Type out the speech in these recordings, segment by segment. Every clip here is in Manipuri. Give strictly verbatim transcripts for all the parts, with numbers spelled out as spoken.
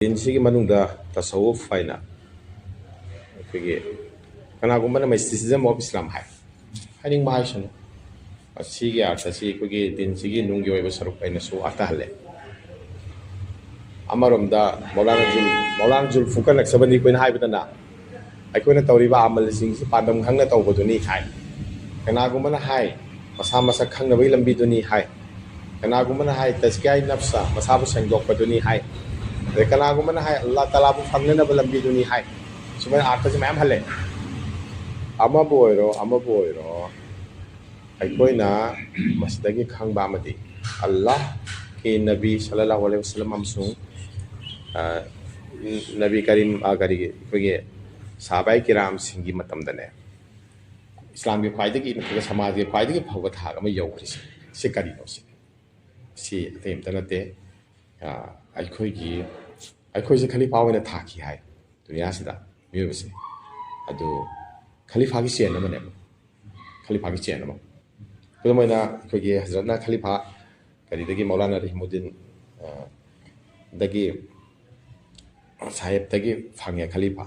ꯗꯤꯟꯁꯤꯒꯤ ꯃꯅꯨꯡꯗ ꯇꯁꯧꯋꯨꯐ ꯍꯥꯏꯅ ꯑꯩꯈꯣꯏꯒꯤ ꯀꯅꯥꯒꯨꯝꯕꯅ mysticism of Islam ꯍꯥꯏ, ꯍꯥꯏꯅꯤꯡꯕ ꯍꯥꯏꯁꯅꯨ, ꯃꯁꯤꯒꯤ ꯑꯥꯔꯊꯁꯤ ꯑꯩꯈꯣꯏꯒꯤ ꯗꯤꯟꯁꯤꯒꯤ ꯅꯨꯡꯒꯤ ꯑꯣꯏꯕ ꯁꯔꯨꯛ ꯑꯩꯅꯁꯨ ꯑꯥꯔꯊꯍꯜꯂꯦ꯫ ꯑꯃꯔꯣꯝꯗ ꯃꯧꯂꯥꯅꯥ ꯖꯨꯜ-, ꯃꯧꯂꯥꯅꯥ ꯖꯨꯜꯐꯨꯀꯔ ꯅꯛꯁꯕꯟꯗꯤ ꯑꯩꯈꯣꯏꯅ ꯍꯥꯏꯕꯗꯅ ꯑꯩꯈꯣꯏꯅ ꯇꯧꯔꯤꯕ ꯑꯃꯜꯁꯤꯡꯁꯤ ꯄꯥꯟꯗꯝ ꯈꯪꯅ ꯇꯧꯕꯗꯨꯅꯤ ꯍꯥꯏ꯫ ꯀꯅꯥꯒꯨꯝꯕꯅ ꯍꯥꯏ, ꯃꯁꯥ ꯃꯁꯛ ꯈꯪꯅꯕꯒꯤ ꯂꯝꯕꯤꯗꯨꯅꯤ ꯍꯥꯏ꯫ ꯀꯅꯥꯒꯨꯝꯕꯅ ꯍꯥꯏ, ꯇꯖꯀꯤꯌꯥꯏ ꯅꯐꯁ, ꯃꯁꯥꯕꯨ ꯁꯦꯡꯗꯣꯛꯄꯗꯨꯅꯤ ꯍꯥꯏ꯫ ꯑꯗꯩ ꯀꯅꯥꯒꯨꯝꯕꯅ ꯍꯥꯏ, ꯑꯜꯂꯥ ꯇꯥꯂꯥꯕꯨ ꯐꯪꯅꯅꯕ ꯂꯝꯕꯤꯗꯨꯅꯤ ꯍꯥꯏ꯫ ꯁꯨꯃꯥꯏꯅ ꯑꯥꯔꯊꯁꯦ ꯃꯌꯥꯝ ꯍꯜꯂꯦ꯫ ꯑꯃꯕꯨ ꯑꯣꯏꯔꯣ, ꯑꯃꯕꯨ ꯑꯣꯏꯔꯣ, ꯑꯩꯈꯣꯏꯅ ꯃꯁꯤꯗꯒꯤ ꯈꯪꯕ ꯑꯃꯗꯤ, ꯑꯜꯂꯥꯍꯀꯤ ꯅꯕꯤ ꯁꯜꯂꯜꯂꯥꯍꯨ ꯑꯂꯩꯍꯤ ꯋꯁꯜꯂꯝ ꯑꯃꯁꯨꯡ, ꯑ, ꯅꯕꯤ ꯀꯔꯤꯝ, ꯑ, ꯀꯔꯤꯒꯤ, ꯑꯩꯈꯣꯏꯒꯤ ꯁꯍꯥꯕꯥꯏ ꯀꯤꯔꯥꯝꯁꯤꯡꯒꯤ ꯃꯇꯝꯗꯅꯦ, ꯏꯁꯂꯥꯝꯒꯤ ꯈ꯭ꯋꯥꯏꯗꯒꯤ ꯅꯠꯇ꯭ꯔꯒ ꯁꯃꯥꯖꯒꯤ ꯈ꯭ꯋꯥꯏꯗꯒꯤ ꯐꯕ ꯊꯥꯛ ꯑꯃ ꯌꯧꯈ꯭ꯔꯤꯁꯦ꯫ ꯁꯤ ꯀꯔꯤꯅꯣ ꯁꯤ? ꯁꯤ ꯑꯇꯩ ꯑꯝꯇ ꯅꯠꯇꯦ꯫ ꯑ, ꯑꯩꯈꯣꯏꯒꯤ, ꯑꯩꯈꯣꯏꯁꯦ ꯈꯂꯤꯐꯥ ꯑꯣꯏꯅ ꯊꯥꯈꯤ ꯍꯥꯏ ꯗꯨꯅꯤꯌꯥꯁꯤꯗ ꯃꯤꯑꯣꯏꯕꯁꯦ꯫ ꯑꯗꯨ ꯈꯂꯤꯐꯥꯒꯤ ꯆꯦꯟ ꯑꯃꯅꯦꯕ꯫ ꯈꯂꯤꯐꯥꯒꯤ ꯆꯦꯟ ꯑꯃ꯫ ꯈꯨꯗꯝ ꯑꯣꯏꯅ ꯑꯩꯈꯣꯏꯒꯤ ꯍꯖꯔꯠꯅ ꯈꯂꯤꯐꯥ ꯀꯔꯤꯗꯒꯤ, ꯃꯧꯂꯥꯅꯥ ꯔꯍꯤꯃꯨꯗꯤꯟ, ꯑ, ꯗꯒꯤ, ꯁꯥꯍꯦꯕꯇꯒꯤ ꯐꯪꯉꯦ ꯈꯂꯤꯐꯥ꯫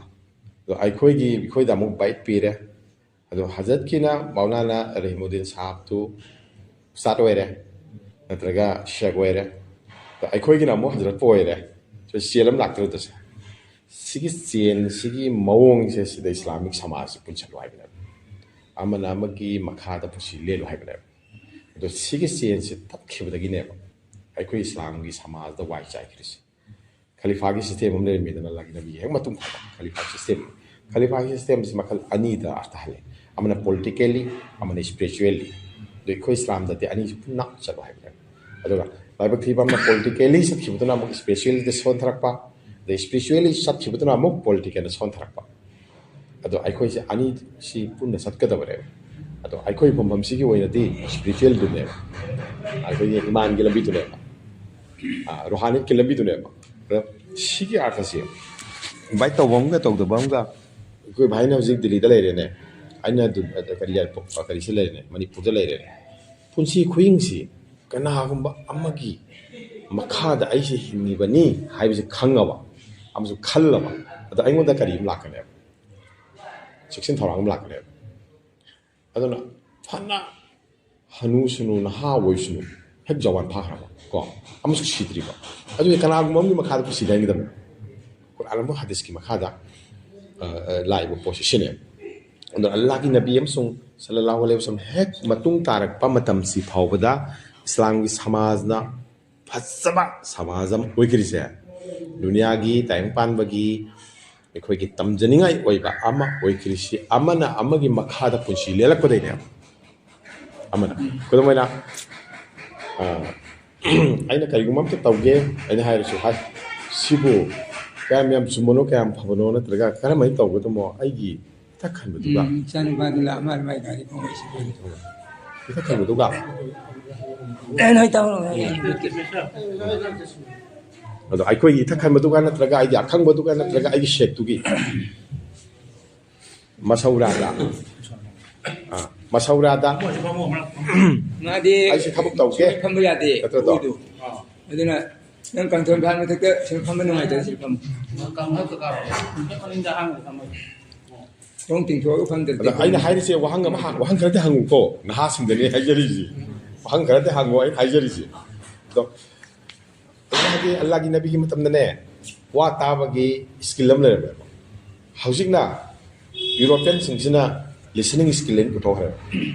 ꯑꯗꯣ ꯑꯩꯈꯣꯏꯒꯤ, ꯑꯩꯈꯣꯏꯗ ꯑꯃꯨꯛ ꯕꯥꯏꯠ ꯄꯤꯔꯦ꯫ ꯑꯗꯣ ꯍꯖꯔꯠꯀꯤꯅ ꯃꯧꯂꯥꯅꯥ ꯔꯍꯤꯃꯨꯗꯤꯟ ꯁꯥꯍꯕꯇꯨ ꯎꯁꯇꯥꯗ ꯑꯣꯏꯔꯦ, ꯅꯠꯇ꯭ꯔꯒ ꯁꯦꯈ ꯑꯣꯏꯔꯦ꯫ ꯑꯗꯣ ꯑꯩꯈꯣꯏꯒꯤꯅ ꯑꯃꯨꯛ ꯍꯖꯔꯠꯄꯨ ꯑꯣꯏꯔꯦ꯫ ꯁꯤ ꯆꯦꯟ ꯑꯃ ꯂꯥꯛꯇ꯭ꯔꯗꯁꯦ꯫ ꯁꯤꯒꯤ ꯆꯦꯟꯁꯤꯒꯤ ꯃꯑꯣꯡꯁꯦ ꯁꯤꯗ ꯏꯁꯂꯥꯃꯤꯛ ꯁꯃꯥꯖꯁꯤ ꯄꯨꯟꯁꯜꯂꯨ ꯍꯥꯏꯕꯅꯦꯕ꯫ ꯑꯃꯅ ꯑꯃꯒꯤ ꯃꯈꯥꯗ ꯄꯨꯟꯁꯤ ꯂꯦꯜꯂꯨ ꯍꯥꯏꯕꯅꯦꯕ꯫ ꯑꯗꯣ ꯁꯤꯒꯤ ꯆꯦꯟꯁꯤ ꯇꯠꯈꯤꯕꯗꯒꯤꯅꯦꯕ ꯑꯩꯈꯣꯏ ꯏꯁꯂꯥꯝꯒꯤ ꯁꯃꯥꯖꯗ ꯋꯥꯏ ꯆꯥꯏꯈ꯭ꯔꯤꯁꯦ꯫ ꯈꯂꯤꯐꯥꯒꯤ ꯁꯤꯁꯇꯦꯝ ꯑꯃ ꯂꯩꯔꯝꯃꯤꯗꯅ, ꯂꯥꯒꯤ ꯅꯕꯤ ꯍꯦꯛ ꯃꯇꯨꯡ ꯊꯥꯕ ꯈꯂꯤꯐꯥꯒꯤ ꯁꯤꯁꯇꯦꯝ꯫ ꯈꯂꯤꯐꯥꯒꯤ ꯁꯤꯁꯇꯦꯝꯁꯤ ꯃꯈꯜ ꯑꯅꯤꯗ ꯑꯥꯔꯊ ꯍꯜꯂꯦ, ꯑꯃꯅ ꯄꯣꯂꯤꯇꯤꯀꯦꯜꯂꯤ, ꯑꯃꯅ ꯏꯁꯄꯤꯔꯤꯆꯨꯋꯦꯜꯂꯤ꯫ ꯑꯗꯣ ꯑꯩꯈꯣꯏ ꯏꯁꯂꯥꯝꯗꯗꯤ ꯑꯅꯤꯁꯤ ꯄꯨꯟꯅ ꯆꯠꯂꯣ ꯍꯥꯏꯕꯅꯦꯕ꯫ ꯑꯗꯨꯒ ꯂꯥꯏꯕꯛ ꯊꯤꯕ ꯑꯃꯅ ꯄꯣꯂꯤꯇꯤꯀꯦꯜꯂꯤ ꯆꯠꯈꯤꯕꯗꯨꯅ ꯑꯃꯨꯛ ꯏꯁꯄꯤꯔꯤꯆꯨꯋꯦꯜꯗ ꯁꯣꯟꯊꯔꯛꯄ, ꯑꯗꯩ ꯏꯁꯄꯤꯔꯤꯆꯨꯋꯦꯜꯂꯤ ꯆꯠꯈꯤꯕꯗꯨꯅ ꯑꯃꯨꯛ ꯄꯣꯂꯤꯇꯤꯀꯦꯜꯗ ꯁꯣꯟꯊꯔꯛꯄ꯫ ꯑꯗꯣ ꯑꯩꯈꯣꯏꯁꯦ ꯑꯅꯤꯁꯤ ꯄꯨꯟꯅ ꯆꯠꯀꯗꯕꯅꯦꯕ꯫ ꯑꯗꯣ ꯑꯩꯈꯣꯏ ꯐꯝꯐꯝꯁꯤꯒꯤ ꯑꯣꯏꯅꯗꯤ ꯏꯁꯄꯤꯔꯤꯆꯨꯋꯦꯜꯗꯨꯅꯦꯕ, ꯑꯩꯈꯣꯏꯒꯤ ꯏꯃꯥꯟꯒꯤ ꯂꯝꯕꯤꯗꯨꯅꯦꯕ, ꯑ, ꯔꯨꯍꯥꯅꯤꯠꯀꯤ ꯂꯝꯕꯤꯗꯨꯅꯦꯕ꯫ ꯑꯗ ꯁꯤꯒꯤ ꯑꯥꯔꯊꯁꯦ ꯏꯟꯚꯥꯏꯠ ꯇꯧꯕ ꯑꯃꯒ ꯇꯧꯗꯕ ꯑꯃꯒ, ꯑꯩꯈꯣꯏ ꯚꯥꯏꯅ ꯍꯧꯖꯤꯛ ꯗꯤꯜꯂꯤꯗ ꯂꯩꯔꯦꯅꯦ, ꯑꯩꯅ ꯗꯨ-, ꯑ, ꯀꯔꯤ ꯍꯥꯏ-, ꯀꯔꯤꯁꯤ ꯂꯩꯔꯦꯅꯦ, ꯃꯅꯤꯄꯨꯔꯗ ꯂꯩꯔꯦꯅꯦ꯫ ꯄꯨꯟꯁꯤ ꯈꯨꯍꯤꯡꯁꯤ ꯀꯅꯥꯒꯨꯝꯕ ꯑꯃꯒꯤ ꯃꯈꯥꯗ ꯑꯩꯁꯦ ꯍꯤꯡꯉꯤꯕꯅꯤ ꯍꯥꯏꯕꯁꯤ ꯈꯪꯉꯕ, ꯑꯃꯁꯨ ꯈꯜꯂꯕ, ꯑꯗꯣ ꯑꯩꯉꯣꯟꯗ ꯀꯔꯤ ꯑꯃ ꯂꯥꯛꯀꯅꯦꯕ? ꯆꯦꯛꯁꯤꯟ ꯊꯧꯔꯥꯡ ꯑꯃ ꯂꯥꯛꯀꯅꯦꯕ꯫ ꯑꯗꯨꯅ ꯐꯅ ꯍꯅꯨ ꯁꯅꯨ, ꯅꯍꯥ ꯑꯣꯏꯁꯅꯨ, ꯍꯦꯛ ꯖꯋꯥꯟ ꯐꯥꯈ꯭ꯔꯕ ꯀꯣ, ꯑꯃꯁꯨ ꯁꯤꯗ꯭ꯔꯤꯕ, ꯑꯗꯨꯗꯤ ꯀꯅꯥꯒꯨꯝꯕ ꯑꯃꯒꯤ ꯃꯈꯥꯗ ꯄꯨꯟꯁꯤ ꯂꯦꯟꯒꯗꯕꯅꯤ꯫ ꯀꯨꯔꯥꯟ ꯑꯃ ꯍꯗꯤꯁꯀꯤ ꯃꯈꯥꯗ, ꯑ, ꯑ, ꯂꯥꯛꯏꯕ ꯄꯣꯠꯁꯤ ꯁꯤꯅꯦ꯫ ꯑꯗꯣ ꯑꯜꯂꯥꯍꯒꯤ ꯅꯕꯤ ꯑꯃꯁꯨꯡ ꯁꯜꯂꯜꯂꯥꯍꯨ ꯑꯂꯩꯍꯤ ꯋꯥꯁꯜꯂꯝ ꯍꯦꯛ ꯃꯇꯨꯡ ꯇꯥꯔꯛꯄ ꯃꯇꯝꯁꯤ ꯐꯥꯎꯕꯗ ꯏꯁꯂꯥꯝꯒꯤ ꯁꯃꯥꯖꯅ ꯐꯖꯕ ꯁꯃꯥꯖ ꯑꯃ ꯑꯣꯏꯈ꯭ꯔꯤꯁꯦ, ꯗꯨꯅꯤꯌꯥꯒꯤ ꯇꯥꯏꯕꯪ ꯄꯥꯟꯕꯒꯤ ꯑꯩꯈꯣꯏꯒꯤ ꯇꯝꯖꯅꯤꯡꯉꯥꯏ ꯑꯣꯏꯕ ꯑꯃ ꯑꯣꯏꯈ꯭ꯔꯤꯁꯤ, ꯑꯃꯅ ꯑꯃꯒꯤ ꯃꯈꯥꯗ ꯄꯨꯟꯁꯤ ꯂꯦꯜꯂꯛꯄꯗꯩꯅꯦꯕ꯫ ꯑꯃꯅ, ꯈꯨꯗꯝ ꯑꯣꯏꯅ, ꯑ, ꯑꯩꯅ ꯀꯔꯤꯒꯨꯝꯕ ꯑꯝꯇ ꯇꯧꯒꯦ ꯑꯩꯅ ꯍꯥꯏꯔꯁꯨ, ꯍꯥꯏ, "ꯁꯤꯕꯨ ꯀꯌꯥꯝ ꯌꯥꯝ ꯆꯨꯝꯕꯅꯣ, ꯀꯌꯥꯝ ꯐꯕꯅꯣ, ꯅꯠꯇ꯭ꯔꯒ ꯀꯔꯝꯍꯥꯏꯅ ꯇꯧꯒꯗꯃꯣ?" ꯑꯩꯒꯤ ꯏꯊꯛ ꯈꯟꯕꯗꯨꯒ, ꯎꯝ, ꯏꯆꯥꯅꯨꯄꯥꯗꯨ ꯂꯥꯛ ꯑꯃ ꯃꯥꯏ ꯒꯥꯔꯤ ꯈꯣꯡꯉꯩꯁꯤ ꯏꯊꯛ ꯈꯟꯕꯗꯨꯒ, ꯑꯦ, ꯅꯣꯏ ꯇꯧꯔꯣ꯫ ꯑꯗꯣ ꯑꯩꯈꯣꯏꯒꯤ ꯏꯊꯛ ꯈꯟꯕꯗꯨꯒ ꯅꯠꯇ꯭ꯔꯒ ꯑꯩꯒꯤ ꯑꯈꯪꯕꯗꯨꯒ ꯅꯠꯇ꯭ꯔꯒ ꯑꯩꯒꯤ ꯁꯦꯠꯇꯨꯒꯤ ꯃꯁꯧꯔꯥꯗ, ꯑꯥ, ꯃꯁꯧꯔꯥꯗ ꯃꯥꯗꯤ ꯑꯩꯁꯦ ꯊꯕꯛ ꯇꯧꯒꯦ꯫ ꯁꯤꯗ ꯐꯝꯕ ꯌꯥꯗꯦ, ꯅꯠꯇ꯭ꯔꯗꯣ? ꯎꯄꯨꯗꯣ꯫ ꯑꯗꯨꯅ ꯅꯪ ꯀꯥꯡꯊꯣꯟ ꯐꯥꯟ ꯃꯊꯛꯇ ꯁꯤꯗ ꯐꯝꯕ ꯅꯨꯡꯉꯥꯏꯇ꯭ꯔꯦ, ꯁꯤꯗ ꯐꯝꯃꯨ꯫ ꯈꯣꯡ ꯇꯤꯡꯊꯣꯛꯑꯒ ꯐꯝꯗ꯭ꯔꯗꯤ ꯑꯗ ꯑꯩꯅ ꯐꯝꯃꯨ꯫ ꯍꯥꯏꯔꯤꯁꯦ ꯋꯥꯍꯪ ꯑꯃ ꯍꯪ-, ꯋꯥꯍꯪ ꯈꯔꯗꯤ ꯍꯪꯉꯨꯀꯣ, ꯅꯍꯥꯁꯤꯡꯗꯅꯦ ꯍꯥꯏꯖꯔꯤꯁꯦ꯫ ꯋꯥꯍꯪ ꯈꯔꯗꯤ ꯍꯪꯉꯣ ꯑꯩꯅ ꯍꯥꯏꯖꯔꯤꯁꯦ꯫ ꯑꯗꯣ ꯑꯜꯂꯥꯍꯒꯤ, ꯑꯜꯂꯥꯍꯒꯤ ꯅꯕꯤꯒꯤ ꯃꯇꯝꯗꯅꯦ, ꯋꯥ ꯇꯥꯕꯒꯤ skill ꯑꯃ ꯂꯩꯔꯝꯃꯦꯕ꯫ ꯍꯧꯖꯤꯛꯅ ꯌꯨꯔꯣꯄꯤꯌꯟꯁꯤꯡꯁꯤꯅ listening skill ꯑꯅ ꯄꯨꯊꯣꯛꯈ꯭ꯔꯦꯕ꯫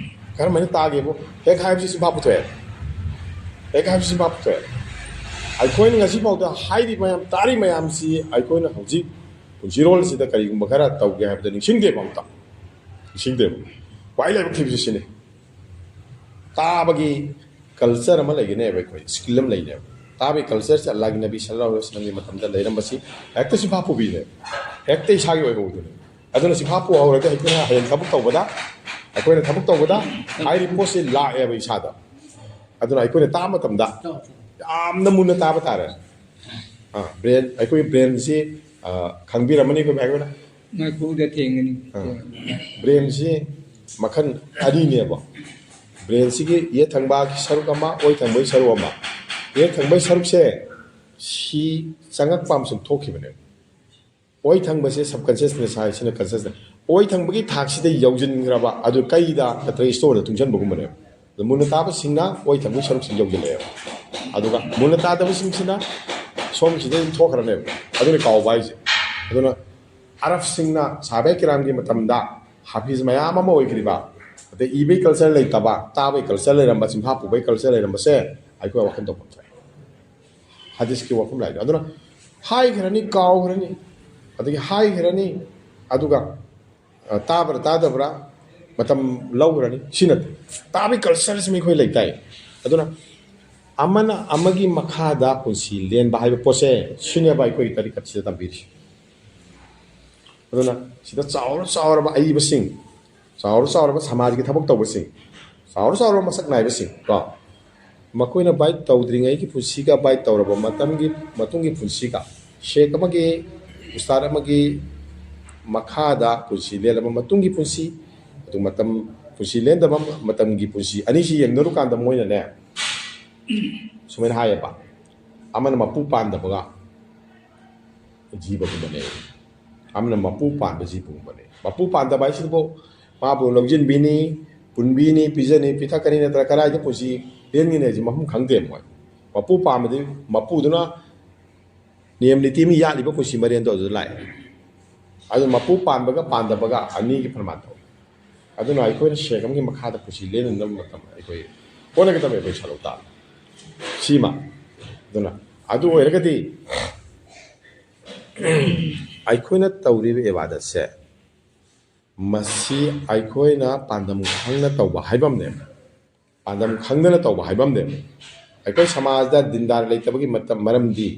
ꯀꯔꯝꯍꯥꯏꯅ ꯇꯥꯒꯦꯕꯨ, ꯍꯦꯛ ꯍꯥꯏꯕꯁꯤ ꯆꯤꯟꯐꯥ ꯄꯨꯊꯣꯛꯑꯦ꯫ ꯍꯦꯛ ꯍꯥꯏꯕꯁꯤ ꯆꯤꯟꯐꯥ ꯄꯨꯊꯣꯛꯑꯦ꯫ ꯑꯩꯈꯣꯏꯅ ꯉꯁꯤꯐꯥꯎꯗ ꯍꯥꯏꯔꯤ ꯃꯌꯥꯝ, ꯇꯥꯔꯤ ꯃꯌꯥꯝꯁꯤ ꯑꯩꯈꯣꯏꯅ ꯍꯧꯖꯤꯛ ꯄꯨꯟꯁꯤꯔꯣꯜꯁꯤꯗ ꯀꯔꯤꯒꯨꯝꯕ ꯈꯔ ꯇꯧꯒꯦ ꯍꯥꯏꯕꯗ ꯅꯤꯡꯁꯤꯡꯗꯦꯕ ꯑꯝꯇ꯫ ꯅꯤꯡꯁꯤꯡꯗꯦꯕ꯫ ꯈ꯭ꯋꯥꯏ ꯂꯥꯏꯕꯛ ꯊꯤꯕꯁꯤ ꯁꯤꯅꯤ꯫ ꯇꯥꯕꯒꯤ culture ꯑꯃ ꯂꯩꯒꯅꯦꯕ, ꯑꯩꯈꯣꯏ skill ꯑꯃ ꯂꯩꯅꯦꯕ꯫ ꯇꯥꯕꯒꯤ cultureꯁꯦ ꯑꯜꯂꯥꯍꯒꯤ ꯅꯕꯤ ꯁꯜꯂꯜꯂꯥꯍꯨ ꯑꯂꯩꯍꯤ ꯋꯥꯁꯜꯂꯝꯒꯤ ꯃꯇꯝꯗ ꯂꯩꯔꯝꯕꯁꯤ ꯍꯦꯛꯇ ꯆꯤꯟꯐꯥ ꯄꯨꯕꯤꯅꯦꯕ꯫ ꯍꯦꯛꯇ ꯏꯁꯥꯒꯤ ꯑꯣꯏꯍꯧꯗꯣꯏꯅꯦ꯫ ꯑꯗꯨꯅ ꯆꯤꯟꯐꯥ ꯄꯨꯍꯧꯔꯗꯤ ꯑꯩꯈꯣꯏꯅ ꯍꯌꯦꯡ ꯊꯕꯛ ꯇꯧꯕꯗ, ꯑꯩꯈꯣꯏꯅ ꯊꯕꯛ ꯇꯧꯕꯗ ꯍꯥꯏꯔꯤꯕ ꯄꯣꯠꯁꯤ ꯂꯥꯛꯑꯦꯕ ꯏꯁꯥꯗ꯫ ꯑꯗꯨꯅ ꯑꯩꯈꯣꯏꯅ ꯇꯥꯕ ꯃꯇꯝꯗ ꯌꯥꯝꯅ ꯃꯨꯟꯅ ꯇꯥꯕ ꯇꯥꯔꯦ꯫ ꯑꯥ, brain, ꯑꯩꯈꯣꯏꯒꯤ brainꯁꯤ, ꯑꯥ, ꯈꯪꯕꯤꯔꯝꯃꯅꯤ ꯑꯩꯈꯣꯏ ꯃꯌꯥꯝꯅ꯫ ꯃꯩꯈꯨꯗ ꯊꯦꯡꯒꯅꯤ꯫ ꯑꯥ꯫ Brainꯁꯤ ꯃꯈꯜ ꯑꯅꯤꯅꯦꯕ꯫ Brainꯁꯤꯒꯤ ꯌꯦꯠ ꯊꯪꯕꯒꯤ ꯁꯔꯨꯛ ꯑꯃ, ꯑꯣꯏ ꯊꯪꯕꯒꯤ ꯁꯔꯨꯛ ꯑꯃ꯫ ꯌꯦꯠ ꯊꯪꯕꯒꯤ ꯁꯔꯨꯛꯁꯦ ꯁꯤ ꯆꯪꯉꯛꯄ ꯑꯃꯁꯨꯡ ꯊꯣꯛꯈꯤꯕꯅꯦꯕ꯫ ꯑꯣꯏ ꯊꯪꯕꯁꯦ subconsciousꯅꯦ ꯁꯥꯏ, ꯁꯤꯅ consciousꯅꯦ꯫ ꯑꯣꯏ ꯊꯪꯕꯒꯤ ꯊꯥꯛꯁꯤꯗ ꯌꯧꯁꯤꯟꯈ꯭ꯔꯕ ꯑꯗꯨ ꯀꯩꯗ ꯅꯠꯇ꯭ꯔꯒ storeꯗ ꯇꯨꯡꯁꯤꯟꯕꯒꯨꯝꯕꯅꯦꯕ꯫ ꯑꯗꯣ ꯃꯨꯟꯅ ꯇꯥꯕꯁꯤꯡꯅ ꯑꯣꯏ ꯊꯪꯕꯒꯤ ꯁꯔꯨꯛꯁꯤ ꯌꯧꯁꯤꯜꯂꯛꯑꯦꯕ꯫ ꯑꯗꯨꯒ ꯃꯨꯟꯅ ꯇꯥꯗꯕꯁꯤꯡꯁꯤꯅ ꯁꯣꯝꯁꯤꯗ ꯑꯗꯨꯝ ꯊꯣꯛꯈ꯭ꯔꯅꯦꯕ꯫ ꯑꯗꯨꯅ ꯀꯥꯎꯕ ꯍꯥꯏꯁꯦ꯫ ꯑꯗꯨꯅ ꯑꯔꯕꯁꯤꯡꯅ ꯁꯥꯍꯥꯕꯥꯏ ꯀꯤꯔꯥꯝꯒꯤ ꯃꯇꯝꯗ ꯍꯥꯐꯤꯖ ꯃꯌꯥꯝ ꯑꯃ ꯑꯣꯏꯈ꯭ꯔꯤꯕ, ꯑꯗꯩ ꯏꯕꯩ culture ꯂꯩꯇꯕ, ꯇꯥꯕꯩ culture ꯂꯩꯔꯝꯕ, ꯆꯤꯟꯐꯥ ꯄꯨꯕꯩ culture ꯂꯩꯔꯝꯕꯁꯦ ꯑꯩꯈꯣꯏ ꯋꯥꯈꯜ ꯇꯧꯐꯝ ꯊꯣꯛꯑꯦ꯫ ꯍꯗꯤꯁꯀꯤ ꯋꯥꯐꯝ ꯂꯥꯛꯏꯗꯣ꯫ ꯑꯗꯨꯅ ꯍꯥꯏꯈ꯭ꯔꯅꯤ, ꯀꯥꯎꯈ꯭ꯔꯅꯤ, ꯑꯗꯒꯤ ꯍꯥꯏꯈ꯭ꯔꯅꯤ, ꯑꯗꯨꯒ, ꯑ, ꯇꯥꯕ꯭ꯔꯥ ꯇꯥꯗꯕ꯭ꯔꯥ ꯃꯇꯝ ꯂꯧꯈ꯭ꯔꯅꯤ꯫ ꯁꯤ ꯅꯠꯇꯦ꯫ ꯇꯥꯕꯒꯤ cultureꯁꯤ ꯃꯤꯈꯣꯏ ꯂꯩꯇꯥꯏ꯫ ꯑꯗꯨꯅ ꯑꯃꯅ ꯑꯃꯒꯤ ꯃꯈꯥꯗ ꯄꯨꯟꯁꯤ ꯂꯦꯟꯕ ꯍꯥꯏꯕ ꯄꯣꯠꯁꯦ, ꯁꯤꯅꯦꯕ ꯑꯩꯈꯣꯏꯒꯤ ꯇꯔꯤꯀꯠꯁꯤꯗ ꯇꯝꯕꯤꯔꯤꯁꯤ꯫ ꯑꯗꯨꯅ ꯁꯤꯗ ꯆꯥꯎꯔ ꯆꯥꯎꯔꯕ ꯑꯏꯕꯁꯤꯡ, ꯆꯥꯎꯔ ꯆꯥꯎꯔꯕ ꯁꯃꯥꯖꯒꯤ ꯊꯕꯛ ꯇꯧꯕꯁꯤꯡ, ꯆꯥꯎꯔ ꯆꯥꯎꯔꯕ ꯃꯁꯛ ꯅꯥꯏꯕꯁꯤꯡ ꯀꯣ, ꯃꯈꯣꯏꯅ ꯕꯥꯏꯠ ꯇꯧꯗ꯭ꯔꯤꯉꯩꯒꯤ ꯄꯨꯟꯁꯤꯒ ꯕꯥꯏꯠ ꯇꯧꯔꯕ ꯃꯇꯝꯒꯤ ꯃꯇꯨꯡꯒꯤ ꯄꯨꯟꯁꯤꯒ, ꯁꯦꯈ ꯑꯃꯒꯤ, ꯎꯁꯇꯥꯗ ꯑꯃꯒꯤ ꯃꯈꯥꯗ ꯄꯨꯟꯁꯤ ꯂꯦꯜꯂꯕ ꯃꯇꯨꯡꯒꯤ ꯄꯨꯟꯁꯤ, ꯑꯗꯨ ꯃꯇꯝ, ꯄꯨꯟꯁꯤ ꯂꯦꯟꯗꯕ ꯃꯇꯝꯒꯤ ꯄꯨꯟꯁꯤ ꯑꯅꯤꯁꯤ ꯌꯦꯡꯅꯔꯨꯀꯥꯟꯗ ꯃꯣꯏꯅꯅꯦ ꯁꯨꯃꯥꯏꯅ ꯍꯥꯏꯌꯦꯕ, ꯑꯃꯅ ꯃꯄꯨ ꯄꯥꯟꯗꯕꯒ ꯖꯤꯕꯒꯨꯝꯕꯅꯦ, ꯑꯃꯅ ꯃꯄꯨ ꯄꯥꯟꯕ ꯖꯤꯕꯒꯨꯝꯕꯅꯦ꯫ ꯃꯄꯨ ꯄꯥꯟꯗꯕ ꯍꯥꯏꯁꯤꯕꯨ ꯃꯥꯕꯨ ꯂꯧꯁꯤꯟꯕꯤꯅꯤ, ꯄꯨꯟꯕꯤꯅꯤ, ꯄꯤꯖꯅꯤ, ꯄꯤꯊꯛꯀꯅꯤ, ꯅꯠꯇ꯭ꯔꯒ ꯀꯗꯥꯏꯗ ꯄꯨꯟꯁꯤ ꯂꯦꯟꯒꯅꯤ ꯍꯥꯏꯁꯤ ꯃꯐꯝ ꯈꯪꯗꯦ ꯃꯣꯏ꯫ ꯃꯄꯨ ꯄꯥꯟꯕꯗꯤ ꯃꯄꯨꯗꯨꯅ ꯅꯤꯌꯝ ꯅꯤꯇꯤ ꯑꯃ ꯌꯥꯠꯂꯤꯕ ꯄꯨꯟꯁꯤ ꯃꯔꯦꯟꯗꯣ ꯑꯗꯨꯗ ꯂꯥꯛꯑꯦ꯫ ꯑꯗꯨ ꯃꯄꯨ ꯄꯥꯟꯕꯒ ꯄꯥꯟꯗꯕꯒ ꯑꯅꯤꯒꯤ ꯄ꯭ꯔꯃꯥꯟ ꯇꯧ꯫ ꯑꯗꯨꯅ ꯑꯩꯈꯣꯏꯅ ꯁꯦꯈ ꯑꯃꯒꯤ ꯃꯈꯥꯗ ꯄꯨꯟꯁꯤ ꯂꯦꯟꯅꯅꯕ ꯃꯇꯝ ꯑꯩꯈꯣꯏ ꯍꯣꯠꯅꯒꯗꯕꯅꯤ, ꯑꯩꯈꯣꯏ ꯁꯔꯨꯛ ꯇꯥꯕ꯫ ꯁꯤꯃ꯫ ꯑꯗꯨꯅ ꯑꯗꯨ ꯑꯣꯏꯔꯒꯗꯤ ꯑꯩꯈꯣꯏꯅ ꯇꯧꯔꯤꯕ ꯏꯕꯥꯗꯠꯁꯦ, ꯃꯁꯤ ꯑꯩꯈꯣꯏꯅ ꯄꯥꯟꯗꯝ ꯈꯪꯅ ꯇꯧꯕ ꯍꯥꯏꯕ ꯑꯃꯅꯦ꯫ ꯄꯥꯟꯗꯝ ꯈꯪꯗꯅ ꯇꯧꯕ ꯍꯥꯏꯕ ꯑꯃꯅꯦ꯫ ꯑꯩꯈꯣꯏ ꯁꯃꯥꯖꯗ ꯗꯤꯟꯗꯥꯔ ꯂꯩꯇꯕꯒꯤ ꯃꯇꯝ, ꯃꯔꯝꯗꯤ,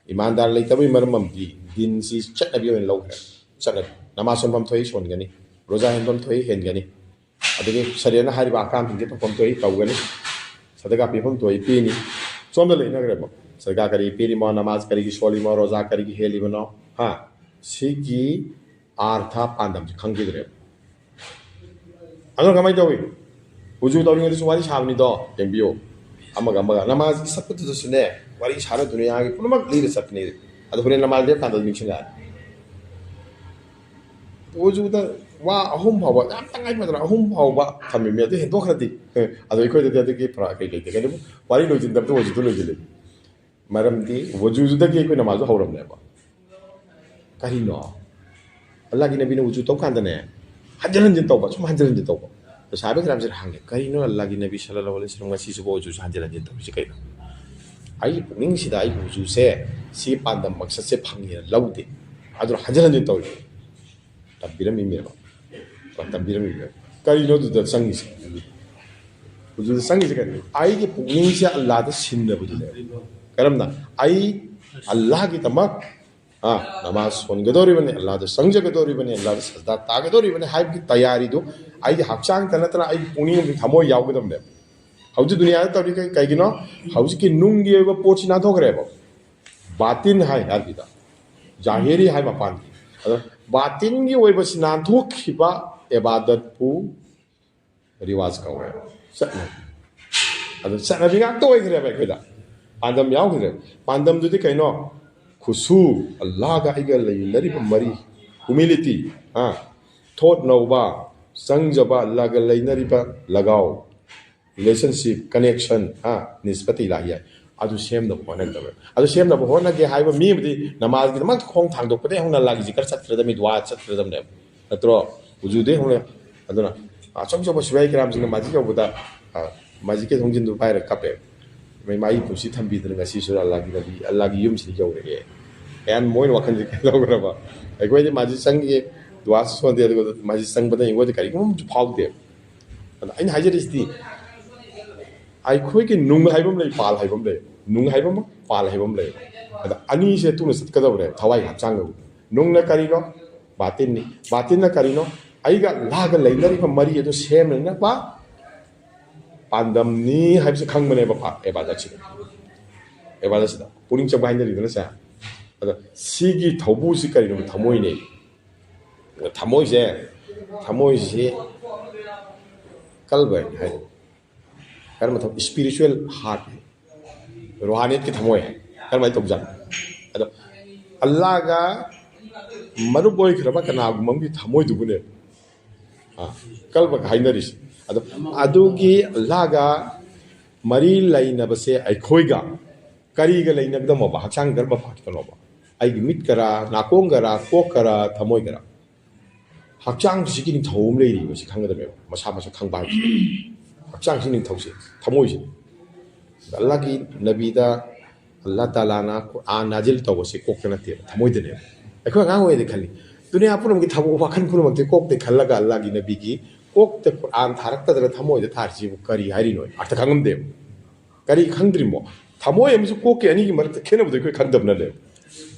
ꯏꯃꯥꯟꯗꯥꯔ ꯂꯩꯇꯕꯒꯤ ꯃꯔꯝ ꯑꯃꯗꯤ ꯗꯤꯟꯁꯤ ꯆꯠꯅꯕꯤ ꯑꯣꯏꯅ ꯂꯧꯈ꯭ꯔꯦ꯫ ꯆꯠꯅꯕꯤ꯫ ꯅꯃꯥꯖ ꯁꯣꯟꯐꯝ ꯊꯣꯛꯏ ꯁꯣꯟꯒꯅꯤ, ꯔꯣꯖꯥ ꯍꯦꯟꯐꯝ ꯊꯣꯛꯏ ꯍꯦꯟꯒꯅꯤ, ꯑꯗꯒꯤ ꯁꯔꯤꯌꯠꯅ ꯍꯥꯏꯔꯤꯕ ꯑꯍꯀꯥꯝꯁꯤꯡꯁꯦ ꯇꯧꯐꯝ ꯊꯣꯛꯏ ꯇꯧꯒꯅꯤ, ꯁꯗꯒꯥ ꯄꯤꯐꯝ ꯊꯣꯛꯏ ꯄꯤꯅꯤ, ꯁꯣꯝꯗ ꯂꯩꯅꯈ꯭ꯔꯦꯕ꯫ ꯁꯗꯒꯥ ꯀꯔꯤ ꯄꯤꯔꯤꯃꯣ, ꯅꯃꯥꯖ ꯀꯔꯤꯒꯤ ꯁꯣꯜꯂꯤꯃꯣ, ꯔꯣꯖꯥ ꯀꯔꯤꯒꯤ ꯍꯦꯜꯂꯤꯕꯅꯣ, ꯍꯥ? ꯁꯤꯒꯤ ꯑꯥꯔꯊ ꯄꯥꯟꯗꯝꯁꯤ ꯈꯪꯈꯤꯗ꯭ꯔꯦꯕ꯫ ꯑꯗꯨꯅ ꯀꯃꯥꯏꯅ ꯇꯧꯏ? ꯎꯖꯨ ꯇꯧꯔꯤꯉꯩꯗꯁꯨ ꯋꯥꯔꯤ ꯁꯥꯕꯅꯤꯗꯣ, ꯌꯦꯡꯕꯤꯌꯨ꯫ ꯑꯃꯒ ꯑꯃꯒ ꯅꯃꯥꯖ ꯁꯛꯄꯗꯨꯗꯁꯨꯅꯦ, ꯋꯥꯔꯤ ꯁꯥꯔ ꯗꯨꯅꯤꯌꯥꯒꯤ ꯄꯨꯝꯅꯃꯛ ꯂꯤꯔ ꯆꯠꯄꯅꯤ꯫ ꯑꯗꯣ ꯍꯣꯔꯦꯟ ꯅꯃꯥꯖ ꯂꯦꯞꯀꯥꯟꯗ ꯅꯤꯡꯁꯤꯡꯉꯛꯑꯅꯤ꯫ ꯋꯖꯨꯗ ꯋꯥ ꯑꯍꯨꯝ ꯐꯥꯎꯕ, ꯌꯥꯝ ꯇꯉꯥꯏ ꯐꯗꯅ ꯑꯍꯨꯝ ꯐꯥꯎꯕ ꯊꯝꯃꯤꯃꯤ, ꯑꯗꯨ ꯍꯦꯟꯗꯣꯛꯈ꯭ꯔꯗꯤ, ꯑꯦ, ꯑꯗꯣ ꯑꯩꯈꯣꯏꯗꯗꯤ ꯑꯗꯨꯒꯤ ꯄꯨꯔꯥ ꯀꯩ ꯂꯩꯇꯦ꯫ ꯀꯩꯅꯣ, ꯋꯥꯔꯤ ꯂꯣꯏꯁꯤꯟꯗꯕꯗ ꯋꯖꯨꯗ ꯂꯣꯏꯁꯤꯜꯂꯤ꯫ ꯃꯔꯝꯗꯤ ꯋꯖꯨꯗꯨꯗꯒꯤ ꯑꯩꯈꯣꯏ ꯅꯃꯥꯖꯗꯨ ꯍꯧꯔꯝꯅꯦꯕ꯫ ꯀꯔꯤꯅꯣ? ꯑꯜꯂꯥꯒꯤ ꯅꯕꯤꯅ ꯋꯖꯨ ꯇꯧ ꯀꯥꯟꯗꯅꯦ, ꯍꯟꯖꯤꯟ ꯍꯟꯖꯤꯟ ꯇꯧꯕ, ꯁꯨꯝ ꯍꯟꯖꯤꯟ ꯍꯟꯖꯤꯟ ꯇꯧꯕ꯫ ꯑꯗꯣ ꯁꯍꯥꯕꯤ ꯀꯔꯥꯝꯁꯤꯅ ꯍꯪꯉꯦ, "ꯀꯔꯤꯅꯣ ꯑꯜꯂꯥꯒꯤ ꯅꯕꯤ ꯁꯜꯂꯜꯂꯥꯍꯨ ꯑꯂꯩꯍꯤ ꯋꯁꯜꯂꯝ ꯉꯁꯤꯁꯤꯕꯨ ꯋꯖꯨꯁꯦ ꯍꯟꯖꯤꯟ ꯍꯟꯖꯤꯟ ꯇꯧꯔꯤꯁꯦ ꯀꯩꯅꯣ? ꯑꯩꯒꯤ ꯄꯨꯛꯅꯤꯡꯁꯤꯗ ꯑꯩꯒꯤ ꯋꯖꯨꯁꯦ ꯁꯤ ꯄꯥꯟꯗꯝ ꯃꯛꯁꯠꯁꯦ ꯐꯪꯉꯦꯅ ꯂꯧꯗꯦ, ꯑꯗꯨꯅ ꯍꯟꯖꯤꯟ ꯍꯟꯖꯤꯟ ꯇꯧꯔꯤ"꯫ ꯇꯝꯕꯤꯔꯝꯃꯤꯅꯦꯕ꯫ ꯇꯝꯕꯤꯔꯝꯃꯤꯅꯦꯕ꯫ ꯀꯔꯤꯅꯣ ꯑꯗꯨꯗ ꯆꯪꯉꯤꯁꯦ? ꯋꯖꯨꯗ ꯆꯪꯉꯤꯁꯦ ꯀꯔꯤꯅꯣ? ꯑꯩꯒꯤ ꯄꯨꯛꯅꯤꯡꯁꯦ ꯑꯜꯂꯥꯗ ꯁꯤꯟꯅꯕꯗꯨꯅꯦꯕ꯫ ꯀꯔꯝꯅ? ꯑꯩ ꯑꯜꯂꯥꯒꯤꯗꯃꯛ, ꯑꯥ, ꯅꯃꯥꯖ ꯁꯣꯟꯒꯗꯧꯔꯤꯕꯅꯤ, ꯑꯜꯂꯥꯗ ꯆꯪꯖꯒꯗꯧꯔꯤꯕꯅꯤ, ꯑꯜꯂꯥꯗ ꯁꯖꯗꯥ ꯇꯥꯒꯗꯧꯔꯤꯕꯅꯤ ꯍꯥꯏꯕꯒꯤ ꯇꯌꯥꯔꯤꯗꯨ ꯑꯩꯒꯤ ꯍꯛꯆꯥꯡꯇ ꯅꯠꯇꯅ ꯑꯩꯒꯤ ꯄꯨꯛꯅꯤꯡ ꯑꯃꯗꯤ ꯊꯃꯣꯏ ꯌꯥꯎꯒꯗꯕꯅꯦꯕ꯫ ꯍꯧꯖꯤꯛ ꯗꯨꯅꯤꯌꯥꯗ ꯇꯧꯔꯤ ꯀꯩ-, ꯀꯩꯒꯤꯅꯣ? ꯍꯧꯖꯤꯛꯀꯤ ꯅꯨꯡꯒꯤ ꯑꯣꯏꯕ ꯄꯣꯠꯁꯤ ꯅꯥꯟꯊꯣꯛꯈ꯭ꯔꯦꯕ꯫ ꯕꯥꯇꯤꯟ ꯍꯥꯏ ꯍꯥꯏꯕꯗ, ꯖꯥꯍꯤꯔꯤ ꯍꯥꯏ ꯃꯄꯥꯟꯒꯤ꯫ ꯑꯗꯣ ꯕꯥꯇꯤꯟꯒꯤ ꯑꯣꯏꯕꯁꯤ ꯅꯥꯟꯊꯣꯛꯈꯤꯕ ꯑꯦꯕꯥꯗꯠꯄꯨ ꯔꯤꯋꯥꯖ ꯀꯧꯋꯦ, ꯆꯠꯅꯕꯤ꯫ ꯑꯗꯨ ꯆꯠꯅꯕꯤ ꯉꯥꯛꯇ ꯑꯣꯏꯈ꯭ꯔꯦꯕ ꯑꯩꯈꯣꯏꯗ, ꯄꯥꯟꯗꯝ ꯌꯥꯎꯈꯤꯗ꯭ꯔꯦ꯫ ꯄꯥꯟꯗꯝꯗꯨꯗꯤ ꯀꯩꯅꯣ? ꯈꯨꯁꯨ, ꯑꯜꯂꯥꯒ ꯑꯩꯒ ꯂꯩꯅꯔꯤꯕ ꯃꯔꯤ, ꯍꯨꯃꯤꯂꯤꯇꯤ, ꯑꯥ, ꯊꯣꯠ ꯅꯧꯕ, ꯆꯪꯖꯕ, ꯑꯜꯂꯥꯒ ꯂꯩꯅꯔꯤꯕ ꯂꯒꯥꯎ, ꯔꯤꯂꯦꯁꯟꯁꯤꯞ, ꯀꯅꯦꯛꯁꯟ, ꯍꯥ, ꯅꯤꯁꯕꯇ ꯏꯂꯥꯍꯤ ꯍꯥꯏ꯫ ꯑꯗꯨ ꯁꯦꯝꯅꯕ ꯍꯣꯠꯅꯒꯗꯕꯅꯦ꯫ ꯑꯗꯨ ꯁꯦꯝꯅꯕ ꯍꯣꯠꯅꯒꯦ ꯍꯥꯏꯕ ꯃꯤ ꯑꯃꯗꯤ ꯅꯃꯥꯖꯒꯤꯗꯃꯛ ꯈꯣꯡ ꯊꯥꯡꯗꯣꯛꯄꯗꯒꯤ ꯍꯧꯅ ꯑꯜꯂꯥꯒꯤ ꯖꯤꯀꯔ ꯆꯠꯀꯗꯕꯅꯤ, ꯗꯨꯋꯥ ꯆꯠꯀꯗꯕꯅꯦꯕ, ꯅꯠꯇ꯭ꯔꯣ? ꯎꯖꯨꯗꯩ ꯍꯧꯅ꯫ ꯑꯗꯨꯅ ꯑꯆꯧ ꯑꯆꯧꯕ ꯁꯤꯐꯥꯏ ꯀꯔꯥꯝꯁꯤꯡꯅ ꯃꯁꯖꯤꯗ ꯌꯧꯕꯗ, ꯑ, ꯃꯁꯖꯤꯗꯀꯤ ꯊꯣꯡꯖꯤꯟꯗꯨ ꯄꯥꯏꯔꯒ ꯀꯞꯄꯦ꯫ "ꯃꯩ ꯃꯥꯒꯤ ꯄꯨꯟꯁꯤ ꯊꯝꯕꯤꯗꯅ ꯉꯁꯤꯁꯨ ꯑꯜꯂꯥꯒꯤ ꯅꯕꯤ, ꯑꯜꯂꯥꯒꯤ ꯌꯨꯝꯁꯤꯗ ꯌꯧꯔꯛꯑꯦ" ꯀꯌꯥꯝ ꯃꯣꯏꯅ ꯋꯥꯈꯜꯁꯦ ꯀꯩꯗꯧꯈ꯭ꯔꯕ? ꯑꯩꯈꯣꯏꯗꯤ ꯃꯁꯖꯤꯗ ꯆꯪꯒꯦ, ꯗꯨꯋꯥꯁꯨ ꯁꯣꯟꯗꯦ, ꯑꯗꯨꯒ ꯃꯁꯖꯤꯗ ꯆꯪꯕꯗ ꯑꯩꯉꯣꯟꯗ ꯀꯔꯤꯒꯨꯝꯕ ꯑꯃꯁꯨ ꯐꯥꯎꯗꯦ꯫ ꯑꯗ ꯑꯩꯅ ꯍꯥꯏꯖꯔꯤꯁꯤꯗꯤ, ꯑꯩꯈꯣꯏꯒꯤ ꯅꯨꯡ ꯍꯥꯏꯕ ꯑꯃ ꯂꯩ, ꯄꯥꯜ ꯍꯥꯏꯕ ꯑꯃ ꯂꯩ꯫ ꯅꯨꯡ ꯍꯥꯏꯕ ꯑꯃ, ꯄꯥꯜ ꯍꯥꯏꯕ ꯑꯃ ꯂꯩ꯫ ꯑꯗ ꯑꯅꯤꯁꯦ ꯇꯨꯅ ꯆꯠꯀꯗꯕꯅꯦ, ꯊꯋꯥꯏ ꯍꯛꯆꯥꯡꯒ꯫ ꯅꯨꯡꯅ ꯀꯔꯤꯅꯣ? ꯕꯥꯇꯤꯟꯅꯤ꯫ ꯕꯥꯇꯤꯟꯅ ꯀꯔꯤꯅꯣ? ꯑꯩꯒ ꯑꯜꯂꯥꯒ ꯂꯩꯅꯔꯤꯕ ꯃꯔꯤ ꯑꯗꯨ ꯁꯦꯝꯅꯅꯕ ꯄꯥꯟꯗꯝꯅꯤ ꯍꯥꯏꯕꯁꯤ ꯈꯪꯕꯅꯦꯕ ꯐ-, ꯑꯦꯕꯥꯗꯠꯁꯤꯗ꯫ ꯑꯦꯕꯥꯗꯠꯁꯤꯗ ꯄꯨꯛꯅꯤꯡ ꯆꯪꯕ ꯍꯥꯏꯅꯔꯤꯗꯅ ꯁꯦ꯫ ꯑꯗ ꯁꯤꯒꯤ ꯊꯧꯕꯨꯁꯤ ꯀꯔꯤꯅꯣ? ꯊꯃꯣꯏꯅꯦ꯫ ꯊꯃꯣꯏꯁꯦ, ꯊꯃꯣꯏꯁꯤ ꯀꯜꯕ ꯍꯥꯏꯅ ꯍꯥꯏ꯫ ꯀꯔꯝꯕ ꯊꯃꯣꯏ? ꯏꯁꯄꯤꯔꯤꯆꯨꯋꯦꯜ ꯍꯥꯔꯠ, ꯔꯣꯍꯥꯅꯤꯌꯠꯀꯤ ꯊꯃꯣꯏ ꯍꯥꯏ꯫ ꯀꯔꯝꯍꯥꯏꯅ ꯇꯧꯕꯖꯥꯠꯅꯣ? ꯑꯗꯣ ꯑꯜꯂꯥꯒ ꯃꯔꯨꯞ ꯑꯣꯏꯈ꯭ꯔꯕ ꯀꯅꯥꯒꯨꯝꯕ ꯑꯃꯒꯤ ꯊꯃꯣꯏꯗꯨꯕꯨꯅꯦ, ꯑꯥ, ꯀꯜꯕꯒ ꯍꯥꯏꯅꯔꯤꯁꯦ꯫ ꯑꯗꯣ ꯑꯗꯨꯒꯤ ꯑꯜꯂꯥꯒ ꯃꯔꯤ ꯂꯩꯅꯕꯁꯦ ꯑꯩꯈꯣꯏꯒ ꯀꯔꯤꯒ ꯂꯩꯅꯒꯗꯕꯅꯣꯕ? ꯍꯛꯆꯥꯡ ꯀꯔꯝꯕ ꯄꯥꯔꯠꯀꯅꯣꯕ? ꯑꯩꯒꯤ ꯃꯤꯠꯀꯔꯥ, ꯅꯥꯀꯣꯡꯒꯔꯥ, ꯀꯣꯛꯀꯔꯥ, ꯊꯃꯣꯏꯒꯔꯥ? ꯍꯛꯆꯥꯡꯁꯤꯒꯤ ꯅꯤꯡꯊꯧ ꯑꯃ ꯂꯩꯔꯤꯕꯁꯤ ꯈꯪꯒꯗꯕꯅꯦꯕ, ꯃꯁꯥ ꯃꯁꯥ ꯈꯪꯕ ꯍꯥꯏꯕꯁꯦ꯫ ꯍꯛꯆꯥꯡꯁꯤ ꯅꯤꯡꯊꯧꯁꯦ ꯊꯃꯣꯏꯁꯤꯅꯤ꯫ ꯑꯜꯂꯥꯒꯤ ꯅꯕꯤꯗ ꯑꯜꯂꯥ ꯇꯥꯂꯥꯅ ꯀꯨꯔꯥꯟ ꯅꯥꯖꯤꯜ ꯇꯧꯕꯁꯦ ꯀꯣꯛꯇ ꯅꯠꯇꯦꯕ, ꯊꯃꯣꯏꯗꯅꯦꯕ꯫ ꯑꯩꯈꯣꯏ ꯑꯉꯥꯡ ꯑꯣꯏꯔꯤꯉꯩꯗ ꯈꯜꯂꯤ, ꯗꯨꯅꯤꯌꯥ ꯄꯨꯝꯅꯃꯛꯀꯤ ꯊꯕꯛ ꯋꯥꯈꯜ ꯄꯨꯝꯅꯃꯛꯇꯤ ꯀꯣꯛꯇ ꯈꯜꯂꯒ ꯑꯜꯂꯥꯒꯤ ꯅꯕꯤꯒꯤ ꯀꯣꯛꯇ ꯀꯨꯔꯥꯟ ꯊꯥꯔꯛꯇꯗꯅ ꯊꯃꯣꯏꯗ ꯊꯥꯔꯤꯁꯤꯕꯨ ꯀꯔꯤ ꯍꯥꯏꯔꯤꯅꯣ? ꯑꯔꯊ ꯈꯪꯉꯝꯗꯦꯕ꯫ ꯀꯔꯤ ꯈꯪꯗ꯭ꯔꯤꯃꯣ? ꯊꯃꯣꯏ ꯑꯃꯁꯨ ꯀꯣꯛꯀꯤ ꯑꯅꯤꯒꯤ ꯃꯔꯛꯇ ꯈꯦꯠꯅꯕꯗꯣ ꯑꯩꯈꯣꯏ ꯈꯪꯗꯕꯅꯅꯦꯕ꯫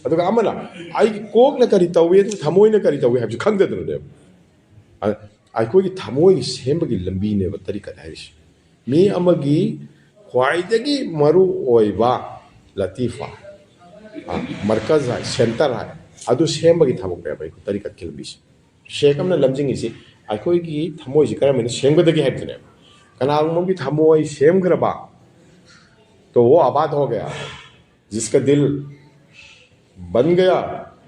ꯑꯗꯨꯒ ꯑꯃꯅ ꯑꯩꯒꯤ ꯀꯣꯛꯅ ꯀꯔꯤ ꯇꯧꯏ ꯑꯗꯨꯒ ꯊꯃꯣꯏꯅ ꯀꯔꯤ ꯇꯧꯏ ꯍꯥꯏꯕꯁꯨ ꯈꯪꯗꯗꯅꯅꯦꯕ꯫ ꯑ-, ꯑꯩꯈꯣꯏꯒꯤ ꯊꯃꯣꯏꯒꯤ ꯁꯦꯝꯕꯒꯤ ꯂꯝꯕꯤꯅꯦꯕ ꯇꯔꯤꯀꯠ ꯍꯥꯏꯔꯤꯁꯦ꯫ ꯃꯤ ꯑꯃꯒꯤ ꯈ꯭ꯋꯥꯏꯗꯒꯤ ꯃꯔꯨ ꯑꯣꯏꯕ ꯂꯇꯤꯐꯥ, ꯑ, ꯃꯔꯀꯖ ꯍꯥꯏ, ꯁꯦꯟꯇꯔ ꯍꯥꯏ, ꯑꯗꯨ ꯁꯦꯝꯕꯒꯤ ꯊꯕꯛꯅꯦꯕ ꯑꯩꯈꯣꯏ ꯇꯔꯤꯀꯠꯀꯤ ꯂꯝꯕꯤꯁꯦ꯫ ꯁꯦꯈ ꯑꯃꯅ ꯂꯝꯖꯤꯡꯉꯤꯁꯤ ꯑꯩꯈꯣꯏꯒꯤ ꯊꯃꯣꯏꯁꯤ ꯀꯔꯝꯍꯥꯏꯅ ꯁꯦꯝꯒꯗꯒꯦ ꯍꯥꯏꯕꯗꯨꯅꯦꯕ꯫ ꯀꯅꯥꯒꯨꯝꯕ ꯑꯃꯒꯤ ꯊꯃꯣꯏ ꯁꯦꯝꯈ꯭ꯔꯕ, तो वो आबाद हो गया, जिसका दिल बन गया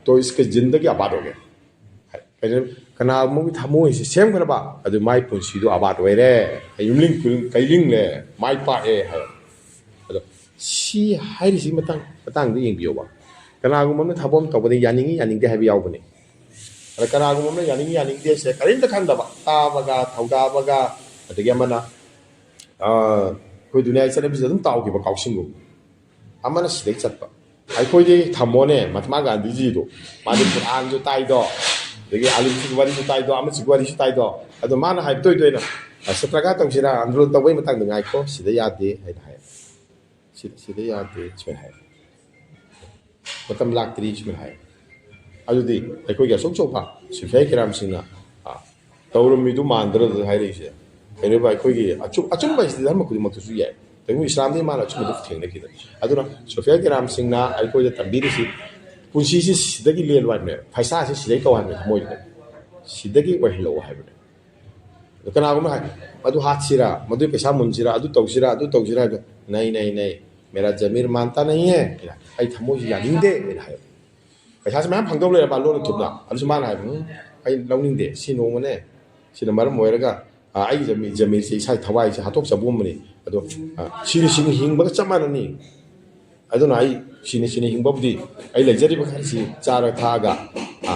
तो इसके जिंदगी आबाद हो गया꯫ ꯀꯩꯅꯣ, ꯀꯅꯥꯒꯨꯝꯕꯒꯤ ꯊꯃꯣꯏꯁꯤ ꯁꯦꯝꯈ꯭ꯔꯕ, ꯑꯗꯨ ꯃꯥꯏ ꯄꯨꯟꯁꯤꯗꯣ ꯑꯕꯥꯗ ꯑꯣꯏꯔꯦ, ꯌꯨꯝꯂꯤꯡ ꯀꯩꯂꯤꯡꯂꯦ, ꯃꯥꯏ ꯄꯥꯛꯑꯦ ꯍꯥꯏ꯫ ꯑꯗꯣ ꯁꯤ ꯍꯥꯏꯔꯤꯁꯤ ꯃꯇꯥꯡ ꯃꯇꯥꯡꯗ ꯌꯦꯡꯕꯤꯌꯣꯕ꯫ ꯀꯅꯥꯒꯨꯝꯕ ꯑꯃꯅ ꯊꯕꯛ ꯑꯃ ꯇꯧꯕꯗ ꯌꯥꯅꯤꯡꯉꯤ ꯌꯥꯅꯤꯡꯗꯦ ꯍꯥꯏꯕ ꯌꯥꯎꯕꯅꯤ꯫ ꯑꯗ ꯀꯅꯥꯒꯨꯝꯕ ꯑꯃꯅ ꯌꯥꯅꯤꯡꯉꯤ ꯌꯥꯅꯤꯡꯗꯦꯁꯦ ꯀꯔꯤꯝꯇ ꯈꯟꯗꯕ, ꯇꯥꯕꯒ ꯊꯧꯗꯥꯕꯒ, ꯑꯗꯒꯤ ꯑꯃꯅ, ꯑ, ꯑꯩꯈꯣꯏ ꯗꯨꯅꯤꯌꯥꯒꯤ ꯆꯠꯅꯕꯤꯁꯤꯗ ꯑꯗꯨꯝ ꯇꯥꯎꯈꯤꯕ ꯀꯥꯎꯁꯤꯡꯒꯨꯝ꯫ ꯑꯃꯅ ꯁꯤꯗꯩ ꯆꯠꯄ꯫ ꯑꯩꯈꯣꯏꯗꯤ ꯊꯝꯃꯣꯅꯦ, ꯃꯍꯥꯇꯃꯥ ꯒꯥꯟꯙꯤꯖꯤꯗꯣ, ꯃꯥꯗꯤ ꯀꯨꯔꯥꯟꯁꯨ ꯇꯥꯏꯗꯣ, ꯑꯗꯒꯤ ꯑꯥꯂꯤꯝꯁꯤꯒꯤ ꯋꯥꯔꯤꯁꯨ ꯇꯥꯏꯗꯣ, ꯑꯃꯁꯤꯒꯤ ꯋꯥꯔꯤꯁꯨ ꯇꯥꯏꯗꯣ꯫ ꯑꯗꯣ ꯃꯥꯅ ꯍꯥꯏꯕ ꯇꯣꯏ ꯇꯣꯏꯅ, "ꯁꯇ꯭ꯔꯒꯥ ꯇꯧꯁꯤꯔꯥ, ꯑꯟꯗꯣꯂꯟ ꯇꯧꯕꯩ ꯃꯇꯥꯡꯗ?" "ꯉꯥꯏꯈꯣ, ꯁꯤꯗ ꯌꯥꯗꯦ" ꯍꯥꯏꯅ ꯍꯥꯏ꯫ "ꯁꯤꯗ, ꯁꯤꯗ ꯌꯥꯗꯦ" ꯁꯨꯃꯥꯏꯅ ꯍꯥꯏ꯫ "ꯃꯇꯝ ꯂꯥꯛꯇ꯭ꯔꯤ" ꯁꯨꯃꯥꯏꯅ ꯍꯥꯏ꯫ ꯑꯗꯨꯗꯤ ꯑꯩꯈꯣꯏꯒꯤ ꯑꯆꯧ ꯑꯆꯧꯕ ꯁꯨꯐꯤꯌꯥ ꯀꯤꯔꯥꯝꯁꯤꯡꯅ, ꯑ, ꯇꯧꯔꯝꯃꯤꯗꯨ ꯃꯥꯟꯗ꯭ꯔ ꯑꯗꯨ ꯍꯥꯏꯔꯛꯏꯁꯦ? ꯀꯩꯅꯣꯕ, ꯑꯩꯈꯣꯏꯒꯤ ꯑꯆꯨꯝ-, ꯑꯆꯨꯝꯕ ꯍꯥꯏꯁꯤꯗꯤ ꯙꯔꯃ ꯈꯨꯗꯤꯡꯃꯛꯇꯁꯨ ꯌꯥꯏ꯫ ꯇꯩꯕꯪ ꯏꯁꯂꯥꯝꯗꯤ ꯃꯥꯅ ꯑꯆꯨꯝꯕꯗꯨ ꯊꯦꯡꯅꯈꯤꯗꯅ꯫ ꯑꯗꯨꯅ ꯁꯣꯐꯤꯌꯥ ꯀꯤꯔꯥꯝꯁꯤꯡꯅ ꯑꯩꯈꯣꯏꯗ ꯇꯝꯕꯤꯔꯤꯁꯤ, ꯄꯨꯟꯁꯤꯁꯤ ꯁꯤꯗꯒꯤ ꯂꯦꯜꯂꯨ ꯍꯥꯏꯕꯅꯦ, ꯄꯩꯁꯥꯁꯤ ꯁꯤꯗꯒꯤ ꯇꯧ ꯍꯥꯏꯕꯅꯦ, ꯊꯃꯣꯏꯗꯨꯗ ꯁꯤꯗꯒꯤ ꯑꯣꯏꯍꯜꯂꯛꯑꯣ ꯍꯥꯏꯕꯅꯦ꯫ ꯑꯗꯣ ꯀꯅꯥꯒꯨꯝꯕ ꯍꯥꯏ, "ꯃꯗꯨ ꯍꯥꯠꯁꯤꯔꯥ, ꯃꯗꯨꯒꯤ ꯄꯩꯁꯥ ꯃꯨꯟꯁꯤꯔꯥ, ꯑꯗꯨ ꯇꯧꯁꯤꯔꯥ, ꯑꯗꯨ ꯇꯧꯁꯤꯔꯥ?" ꯍꯥꯏꯕꯗꯣ, "ꯅꯩ, ꯅꯩ, ꯅꯩ, ꯃꯦꯔꯥ ꯖꯃꯤꯔ ꯃꯥꯟꯇꯥ ꯅꯩ ꯍꯦ, ꯑꯩ ꯊꯃꯣꯏꯁꯤ ꯌꯥꯅꯤꯡꯗꯦ" ꯍꯥꯏꯅ ꯍꯥꯏꯌꯣ꯫ ꯄꯩꯁꯥꯁꯦ ꯃꯌꯥꯝ ꯐꯪꯗꯧ ꯂꯩꯔꯕ ꯂꯣꯟꯅ ꯊꯨꯞꯅ꯫ ꯑꯗꯨꯁꯨ ꯃꯥꯅ ꯍꯥꯏꯕ, "ꯎꯝ, ꯑꯩ ꯂꯧꯅꯤꯡꯗꯦ꯫ ꯁꯤ ꯅꯣꯡꯃꯅꯦ, ꯁꯤꯅ ꯃꯔꯝ ꯑꯣꯏꯔꯒ, ꯑ, ꯑꯩꯒꯤ ꯖꯃꯤ-, ꯖꯃꯤꯔꯁꯦ, ꯏꯁꯥꯒꯤ ꯊꯋꯥꯏꯁꯦ ꯍꯥꯠꯇꯣꯛꯆꯕꯒꯨꯝꯕꯅꯤ꯫ ꯑꯗꯣ, ꯑ, ꯁꯤꯅ ꯁꯤꯅ ꯍꯤꯡꯕꯒ ꯆꯞ ꯃꯥꯟꯅꯅꯤ꯫ ꯑꯗꯨꯅ ꯑꯩ ꯁꯤꯅ ꯁꯤꯅ ꯍꯤꯡꯕꯕꯨꯗꯤ, ꯑꯩ ꯂꯩꯖꯔꯤꯕ ꯈꯔꯁꯤ ꯆꯥꯔ ꯊꯛꯑꯒ, ꯑ,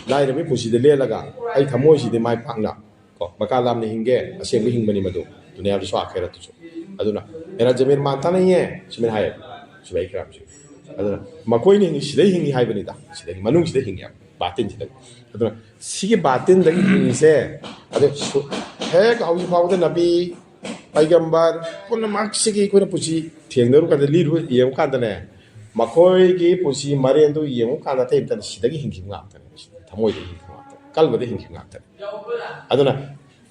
ꯂꯥꯏꯔꯕꯒꯤ ꯄꯨꯟꯁꯤꯗ ꯂꯦꯜꯂꯒ, ꯑꯩ ꯊꯃꯣꯏꯁꯤꯗꯤ ꯃꯥꯏ ꯄꯥꯛꯅ, ꯀꯣ, ꯃꯀꯥ ꯂꯥꯝꯅ ꯍꯤꯡꯒꯦ, ꯑꯁꯦꯡꯕ ꯍꯤꯡꯕꯅꯤ ꯃꯗꯨ, ꯗꯨꯅꯤꯌꯥꯗꯁꯨ ꯑꯥꯈꯦꯔꯠꯇꯁꯨ꯫ ꯑꯗꯨꯅ ꯃꯦꯔꯥ ꯖꯃꯤꯔ ꯃꯥꯟꯇꯥ ꯅꯍꯤ ꯍꯦ," ꯁꯨꯃꯥꯏꯅ ꯍꯥꯏꯌꯦ ꯁꯤꯕꯥꯏ ꯀꯔꯥꯝꯁꯦ꯫ ꯑꯗꯨꯅ ꯃꯈꯣꯏꯅ ꯍꯤꯡꯉꯤ, ꯁꯤꯗꯩ ꯍꯤꯡꯉꯤ ꯍꯥꯏꯕꯅꯤꯗ, ꯁꯤꯗꯒꯤ, ꯃꯅꯨꯡꯁꯤꯗ ꯍꯤꯡꯉꯦ, ꯕꯥꯇꯤꯟꯁꯤꯗꯒꯤ꯫ ꯑꯗꯨꯅ ꯁꯤꯒꯤ ꯕꯥꯇꯤꯟꯗꯒꯤ ꯍꯤꯡꯉꯤꯁꯦ, ꯑꯗꯨ ꯁꯨ-, ꯍꯦꯛ ꯍꯧꯖꯤꯛ ꯐꯥꯎꯕꯗ ꯅꯕꯤ, ꯄꯩꯒꯝꯕꯔ ꯄꯨꯝꯅꯃꯛꯁꯤꯒꯤ ꯑꯩꯈꯣꯏꯅ ꯄꯨꯟꯁꯤ ꯊꯦꯡꯅꯔꯨ ꯀꯥꯟꯗ, ꯂꯤꯔꯨ ꯌꯦꯡꯉꯨ ꯀꯥꯟꯗꯅꯦ, ꯃꯈꯣꯏꯒꯤ ꯄꯨꯟꯁꯤ ꯃꯔꯦꯟꯗꯨ ꯌꯦꯡꯉꯨ ꯀꯥꯟꯗ, ꯑꯇꯩ ꯑꯃꯇꯅ ꯁꯤꯗꯒꯤ ꯍꯤꯡꯈꯤꯕ ꯉꯥꯛꯇꯅꯦ, ꯊꯃꯣꯏꯗꯒꯤ ꯍꯤꯡꯈꯤꯕ ꯉꯥꯛꯇꯅꯦ, ꯀꯜꯕꯗ ꯍꯤꯡꯈꯤꯕ ꯉꯥꯛꯇꯅꯦ꯫ ꯑꯗꯨꯅ,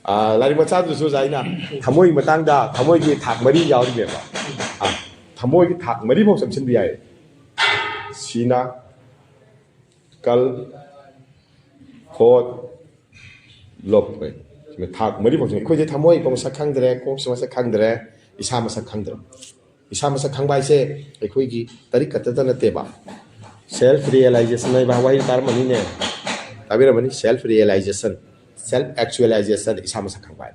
ꯑ, ꯂꯥꯏꯔꯤꯛ ꯃꯆꯥꯗꯨꯁꯨ ꯑꯣꯖꯥ ꯑꯩꯅ ꯊꯃꯣꯏꯒꯤ ꯃꯇꯥꯡꯗ, ꯊꯃꯣꯏꯒꯤ ꯊꯥꯛ ꯃꯔꯤ ꯌꯥꯎꯔꯤꯅꯦꯕ꯫ ꯑ, ꯊꯃꯣꯏꯒꯤ ꯊꯥꯛ ꯃꯔꯤꯐꯥꯎ ꯆꯪꯁꯤꯟꯕ ꯌꯥꯏ꯫ ꯁꯤꯅ, ꯀꯜ, ꯈꯣꯠ, ꯂꯣꯞ꯫ ꯊꯥꯛ ꯃꯔꯤꯐꯥꯎꯁꯦ ꯑꯩꯈꯣꯏꯗꯤ ꯊꯃꯣꯏ ꯃꯁꯛ ꯈꯪꯗ꯭ꯔꯦ, ꯀꯣꯛꯁꯨ ꯃꯁꯛ ꯈꯪꯗ꯭ꯔꯦ, ꯏꯁꯥ ꯃꯁꯛ ꯈꯪꯗ꯭ꯔꯦ꯫ ꯏꯁꯥ ꯃꯁꯛ ꯈꯪꯕ ꯍꯥꯏꯁꯦ ꯑꯩꯈꯣꯏꯒꯤ ꯇꯔꯤꯛ ꯈꯛꯇꯗ ꯅꯠꯇꯦꯕ꯫ Self realization ꯍꯥꯏꯕ ꯋꯥꯍꯩ ꯇꯥꯔꯝꯃꯅꯤꯅꯦ, ꯇꯥꯕꯤꯔꯝꯃꯅꯤ꯫ Self realization, self actualization, ꯏꯁꯥ ꯃꯁꯛ ꯈꯪꯕ ꯍꯥꯏ꯫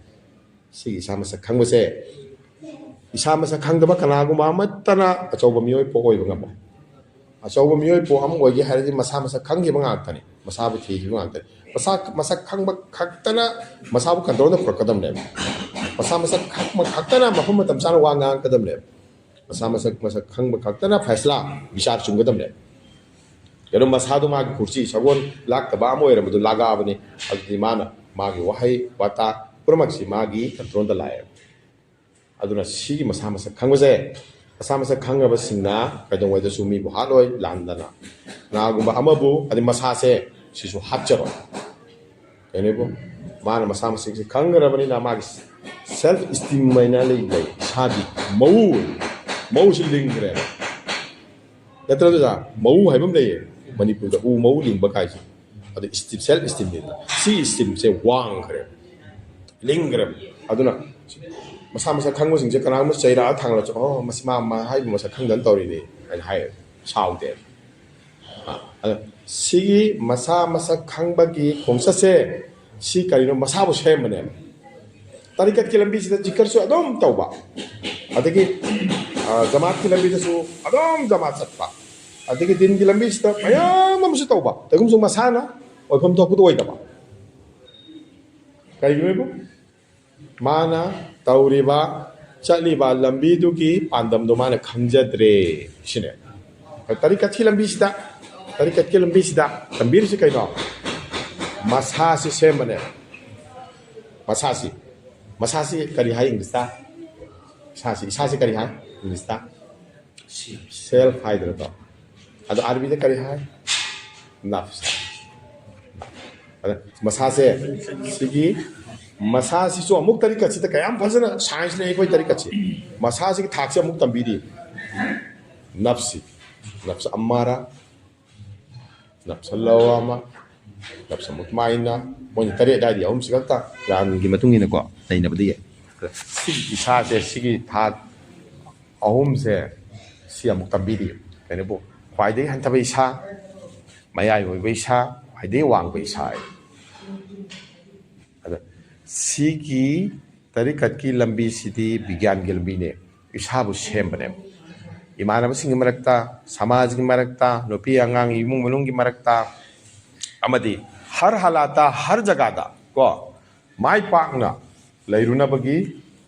ꯁꯤꯒꯤ ꯏꯁꯥ ꯃꯁꯛ ꯈꯪꯕꯁꯦ, ꯏꯁꯥ ꯃꯁꯛ ꯈꯪꯗꯕ ꯀꯅꯥꯒꯨꯝꯕ ꯑꯃꯠꯇꯅ ꯑꯆꯧꯕ ꯃꯤꯑꯣꯏ ꯄꯣꯛ ꯑꯣꯏꯕ ꯉꯝꯃꯣꯏ꯫ ꯑꯆꯧꯕ ꯃꯤꯑꯣꯏ ꯄꯣꯛ ꯑꯃ ꯑꯣꯏꯒꯦ ꯍꯥꯏꯔꯗꯤ ꯃꯁꯥ ꯃꯁꯛ ꯈꯪꯈꯤꯕ ꯉꯥꯛꯇꯅꯤ, ꯃꯁꯥꯕꯨ ꯊꯤꯈꯤꯕ ꯉꯥꯛꯇꯅꯤ꯫ ꯃꯁꯥ ꯃꯁꯛ ꯈꯪꯕ ꯈꯛꯇꯅ ꯃꯁꯥꯕꯨ ꯀꯟꯇ꯭ꯔꯣꯜꯗ ꯄꯨꯔꯛꯀꯗꯕꯅꯦꯕ꯫ ꯃꯁꯥ ꯃꯁꯛ ꯈꯪꯕ ꯈꯛꯇꯅ ꯃꯐꯝ ꯃꯇꯝ ꯆꯥꯅ ꯋꯥ ꯉꯥꯡꯉꯛꯀꯗꯕꯅꯦꯕ꯫ ꯃꯁꯥ ꯃꯁꯛ, ꯃꯁꯛ ꯈꯪꯕ ꯈꯛꯇꯅ ꯐꯩꯁꯂꯥ, ꯕꯤꯆꯥꯔ ꯆꯨꯝꯒꯗꯕꯅꯦꯕ꯫ ꯀꯩꯅꯣ, ꯃꯁꯥꯗꯣ ꯃꯥꯒꯤ ꯈꯨꯔꯆꯤ ꯁꯒꯣꯜ ꯂꯥꯛꯇꯕ ꯑꯃ ꯑꯣꯏꯔꯕꯗꯨ ꯂꯥꯛꯑꯕꯅꯤ꯫ ꯑꯗꯨꯗꯤ ꯃꯥꯅ ꯃꯥꯒꯤ ꯋꯥꯍꯩ ꯋꯥꯇꯥ ꯄꯨꯝꯅꯃꯛꯁꯤ ꯃꯥꯒꯤ ꯀꯟꯇ꯭ꯔꯣꯜꯗ ꯂꯥꯛꯑꯦꯕ꯫ ꯑꯗꯨꯅ ꯁꯤꯒꯤ ꯃꯁꯥ ꯃꯁꯛ ꯈꯪꯕꯁꯦ, ꯃꯁꯥ ꯃꯁꯛ ꯈꯪꯉꯕꯁꯤꯡꯅ ꯀꯩꯗꯧꯉꯩꯗꯁꯨ ꯃꯤꯕꯨ ꯍꯥꯠꯂꯣꯏ, ꯂꯥꯟꯗꯅ꯫ ꯀꯅꯥꯒꯨꯝꯕ ꯑꯃꯕꯨ, ꯑꯗꯩ ꯃꯁꯥꯁꯦ ꯁꯤꯁꯨ ꯍꯥꯠꯆꯔꯣꯏ꯫ ꯀꯩꯅꯣꯕꯨ, ꯃꯥꯅ ꯃꯁꯥ ꯃꯁꯛꯁꯦ ꯈꯪꯈ꯭ꯔꯕꯅꯤꯅ ꯃꯥꯒꯤ self esteem ꯍꯥꯏꯅ ꯂꯩ, ꯂꯩ꯫ ꯏꯁꯥꯒꯤ ꯃꯧ, ꯃꯧꯁꯤ ꯂꯤꯡꯈ꯭ꯔꯦꯕ꯫ ꯅꯠꯇ꯭ꯔ ꯑꯗꯨꯗ ꯃꯧ ꯍꯥꯏꯕ ꯑꯃ ꯂꯩꯌꯦ ꯃꯅꯤꯄꯨꯔꯗ, ꯎ ꯃꯧ ꯂꯤꯡꯕ ꯀꯥꯏꯁꯦ꯫ ꯑꯗꯨ esteem, self esteemꯅꯤꯗꯅ꯫ ꯁꯤ esteemꯁꯦ ꯋꯥꯡꯈ꯭ꯔꯦ, ꯂꯤꯡꯈ꯭ꯔꯦ꯫ ꯑꯗꯨꯅ ꯃꯁꯥ ꯃꯁꯛ ꯈꯪꯕꯁꯤꯡꯁꯦ ꯀꯅꯥꯒꯨꯝꯕ ꯆꯩꯔꯛꯑ ꯊꯥꯡꯒꯠꯂꯁꯨ, "ꯑꯣ, ꯃꯁꯤ ꯃꯥ, ꯃꯥ ꯍꯥꯏꯔꯤꯕ ꯃꯁꯛ ꯈꯪꯗꯅ ꯇꯧꯔꯤꯅꯦ" ꯍꯥꯏꯅ ꯍꯥꯏꯌꯦ, ꯁꯥꯎꯗꯦꯕ꯫ ꯑ, ꯑꯗ ꯁꯤꯒꯤ ꯃꯁꯥ ꯃꯁꯛ ꯈꯪꯕꯒꯤ ꯈꯣꯡꯆꯠꯁꯦ, ꯁꯤ ꯀꯔꯤꯅꯣ? ꯃꯁꯥꯕꯨ ꯁꯦꯝꯕꯅꯦꯕ꯫ ꯇꯔꯤꯀꯠꯀꯤ ꯂꯝꯕꯤꯁꯤꯗ ꯖꯤꯀꯔꯁꯨ ꯑꯗꯨꯝ ꯇꯧꯕ, ꯑꯗꯒꯤ, ꯑ, ꯖꯃꯥꯠꯀꯤ ꯂꯝꯕꯤꯗꯁꯨ ꯑꯗꯨꯝ ꯖꯃꯥꯠ ꯆꯠꯄ, ꯑꯗꯒꯤ ꯗꯤꯟꯒꯤ ꯂꯝꯕꯤꯁꯤꯗ ꯃꯌꯥꯝ ꯑꯃꯁꯨ ꯇꯧꯕ, ꯀꯩꯒꯨꯝꯕꯁꯨ ꯃꯁꯥꯅ ꯑꯣꯏꯐꯝ ꯊꯣꯛꯄꯗꯣ ꯑꯣꯏꯗꯕ꯫ ꯀꯔꯤꯒꯤꯅꯣ? ꯃꯥꯅ ꯇꯧꯔꯤꯕ, ꯆꯠꯂꯤꯕ ꯂꯝꯕꯤꯗꯨꯒꯤ ꯄꯥꯟꯗꯝꯗꯣ ꯃꯥꯅ ꯈꯪꯖꯗ꯭ꯔꯦ ꯁꯤꯅꯦ꯫ ꯇꯔꯤꯀꯠꯀꯤ ꯂꯝꯕꯤꯁꯤꯗ, ꯇꯔꯤꯀꯠꯀꯤ ꯂꯝꯕꯤꯁꯤꯗ ꯇꯝꯕꯤꯔꯤꯁꯤ ꯀꯩꯅꯣ? ꯃꯁꯥꯁꯤ ꯁꯦꯝꯕꯅꯦ꯫ ꯃꯁꯥꯁꯤ, ꯃꯁꯥꯁꯤ ꯀꯔꯤ ꯍꯥꯏ ꯏꯪꯂꯤꯁꯇ? ꯏꯁꯥꯁꯤ, ꯏꯁꯥꯁꯤ ꯀꯔꯤ ꯍꯥꯏ ꯏꯪꯂꯤꯁꯇ? ꯁꯦꯜꯐ ꯍꯥꯏꯗꯅꯀꯣ꯫ ꯑꯗꯣ ꯑꯥꯔꯕꯤꯗ ꯀꯔꯤ ꯍꯥꯏ? ꯅꯐꯁ꯫ ꯑꯗ ꯃꯁꯥꯁꯦ, ꯁꯤꯒꯤ ꯃꯁꯥꯁꯤꯁꯨ ꯑꯃꯨꯛ ꯇꯔꯤꯀꯠꯁꯤꯗ ꯀꯌꯥꯝ ꯐꯖꯅ ꯁꯥꯏꯟꯁ ꯂꯩ ꯑꯩꯈꯣꯏ ꯇꯔꯤꯀꯠꯁꯤ꯫ ꯃꯁꯥꯁꯤꯒꯤ ꯊꯥꯛꯁꯦ ꯑꯃꯨꯛ ꯇꯝꯕꯤꯔꯤ꯫ ꯅꯐꯁꯤ, ꯅꯐꯁ ꯑꯝꯃꯥꯔꯥ, ꯅꯐꯁ ꯂꯋꯥꯃ, ꯅꯐꯁ ꯃꯨꯠꯃꯥꯏꯟꯅ, ꯃꯣꯏꯅ ꯇꯔꯦꯠ ꯍꯥꯏꯗꯤ ꯑꯍꯨꯝꯁꯤ ꯈꯛꯇ ꯀꯨꯔꯥꯟꯒꯤ ꯃꯇꯨꯡ ꯏꯟꯅꯀꯣ ꯂꯩꯅꯕꯗꯒꯤ꯫ ꯁꯤꯒꯤ ꯏꯁꯥꯁꯦ, ꯁꯤꯒꯤ ꯊꯥꯛ ꯑꯍꯨꯝꯁꯦ, ꯁꯤ ꯑꯃꯨꯛ ꯇꯝꯕꯤꯔꯤ꯫ ꯀꯩꯅꯣꯕꯨ, ꯈ꯭ꯋꯥꯏꯗꯒꯤ ꯍꯟꯊꯕ ꯏꯁꯥ, ꯃꯌꯥꯏ ꯑꯣꯏꯕ ꯏꯁꯥ, ꯈ꯭ꯋꯥꯏꯗꯒꯤ ꯋꯥꯡꯕ ꯏꯁꯥ ꯍꯥꯏ꯫ ꯑꯗ ꯁꯤꯒꯤ ꯇꯔꯤꯀꯠꯀꯤ ꯂꯝꯕꯤꯁꯤꯗꯤ ꯕꯤꯒ꯭ꯌꯥꯟꯒꯤ ꯂꯝꯕꯤꯅꯦ, ꯏꯁꯥꯕꯨ ꯁꯦꯝꯕꯅꯦꯕ꯫ ꯏꯃꯥꯟꯅꯕꯁꯤꯡꯒꯤ ꯃꯔꯛꯇ, ꯁꯃꯥꯖꯒꯤ ꯃꯔꯛꯇ, ꯅꯨꯄꯤ ꯑꯉꯥꯡ, ꯏꯃꯨꯡ ꯃꯅꯨꯡꯒꯤ ꯃꯔꯛꯇ, ꯑꯃꯗꯤ ꯍꯔ ꯍꯥꯂꯥꯠꯇ, ꯍꯔ ꯖꯒꯥꯗ ꯀꯣ ꯃꯥꯏ ꯄꯥꯛꯅ ꯂꯩꯔꯨꯅꯕꯒꯤ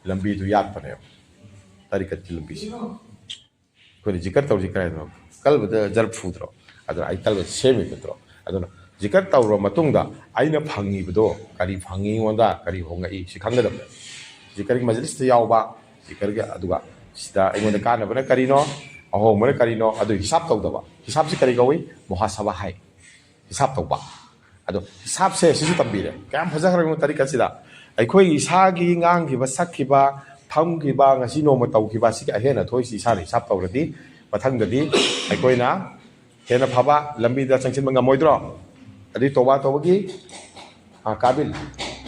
ꯂꯝꯕꯤꯗꯨ ꯌꯥꯠꯄꯅꯦꯕ ꯇꯔꯤꯀꯠꯀꯤ ꯂꯝꯕꯤꯁꯦ꯫ ꯑꯩꯈꯣꯏꯅ ꯖꯤꯀꯔ ꯇꯧꯔꯤ ꯀꯥꯏꯗꯅꯣ, ꯀꯜꯕꯗ ꯖꯔ ꯐꯨꯗ꯭ꯔꯣ? ꯑꯗꯨꯅ ꯑꯩ ꯀꯜꯕ ꯁꯦꯝꯃꯤ ꯅꯠꯇ꯭ꯔꯣ? ꯑꯗꯨꯅ ꯖꯤꯀꯔ ꯇꯧꯔꯕ ꯃꯇꯨꯡꯗ ꯑꯩꯅ ꯐꯪꯉꯤꯕꯗꯣ ꯀꯔꯤ ꯐꯪꯉꯤ, ꯑꯩꯉꯣꯟꯗ ꯀꯔꯤ ꯍꯣꯡꯉꯛꯏ, ꯁꯤ ꯈꯪꯒꯗꯕꯅꯦ꯫ ꯖꯤꯀꯔꯒꯤ ꯃꯖꯂꯤꯁꯇ ꯌꯥꯎꯕ, ꯖꯤꯀꯔꯒꯤ, ꯑꯗꯨꯒ ꯁꯤꯗ ꯑꯩꯉꯣꯟꯗ ꯀꯥꯟꯅꯕꯅ ꯀꯔꯤꯅꯣ, ꯑꯍꯣꯡꯕꯅ ꯀꯔꯤꯅꯣ, ꯑꯗꯨ ꯍꯤꯁꯥꯞ ꯇꯧꯗꯕ꯫ ꯍꯤꯁꯥꯞꯁꯤ ꯀꯔꯤ ꯀꯧꯏ? ꯃꯨꯍꯥꯁꯥꯕꯥ ꯍꯥꯏ꯫ ꯍꯤꯁꯥꯞ ꯇꯧꯕ꯫ ꯑꯗꯣ ꯍꯤꯁꯥꯞꯁꯦ ꯁꯤꯁꯨ ꯇꯝꯕꯤꯔꯦ꯫ ꯀꯌꯥꯝ ꯐꯖꯈ꯭ꯔꯕꯅꯣ ꯇꯔꯤꯀꯠꯁꯤꯗ꯫ ꯑꯩꯈꯣꯏ ꯏꯁꯥꯒꯤ ꯉꯥꯡꯈꯤꯕ, ꯁꯛꯈꯤꯕ, ꯐꯝꯈꯤꯕ, ꯉꯁꯤ ꯅꯣꯡꯃ ꯇꯧꯈꯤꯕ, ꯁꯤꯒꯤ ꯑꯍꯦꯟ ꯑꯊꯣꯏꯁꯤ ꯏꯁꯥꯅ ꯍꯤꯁꯥꯞ ꯇꯧꯔꯗꯤ, ꯃꯊꯪꯗꯗꯤ ꯑꯩꯈꯣꯏꯅ ꯍꯦꯟꯅ ꯐꯕ ꯂꯝꯕꯤꯗ ꯆꯪꯁꯤꯟꯕ ꯉꯝꯃꯣꯏꯗ꯭ꯔꯣ? ꯑꯗꯨꯏ ꯇꯧꯕ ꯇꯧꯕꯒꯤ, ꯑ, ꯀꯥꯕꯤꯜ,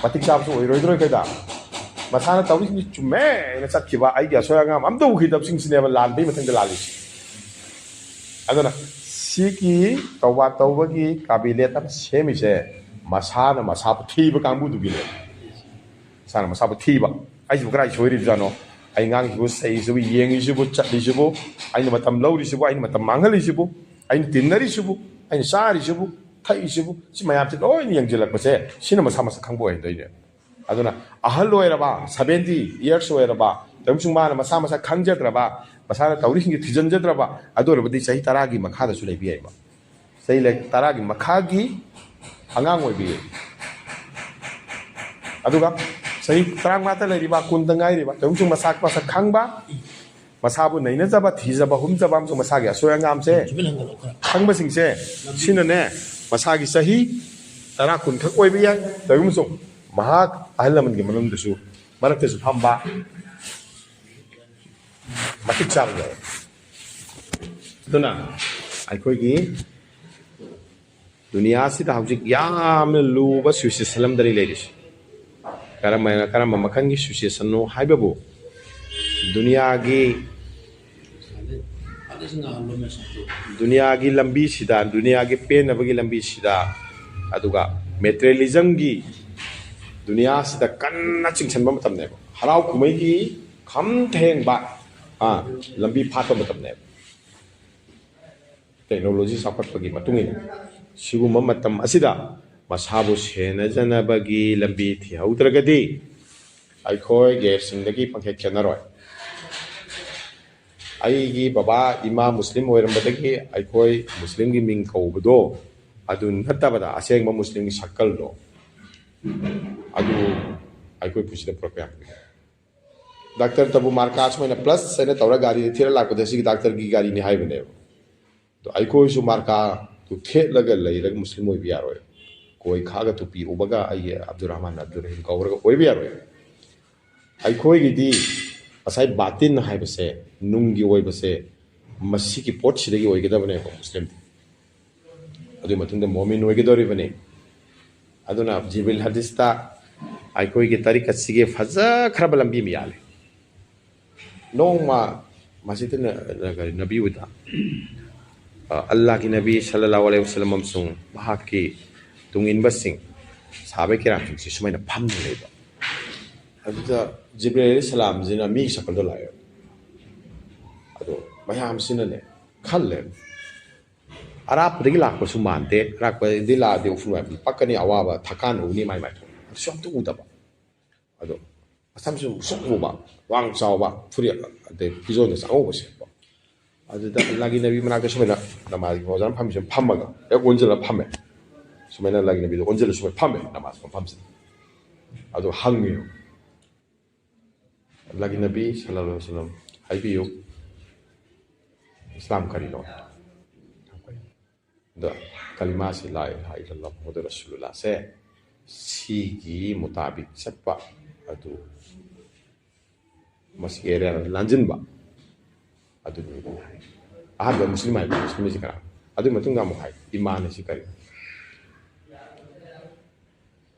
ꯃꯇꯤꯛ ꯆꯥꯕꯁꯨ ꯑꯣꯏꯔꯣꯏꯗ꯭ꯔꯣ ꯑꯩꯈꯣꯏꯗ? ꯃꯁꯥꯅ ꯇꯧꯔꯤꯁꯤꯡꯁꯤ ꯆꯨꯝꯃꯦ ꯍꯥꯏꯅ ꯆꯠꯈꯤꯕ, ꯑꯩꯒꯤ ꯑꯁꯣꯏ ꯑꯉꯥꯝ ꯑꯝꯇ ꯎꯈꯤꯗꯕꯁꯤꯡꯁꯤꯅꯦꯕ ꯂꯥꯟꯕꯒꯤ ꯃꯊꯪꯗ ꯂꯥꯜꯂꯤꯁꯤ꯫ ꯑꯗꯨꯅ ꯁꯤꯒꯤ ꯇꯧꯕ ꯇꯧꯕꯒꯤ ꯀꯥꯕꯤꯂꯦꯠ ꯑꯃ ꯁꯦꯝꯃꯤꯁꯦ ꯃꯁꯥꯅ ꯃꯁꯥꯕꯨ ꯊꯤꯕ ꯀꯥꯡꯕꯨꯗꯨꯒꯤꯅꯦ꯫ ꯃꯁꯥꯅ ꯃꯁꯥꯕꯨ ꯊꯤꯕ꯫ ꯑꯩꯁꯤꯕꯨ ꯀꯗꯥꯏ ꯁꯣꯏꯔꯤꯕꯖꯥꯠꯅꯣ? ꯑꯩ ꯉꯥꯡꯉꯤꯁꯤꯕꯨ, ꯁꯛꯏꯁꯤꯕꯨ, ꯌꯦꯡꯉꯤꯁꯤꯕꯨ, ꯆꯠꯂꯤꯁꯤꯕꯨ, ꯑꯩꯅ ꯃꯇꯝ ꯂꯧꯔꯤꯁꯤꯕꯨ, ꯑꯩꯅ ꯃꯇꯝ ꯃꯥꯡꯍꯜꯂꯤꯁꯤꯕꯨ, ꯑꯩꯅ ꯇꯤꯟꯅꯔꯤꯁꯤꯕꯨ, ꯑꯩꯅ ꯆꯥꯔꯤꯁꯤꯕꯨ, ꯊꯛꯏꯁꯤꯕꯨ, ꯁꯤ ꯃꯌꯥꯝꯁꯦ ꯂꯣꯏꯅ ꯌꯦꯡꯁꯤꯜꯂꯛꯄꯁꯦ ꯁꯤꯅ ꯃꯁꯥ ꯃꯁꯥ ꯈꯪꯕ ꯑꯣꯏꯍꯟꯗꯣꯏꯅꯦ꯫ ꯑꯗꯨꯅ ꯑꯍꯜ ꯑꯣꯏꯔꯕ, seventy years ꯑꯣꯏꯔꯕ, ꯇꯧꯕꯁꯨ ꯃꯥꯅ ꯃꯁꯥ ꯃꯁꯥ ꯈꯪꯖꯗ꯭ꯔꯕ, ꯃꯁꯥꯅ ꯇꯧꯔꯤꯁꯤꯡꯁꯦ ꯊꯤꯖꯤꯟꯖꯗ꯭ꯔꯕ, ꯑꯗꯨ ꯑꯣꯏꯔꯕꯗꯤ ꯆꯍꯤ ꯇꯔꯥꯒꯤ ꯃꯈꯥꯗꯁꯨ ꯂꯩꯕ ꯌꯥꯏꯕ꯫ ꯆꯍꯤ ꯂꯦꯛ-, ꯇꯔꯥꯒꯤ ꯃꯈꯥꯒꯤ ꯑꯉꯥꯡ ꯑꯣꯏꯕꯤ꯫ ꯑꯗꯨꯒ ꯆꯍꯤ ꯇꯔꯥꯃꯉꯥꯗ ꯂꯩꯔꯤꯕ, ꯀꯨꯟꯗ ꯉꯥꯏꯔꯤꯕ, ꯇꯧꯕꯁꯨ ꯃꯁꯥ ꯃꯁꯥ ꯈꯪꯕ, ꯃꯁꯥꯕꯨ ꯅꯩꯅꯖꯕ, ꯊꯤꯖꯕ, ꯍꯨꯝꯖꯕ ꯑꯃꯁꯨꯡ ꯃꯁꯥꯒꯤ ꯑꯁꯣꯏ ꯑꯉꯥꯝꯁꯦ ꯈꯪꯕꯁꯤꯡꯁꯦ, ꯁꯤꯅꯅꯦ ꯃꯁꯥꯒꯤ ꯆꯍꯤ ꯇꯔꯥ ꯀꯨꯟꯈꯛ ꯑꯣꯏꯕ ꯌꯥꯏ꯫ ꯇꯧꯕꯁꯨ ꯃꯍꯥꯛ ꯑꯍꯜ ꯂꯃꯟꯒꯤ ꯃꯅꯨꯡꯗꯁꯨ, ꯃꯔꯛꯇꯁꯨ ꯐꯝꯕ ꯃꯇꯤꯛ ꯆꯥꯕ ꯌꯥꯏ꯫ ꯑꯗꯨꯅ ꯑꯩꯈꯣꯏꯒꯤ ꯗꯨꯅꯤꯌꯥꯁꯤꯗ ꯍꯧꯖꯤꯛ ꯌꯥꯝꯅ ꯂꯨꯕ ꯁꯤꯆꯨꯋꯦꯁꯟ ꯑꯃꯗꯅꯤ ꯂꯩꯔꯤꯁꯦ꯫ ꯀꯔꯝꯕ, ꯀꯔꯝꯕ ꯃꯈꯜꯒꯤ ꯁꯤꯆꯨꯋꯦꯁꯟꯅꯣ ꯍꯥꯏꯕꯕꯨ, ꯗꯨꯅꯤꯌꯥꯒꯤ, ꯗꯨꯅꯤꯌꯥꯒꯤ ꯂꯝꯕꯤꯁꯤꯗ, ꯗꯨꯅꯤꯌꯥꯒꯤ ꯄꯦꯟꯅꯕꯒꯤ ꯂꯝꯕꯤꯁꯤꯗ, ꯑꯗꯨꯒ ꯃꯦꯇꯔꯤꯌꯦꯂꯤꯖꯝꯒꯤ ꯗꯨꯅꯤꯌꯥꯁꯤꯗ ꯀꯟꯅ ꯆꯤꯡꯁꯤꯟꯕ ꯃꯇꯝꯅꯦꯕ꯫ ꯍꯔꯥꯎ ꯀꯨꯝꯍꯩꯒꯤ ꯈꯝ ꯊꯦꯡꯕ, ꯑꯥ, ꯂꯝꯕꯤ ꯐꯥꯠꯄ ꯃꯇꯝꯅꯦꯕ꯫ ꯇꯦꯛꯅꯣꯂꯣꯖꯤ ꯆꯥꯎꯈꯠꯄꯒꯤ ꯃꯇꯨꯡ ꯏꯟꯅ ꯁꯤꯒꯨꯝꯕ ꯃꯇꯝ ꯑꯁꯤꯗ ꯃꯁꯥꯕꯨ ꯁꯦꯟꯅꯖꯅꯕꯒꯤ ꯂꯝꯕꯤ ꯊꯤꯍꯧꯗ꯭ꯔꯒꯗꯤ ꯑꯩꯈꯣꯏ ꯒꯦꯁꯁꯤꯡꯗꯒꯤ ꯄꯪꯈꯦꯠ ꯈꯦꯠꯅꯔꯣꯏ꯫ ꯑꯩꯒꯤ ꯕꯕꯥ ꯏꯃꯥ ꯃꯨꯁꯂꯤꯝ ꯑꯣꯏꯔꯝꯕꯗꯒꯤ ꯑꯩꯈꯣꯏ ꯃꯨꯁꯂꯤꯝꯒꯤ ꯃꯤꯡ ꯀꯧꯕꯗꯣ ꯑꯗꯨ ꯅꯠꯇꯕꯗ ꯑꯁꯦꯡꯕ ꯃꯨꯁꯂꯤꯝꯒꯤ ꯁꯛꯀꯜꯗꯣ ꯑꯗꯨ ꯑꯩꯈꯣꯏ ꯄꯨꯟꯁꯤꯗ ꯄꯨꯔꯛꯄ ꯌꯥꯝ ꯂꯨꯏ꯫ ꯗꯥꯛꯇꯔꯇꯕꯨ ꯃꯥꯔꯀꯥ ꯁꯨꯃꯥꯏꯅ ꯄ꯭ꯂꯁ ꯍꯥꯏꯅ ꯇꯧꯔ ꯒꯥꯔꯤꯗ ꯊꯤꯔ ꯂꯥꯛꯄꯗ ꯁꯤꯒꯤ ꯗꯥꯛꯇꯔꯒꯤ ꯒꯥꯔꯤꯅꯤ ꯍꯥꯏꯕꯅꯦꯕ꯫ ꯑꯗꯣ ꯑꯩꯈꯣꯏꯁꯨ ꯃꯥꯔꯀꯥꯗꯨ ꯊꯦꯠꯂꯒ ꯂꯩꯔꯒ ꯃꯨꯁꯂꯤꯝ ꯑꯣꯏꯕ ꯌꯥꯔꯣꯏ꯫ ꯀꯣꯏ ꯈꯥꯛꯑꯒ ꯇꯨꯄꯤ ꯎꯞꯄꯒ ꯑꯩꯒꯤ ꯑꯕꯗꯨꯔ ꯔꯍꯃꯥꯟ ꯑꯕꯗꯨꯔ ꯔꯍꯤꯝ ꯀꯧꯔꯒ ꯑꯣꯏꯕ ꯌꯥꯔꯣꯏ꯫ ꯑꯩꯈꯣꯏꯒꯤꯗꯤ ꯉꯁꯥꯏ ꯕꯥꯇꯤꯟ ꯍꯥꯏꯕꯁꯦ, ꯅꯨꯡꯒꯤ ꯑꯣꯏꯕꯁꯦ, ꯃꯁꯤꯒꯤ ꯄꯣꯠꯁꯤꯗꯒꯤ ꯑꯣꯏꯒꯗꯕꯅꯦꯕ ꯃꯨꯁꯂꯤꯝꯗꯤ꯫ ꯑꯗꯨꯒꯤ ꯃꯇꯨꯡꯗ ꯃꯣꯃꯤꯟ ꯑꯣꯏꯒꯗꯧꯔꯤꯕꯅꯤ꯫ ꯑꯗꯨꯅ ꯖꯤꯕ꯭ꯔꯤꯜ ꯍꯗꯤꯁꯇ ꯑꯩꯈꯣꯏꯒꯤ ꯇꯔꯤꯀꯠꯁꯤꯒꯤ ꯐꯖꯈ꯭ꯔꯕ ꯂꯝꯕꯤ ꯑꯃ ꯌꯥꯜꯂꯤ꯫ ꯅꯣꯡꯃ ꯃꯁꯤꯗ ꯅ-, ꯅ-, ꯀꯔꯤ, ꯅꯕꯤ ꯍꯨꯗꯥ, ꯑ, ꯑꯜꯂꯥꯍꯒꯤ ꯅꯕꯤ ꯁꯜꯂꯜꯂꯥꯍꯨ ꯑꯂꯩꯍꯤ ꯋꯥꯁꯜꯂꯝ ꯑꯃꯁꯨꯡ ꯃꯍꯥꯛꯀꯤ ꯇꯨꯡꯏꯟꯕꯁꯤꯡ, ꯁꯍꯥꯕꯥ ꯀꯤꯔꯥꯝꯁꯤꯡꯁꯤ ꯁꯨꯃꯥꯏꯅ ꯐꯝꯗꯨꯅ ꯂꯩꯕ꯫ ꯑꯗꯨꯗ ꯖꯤꯕ꯭ꯔꯤꯜ ꯑꯂꯩꯍꯤ ꯁꯂꯥꯝꯁꯤꯅ ꯃꯤꯒꯤ ꯁꯀꯜꯗ ꯂꯥꯛꯑꯦ꯫ ꯑꯗꯣ ꯃꯌꯥꯝꯁꯤꯅꯅꯦ ꯈꯜꯂꯦ, ꯑꯔꯥꯞꯄꯗꯒꯤ ꯂꯥꯛꯄꯁꯨ ꯃꯥꯟꯗꯦ, ꯑꯔꯥꯞꯄꯗꯒꯤ ꯂꯥꯛꯑꯗꯤ ꯎꯐꯨꯜ ꯋꯥꯏꯐꯨꯜ ꯄꯛꯀꯅꯤ, ꯑꯋꯥꯕ ꯊꯀꯥꯟ ꯎꯅꯤ, ꯃꯥꯏ ꯃꯥꯏ ꯊꯣꯛꯄ ꯑꯗꯨꯁꯨ ꯑꯝꯇ ꯎꯗꯕ꯫ ꯑꯗꯣ ꯃꯁꯝꯁꯨ ꯃꯨꯁꯨꯛ ꯃꯨꯕ, ꯋꯥꯡ ꯆꯥꯎꯕ, ꯐꯨꯔꯤꯠ ꯑꯗꯩ ꯐꯤꯖꯣꯜꯗꯁꯨ ꯑꯉꯧꯕ ꯁꯦꯠꯄ꯫ ꯑꯗꯨꯗ ꯑꯜꯂꯥꯍꯒꯤ ꯅꯕꯤ ꯃꯅꯥꯛꯇ ꯁꯨꯃꯥꯏꯅ ꯅꯃꯥꯖꯒꯤ ꯑꯣꯖꯥꯅ ꯐꯝꯃꯤꯁꯦ ꯐꯝꯃꯒ ꯍꯦꯛ ꯑꯣꯟꯁꯤꯜꯂꯒ ꯐꯝꯃꯦ꯫ ꯁꯨꯃꯥꯏꯅ ꯑꯜꯂꯥꯍꯒꯤ ꯅꯕꯤꯗꯣ ꯑꯣꯟꯁꯤꯜꯂ ꯁꯨꯃꯥꯏꯅ ꯐꯝꯃꯦ ꯅꯃꯥꯖ ꯃꯐꯝꯁꯤꯗ꯫ ꯑꯗꯣ ꯍꯪꯉꯦ, "ꯑꯜꯂꯥꯍꯒꯤ ꯅꯕꯤ ꯁꯜꯂꯜꯂꯥꯍꯨ ꯑꯂꯩꯍꯤ ꯋꯥꯁꯜꯂꯝ, ꯍꯥꯏꯕꯤꯌꯨ, ꯏꯁꯂꯥꯝ ꯀꯔꯤꯅꯣ?" ꯑꯗꯣ ꯀꯂꯤꯃꯥꯁꯤ, "ꯂꯥ ꯏꯂꯥꯍ ꯏꯜꯂꯜꯂꯥꯍ ꯃꯨꯍꯝꯃꯗꯨ ꯔꯁꯨꯂꯨꯜꯂꯥꯍꯁꯦ", ꯁꯤꯒꯤ ꯃꯨꯇꯥꯕꯤꯛ ꯆꯠꯄ ꯑꯗꯨ, ꯃꯁꯤꯒꯤ ꯑꯦꯔꯤꯌꯥꯗ ꯂꯥꯟꯖꯤꯟꯕ ꯑꯗꯨꯅꯤ ꯍꯥꯏ꯫ ꯑꯍꯥꯟꯕ ꯃꯨꯁꯂꯤꯝ ꯍꯥꯏꯕ ꯃꯨꯁꯂꯤꯝ ꯑꯁꯤ ꯀꯅꯥ? ꯑꯗꯨꯒꯤ ꯃꯇꯨꯡꯗ ꯑꯃꯨꯛ ꯍꯥꯏ, "ꯏꯃꯥꯟ ꯑꯁꯤ ꯀꯔꯤ?"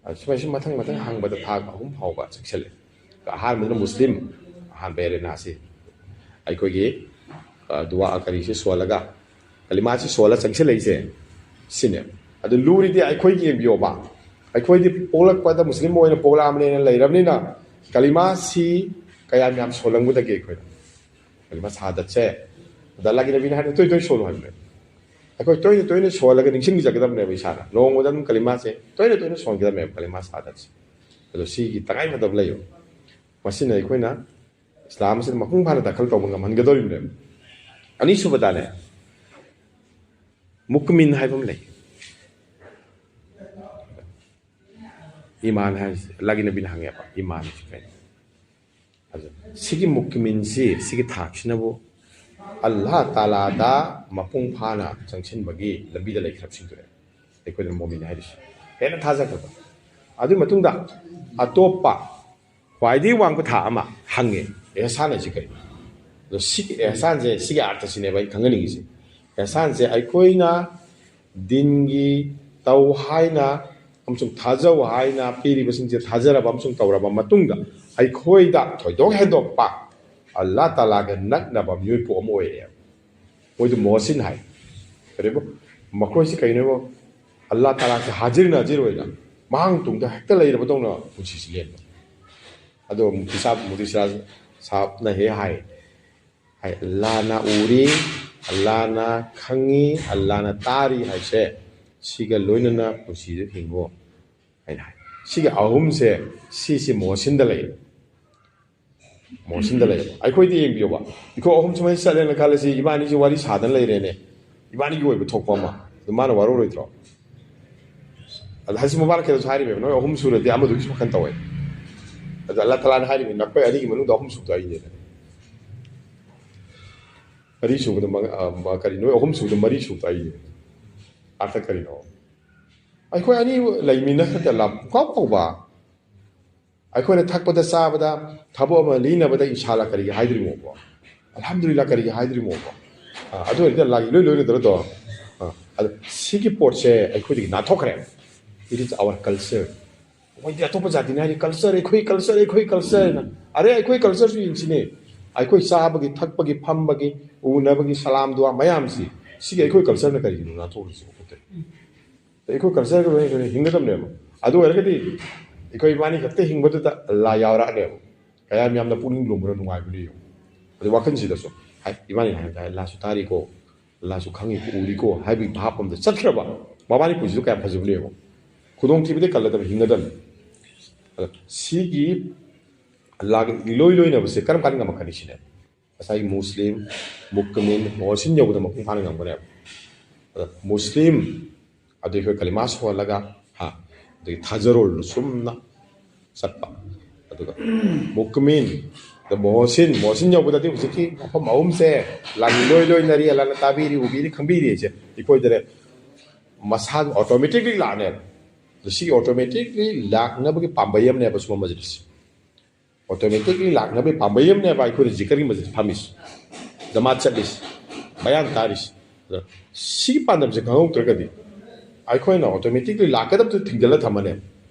ꯑꯗꯨ ꯁꯨꯃꯥꯏ ꯁꯨꯝ ꯃꯊꯪ ꯃꯊꯪ ꯍꯪꯕꯗ ꯊꯥ ꯑꯍꯨꯝ ꯐꯥꯎꯕ ꯆꯪꯁꯤꯜꯂꯦ꯫ ꯑꯍꯥꯟꯕꯗꯅ ꯃꯨꯁꯂꯤꯝ, ꯑꯍꯥꯟꯕ ꯑꯦꯔꯦꯅꯥꯁꯤ ꯑꯩꯈꯣꯏꯒꯤ, ꯑ, ꯗꯨꯋꯥ ꯀꯔꯤꯁꯤ ꯁꯣꯜꯂꯒ, ꯀꯂꯤꯃꯥꯁꯤ ꯁꯣꯜꯂ ꯆꯪꯁꯤꯜꯂꯛꯏꯁꯦ ꯁꯤꯅꯦ꯫ ꯑꯗꯨ ꯂꯨꯔꯤꯗꯤ ꯑꯩꯈꯣꯏꯒꯤ ꯌꯦꯡꯕꯤꯌꯣꯕ, ꯑꯩꯈꯣꯏꯗꯤ ꯄꯣꯛꯂꯛꯄꯗ ꯃꯨꯁꯂꯤꯝ ꯑꯣꯏꯅ ꯄꯣꯛꯂꯛꯑꯕꯅꯦꯅ ꯂꯩꯔꯕꯅꯤꯅ ꯀꯂꯤꯃꯥꯁꯤ ꯀꯌꯥꯝ ꯌꯥꯝ ꯁꯣꯜꯂꯝꯒꯗꯒꯦ ꯑꯩꯈꯣꯏꯅ? ꯀꯂꯤꯃꯥ ꯁꯍꯥꯗꯠꯁꯦ, ꯑꯗ ꯑꯜꯂꯥꯍꯒꯤ ꯅꯕꯤꯅ ꯍꯥꯏꯅ ꯇꯣꯏ ꯇꯣꯏ ꯁꯣꯜꯂꯨ ꯍꯥꯏꯕꯅꯦ꯫ ꯑꯩꯈꯣꯏ ꯇꯣꯏꯅ ꯇꯣꯏꯅ ꯁꯣꯜꯂꯒ ꯅꯤꯡꯁꯤꯡꯖꯒꯗꯕꯅꯦꯕ ꯏꯁꯥꯅ꯫ ꯅꯣꯡꯃꯗ ꯑꯗꯨꯝ ꯀꯂꯤꯃꯥꯁꯦ ꯇꯣꯏꯅ ꯇꯣꯏꯅ ꯁꯣꯟꯒꯗꯕꯅꯦꯕ, ꯀꯂꯤꯃꯥ ꯁꯍꯥꯗꯠꯁꯦ꯫ ꯑꯗꯣ ꯁꯤꯒꯤ ꯇꯉꯥꯏꯐꯗꯕ ꯂꯩꯌꯦꯕ꯫ ꯃꯁꯤꯅ ꯑꯩꯈꯣꯏꯅ ꯏꯁꯂꯥꯝ ꯑꯁꯤꯗ ꯃꯄꯨꯡ ꯐꯥꯅ ꯗꯥꯈꯜ ꯇꯧꯕ ꯉꯝꯍꯟꯒꯗꯧꯔꯤꯕꯅꯦꯕ꯫ ꯑꯅꯤꯁꯨꯕꯗꯅꯦ, ꯃꯨꯛꯃꯤꯟ ꯍꯥꯏꯕ ꯑꯃ ꯂꯩ꯫ ꯏꯃꯥꯟ ꯍꯥꯏꯁꯦ, ꯑꯜꯂꯥꯍꯒꯤ ꯅꯕꯤꯅ ꯍꯪꯉꯦꯕ, "ꯏꯃꯥꯟ ꯍꯥꯏꯁꯦ ꯀꯩꯅꯣ?" ꯑꯗꯨ ꯁꯤꯒꯤ ꯃꯨꯛꯃꯤꯟꯁꯤ, ꯁꯤꯒꯤ ꯊꯥꯛꯁꯤꯅꯕꯨ ꯑꯜꯂꯥꯍ ꯇꯥꯂꯥꯗ ꯃꯄꯨꯡ ꯐꯥꯅ ꯆꯪꯁꯤꯟꯕꯒꯤ ꯂꯝꯕꯤꯗ ꯂꯩꯈ꯭ꯔꯕꯁꯤꯡꯗꯨꯅꯦ ꯑꯩꯈꯣꯏꯅ ꯃꯣꯃꯤꯟ ꯍꯥꯏꯔꯤꯁꯤ꯫ ꯍꯦꯟꯅ ꯊꯥꯖꯒꯗꯕ꯫ ꯑꯗꯨꯒꯤ ꯃꯇꯨꯡꯗ ꯑꯇꯣꯞꯄ ꯈ꯭ꯋꯥꯏꯗꯒꯤ ꯋꯥꯡꯕ ꯊꯥꯛ ꯑꯃ ꯍꯪꯉꯦ, "ꯑꯦꯍꯁꯥꯟ ꯍꯥꯏꯁꯤ ꯀꯔꯤꯅꯣ?" ꯑꯗꯣ ꯁꯤꯒꯤ ꯑꯦꯍꯁꯥꯟꯁꯦ, ꯁꯤꯒꯤ ꯑꯥꯔꯊꯁꯤꯅꯦꯕ ꯑꯩꯅ ꯈꯪꯍꯟꯅꯤꯡꯉꯤꯁꯦ꯫ ꯑꯦꯍꯁꯥꯟꯁꯦ ꯑꯩꯈꯣꯏꯅ ꯗꯤꯟꯒꯤ ꯇꯧ ꯍꯥꯏꯅ ꯑꯃꯁꯨꯡ ꯊꯥꯖꯧ ꯍꯥꯏꯅ ꯄꯤꯔꯤꯕꯁꯤꯡꯁꯦ ꯊꯥꯖꯔꯕ ꯑꯃꯁꯨꯡ ꯇꯧꯔꯕ ꯃꯇꯨꯡꯗ ꯑꯩꯈꯣꯏꯗ ꯊꯣꯏꯗꯣꯛ ꯍꯦꯟꯗꯣꯛꯄ ꯑꯜꯂꯥꯍ ꯇꯥꯂꯥꯒ ꯅꯛꯅꯕ ꯃꯤꯑꯣꯏ ꯄꯣꯛ ꯑꯃ ꯑꯣꯏꯔꯛꯑꯦꯕ꯫ ꯃꯣꯏꯗꯨ ꯃꯣꯍꯁꯤꯟ ꯍꯥꯏ꯫ ꯀꯔꯤꯕ? ꯃꯈꯣꯏꯁꯤ ꯀꯩꯅꯣꯕ? ꯑꯜꯂꯥ ꯇꯥꯂꯥꯁꯦ ꯍꯥꯖꯤꯔ ꯅꯥꯖꯤꯔ ꯑꯣꯏꯅ ꯃꯍꯥꯛ ꯇꯨꯡꯗ ꯍꯦꯛꯇ ꯂꯩꯔꯕꯗꯧꯅ ꯄꯨꯟꯁꯤꯁꯤ ꯂꯦꯟꯕ꯫ ꯑꯗꯣ ꯃꯨꯐꯇꯤ ꯁꯥꯍꯕ, ꯃꯨꯐꯇꯤ ꯁꯤꯔꯥꯖ ꯁꯥꯍꯕꯅ ꯍꯦꯛ ꯍꯥꯏ, ꯍꯥꯏ, "ꯑꯜꯂꯥꯅ ꯎꯔꯤ, ꯑꯜꯂꯥꯅ ꯈꯪꯉꯤ, ꯑꯜꯂꯥꯅ ꯇꯥꯔꯤ" ꯍꯥꯏꯁꯦ, ꯁꯤꯒ ꯂꯣꯏꯅꯅ ꯄꯨꯟꯁꯤꯗ ꯍꯤꯡꯉꯨ ꯍꯥꯏꯅ ꯍꯥꯏ꯫ ꯁꯤꯒꯤ ꯑꯍꯨꯝꯁꯦ, ꯁꯤꯁꯤ ꯃꯣꯍꯁꯤꯟꯗ ꯂꯩ꯫ ꯃꯣꯍꯁꯤꯟꯗ ꯂꯩꯌꯦꯕ꯫ ꯑꯩꯈꯣꯏꯗꯤ ꯌꯦꯡꯕꯤꯌꯣꯕ, ꯑꯩꯈꯣꯏ ꯑꯍꯨꯝ ꯁꯨꯃꯥꯏꯅ ꯆꯠꯂꯦꯅ ꯈꯜꯂꯁꯤ, ꯏꯕꯥꯅꯤꯁꯤ ꯋꯥꯔꯤ ꯁꯥꯗꯅ ꯂꯩꯔꯦꯅꯦ, ꯏꯕꯥꯅꯤꯒꯤ ꯑꯣꯏꯕ ꯊꯣꯛꯄ ꯑꯃ, ꯑꯗꯨ ꯃꯥꯅ ꯋꯥꯔꯧꯔꯣꯏꯗ꯭ꯔꯣ? ꯑꯗ ꯍꯖꯤ ꯃꯨꯕꯥꯔꯛꯀꯤꯗꯁꯨ ꯍꯥꯏꯔꯤꯕ, "ꯅꯣꯏ ꯑꯍꯨꯝ ꯁꯨꯔꯗꯤ ꯑꯃꯗꯨꯒꯤꯁꯨ ꯋꯥꯈꯜ ꯇꯧꯋꯦ"꯫ ꯑꯗ ꯑꯜꯂꯥ ꯇꯥꯂꯥꯅ ꯍꯥꯏꯔꯤꯕ, "ꯅꯈꯣꯏ ꯑꯅꯤꯒꯤ ꯃꯅꯨꯡꯗ ꯑꯍꯨꯝ ꯁꯨꯕꯗꯣ ꯑꯩꯅꯦꯅ"꯫ ꯃꯔꯤ ꯁꯨꯕꯗ ꯃꯉꯥ-, ꯑ, ꯃ-, ꯀꯔꯤ, "ꯅꯣꯏ ꯑꯍꯨꯝ ꯁꯨꯕꯗ ꯃꯔꯤ ꯁꯨꯕꯗꯣ ꯑꯩꯅꯦ"꯫ ꯑꯥꯔꯊ ꯀꯔꯤꯅꯣ? ꯑꯩꯈꯣꯏ ꯑꯅꯤ ꯂꯩꯃꯤꯟꯅ ꯈꯛꯇ ꯂꯥꯞ ꯄꯨꯡꯀꯥꯎ ꯀꯥꯎꯕ꯫ ꯑꯩꯈꯣꯏꯅ ꯊꯛꯄꯗ ꯆꯥꯕꯗ ꯊꯕꯛ ꯑꯃ ꯂꯤꯅꯕꯗ ꯏꯟꯁꯥꯂꯥ ꯀꯔꯤꯒꯤ ꯍꯥꯏꯗ꯭ꯔꯤꯃꯣꯕ? ꯑꯜꯍꯝꯗꯨꯂꯤꯜꯂꯥ ꯀꯔꯤꯒꯤ ꯍꯥꯏꯗ꯭ꯔꯤꯃꯣꯕ? ꯑꯥ, ꯑꯗꯨ ꯑꯣꯏꯔꯗꯤ ꯑꯜꯂꯥꯒꯤ ꯂꯣꯏ ꯂꯣꯏꯅꯗ꯭ꯔꯣ ꯑꯗꯣ? ꯑꯥ, ꯑꯗꯣ ꯁꯤꯒꯤ ꯄꯣꯠꯁꯦ ꯑꯩꯈꯣꯏꯗꯒꯤ ꯅꯥꯟꯊꯣꯛꯈ꯭ꯔꯦ꯫ It is our culture. ꯃꯣꯏꯗꯤ ꯑꯇꯣꯞꯄ ꯖꯥꯇꯤꯅ ꯍꯥꯏꯔꯤ, "ꯀꯜꯆꯔ, ꯑꯩꯈꯣꯏ ꯀꯜꯆꯔ, ꯑꯩꯈꯣꯏ ꯀꯜꯆꯔ" ꯍꯥꯏꯅ꯫ ꯑꯔꯦ, ꯑꯩꯈꯣꯏ ꯀꯜꯆꯔꯁꯨ ꯌꯦꯡꯁꯤꯅꯦ꯫ ꯑꯩꯈꯣꯏ ꯆꯥꯕꯒꯤ, ꯊꯛꯄꯒꯤ, ꯐꯝꯕꯒꯤ, ꯎꯅꯕꯒꯤ, ꯁꯂꯥꯝ ꯗꯨꯋꯥ ꯃꯌꯥꯝꯁꯤ, ꯁꯤꯒꯤ ꯑꯩꯈꯣꯏ ꯀꯜꯆꯔꯅ ꯀꯔꯤꯒꯤꯅꯣ ꯅꯥꯟꯊꯣꯛꯈ꯭ꯔꯤꯁꯤꯕꯣ? ꯑꯩꯈꯣꯏ ꯀꯜꯆꯔꯒ ꯂꯣꯏꯅ ꯍꯤꯡꯒꯗꯕꯅꯦꯕ꯫ ꯑꯗꯨ ꯑꯣꯏꯔꯒꯗꯤ ꯑꯩꯈꯣꯏ ꯏꯕꯥꯅꯤ ꯈꯛꯇ ꯍꯤꯡꯕꯗꯨꯗ ꯑꯜꯂꯥ ꯌꯥꯎꯔꯛꯑꯅꯦꯕ꯫ ꯀꯌꯥꯝ ꯌꯥꯝꯅ ꯄꯨꯛꯅꯤꯡ ꯂꯨꯝꯕꯅ ꯅꯨꯡꯉꯥꯏꯕꯅꯦ ꯌꯦꯡꯉꯨ꯫ ꯑꯗꯨ ꯋꯥꯈꯜꯁꯤꯗꯁꯨ, ꯍꯥꯏ, ꯏꯕꯥꯅꯤ ꯍꯥꯏꯅ ꯇꯥꯏ, "ꯑꯜꯂꯥꯁꯨ ꯇꯥꯔꯤꯀꯣ, ꯑꯜꯂꯥꯁꯨ ꯈꯪꯉꯤꯀꯣ, ꯎꯔꯤꯀꯣ" ꯍꯥꯏꯕꯒꯤ ꯚꯥꯞ ꯑꯃꯗ ꯆꯠꯈ꯭ꯔꯕ, ꯃꯕꯥꯅꯤ ꯄꯨꯟꯁꯤꯗꯣ ꯀꯌꯥꯝ ꯐꯖꯕꯅꯦ ꯌꯦꯡꯉꯨ꯫ ꯈꯨꯗꯣꯡꯊꯤꯕꯗꯤ ꯀꯜꯂꯗꯕ, ꯍꯤꯡꯒꯗꯕꯅꯤ꯫ ꯑꯗ ꯁꯤꯒꯤ ꯑꯜꯂꯥꯒ ꯏꯂꯣꯏ ꯂꯣꯏꯅꯕꯁꯦ ꯀꯔꯝ ꯀꯥꯟꯗ ꯉꯝꯃꯛꯀꯅꯤ ꯁꯤꯅꯦ꯫ ꯉꯁꯥꯏꯒꯤ ꯃꯨꯁꯂꯤꯝ, ꯃꯨꯛꯃꯤꯟ, ꯃꯣꯍꯁꯤꯟ ꯌꯧꯕꯗ ꯃꯄꯨꯡ ꯐꯥꯅ ꯉꯝꯒꯅꯦꯕ꯫ ꯑꯗ ꯃꯨꯁꯂꯤꯝ ꯑꯗꯨ ꯑꯩꯈꯣꯏ ꯀꯂꯤꯃꯥ ꯁꯣꯜꯂꯒ, ꯍꯥ, ꯑꯗꯒꯤ ꯊꯥꯖꯔꯣꯜ ꯂꯨꯆꯨꯝꯅ ꯆꯠꯄ꯫ ꯑꯗꯨꯒ ꯃꯨꯛꯃꯤꯟ, ꯑꯗ ꯃꯣꯍꯁꯤꯟ, ꯃꯣꯍꯁꯤꯟ ꯌꯧꯕꯗꯗꯤ ꯍꯧꯖꯤꯛꯀꯤ ꯃꯐꯝ ꯑꯍꯨꯝꯁꯦ, ꯑꯜꯂꯥꯅ ꯏꯂꯣꯏ ꯂꯣꯏꯅꯔꯤ, ꯑꯜꯂꯥꯅ ꯇꯥꯕꯤꯔꯤ, ꯎꯕꯤꯔꯤ, ꯈꯪꯕꯤꯔꯤ ꯍꯥꯏꯁꯦ ꯑꯩꯈꯣꯏꯗꯅꯦ ꯃꯁꯥ automatically ꯂꯥꯛꯅꯦꯕ꯫ ꯑꯗ ꯁꯤꯒꯤ automatically ꯂꯥꯛꯅꯕꯒꯤ ꯄꯥꯝꯕꯩ ꯑꯃꯅꯦꯕ ꯁꯨꯝꯕ ꯃꯖꯂꯤꯁꯁꯦ꯫ Automatically ꯂꯥꯛꯅꯕꯒꯤ ꯄꯥꯝꯕꯩ ꯑꯃꯅꯦꯕ ꯑꯩꯈꯣꯏꯅ ꯖꯤꯀꯔꯒꯤ ꯃꯁꯖꯤꯗ ꯐꯝꯃꯤꯁꯤ, ꯖꯃꯥꯠ ꯆꯠꯂꯤꯁꯤ, ꯕꯌꯥꯟ ꯇꯥꯔꯤꯁꯤ꯫ ꯑꯗꯣ ꯁꯤꯒꯤ ꯄꯥꯟꯗꯝꯁꯦ ꯈꯪꯍꯧꯗ꯭ꯔꯒꯗꯤ ꯑꯩꯈꯣꯏꯅ automatically ꯂꯥꯛꯀꯗꯕꯗꯨ ꯊꯤꯡꯖꯤꯜꯂ ꯊꯝꯃꯅꯦꯕ꯫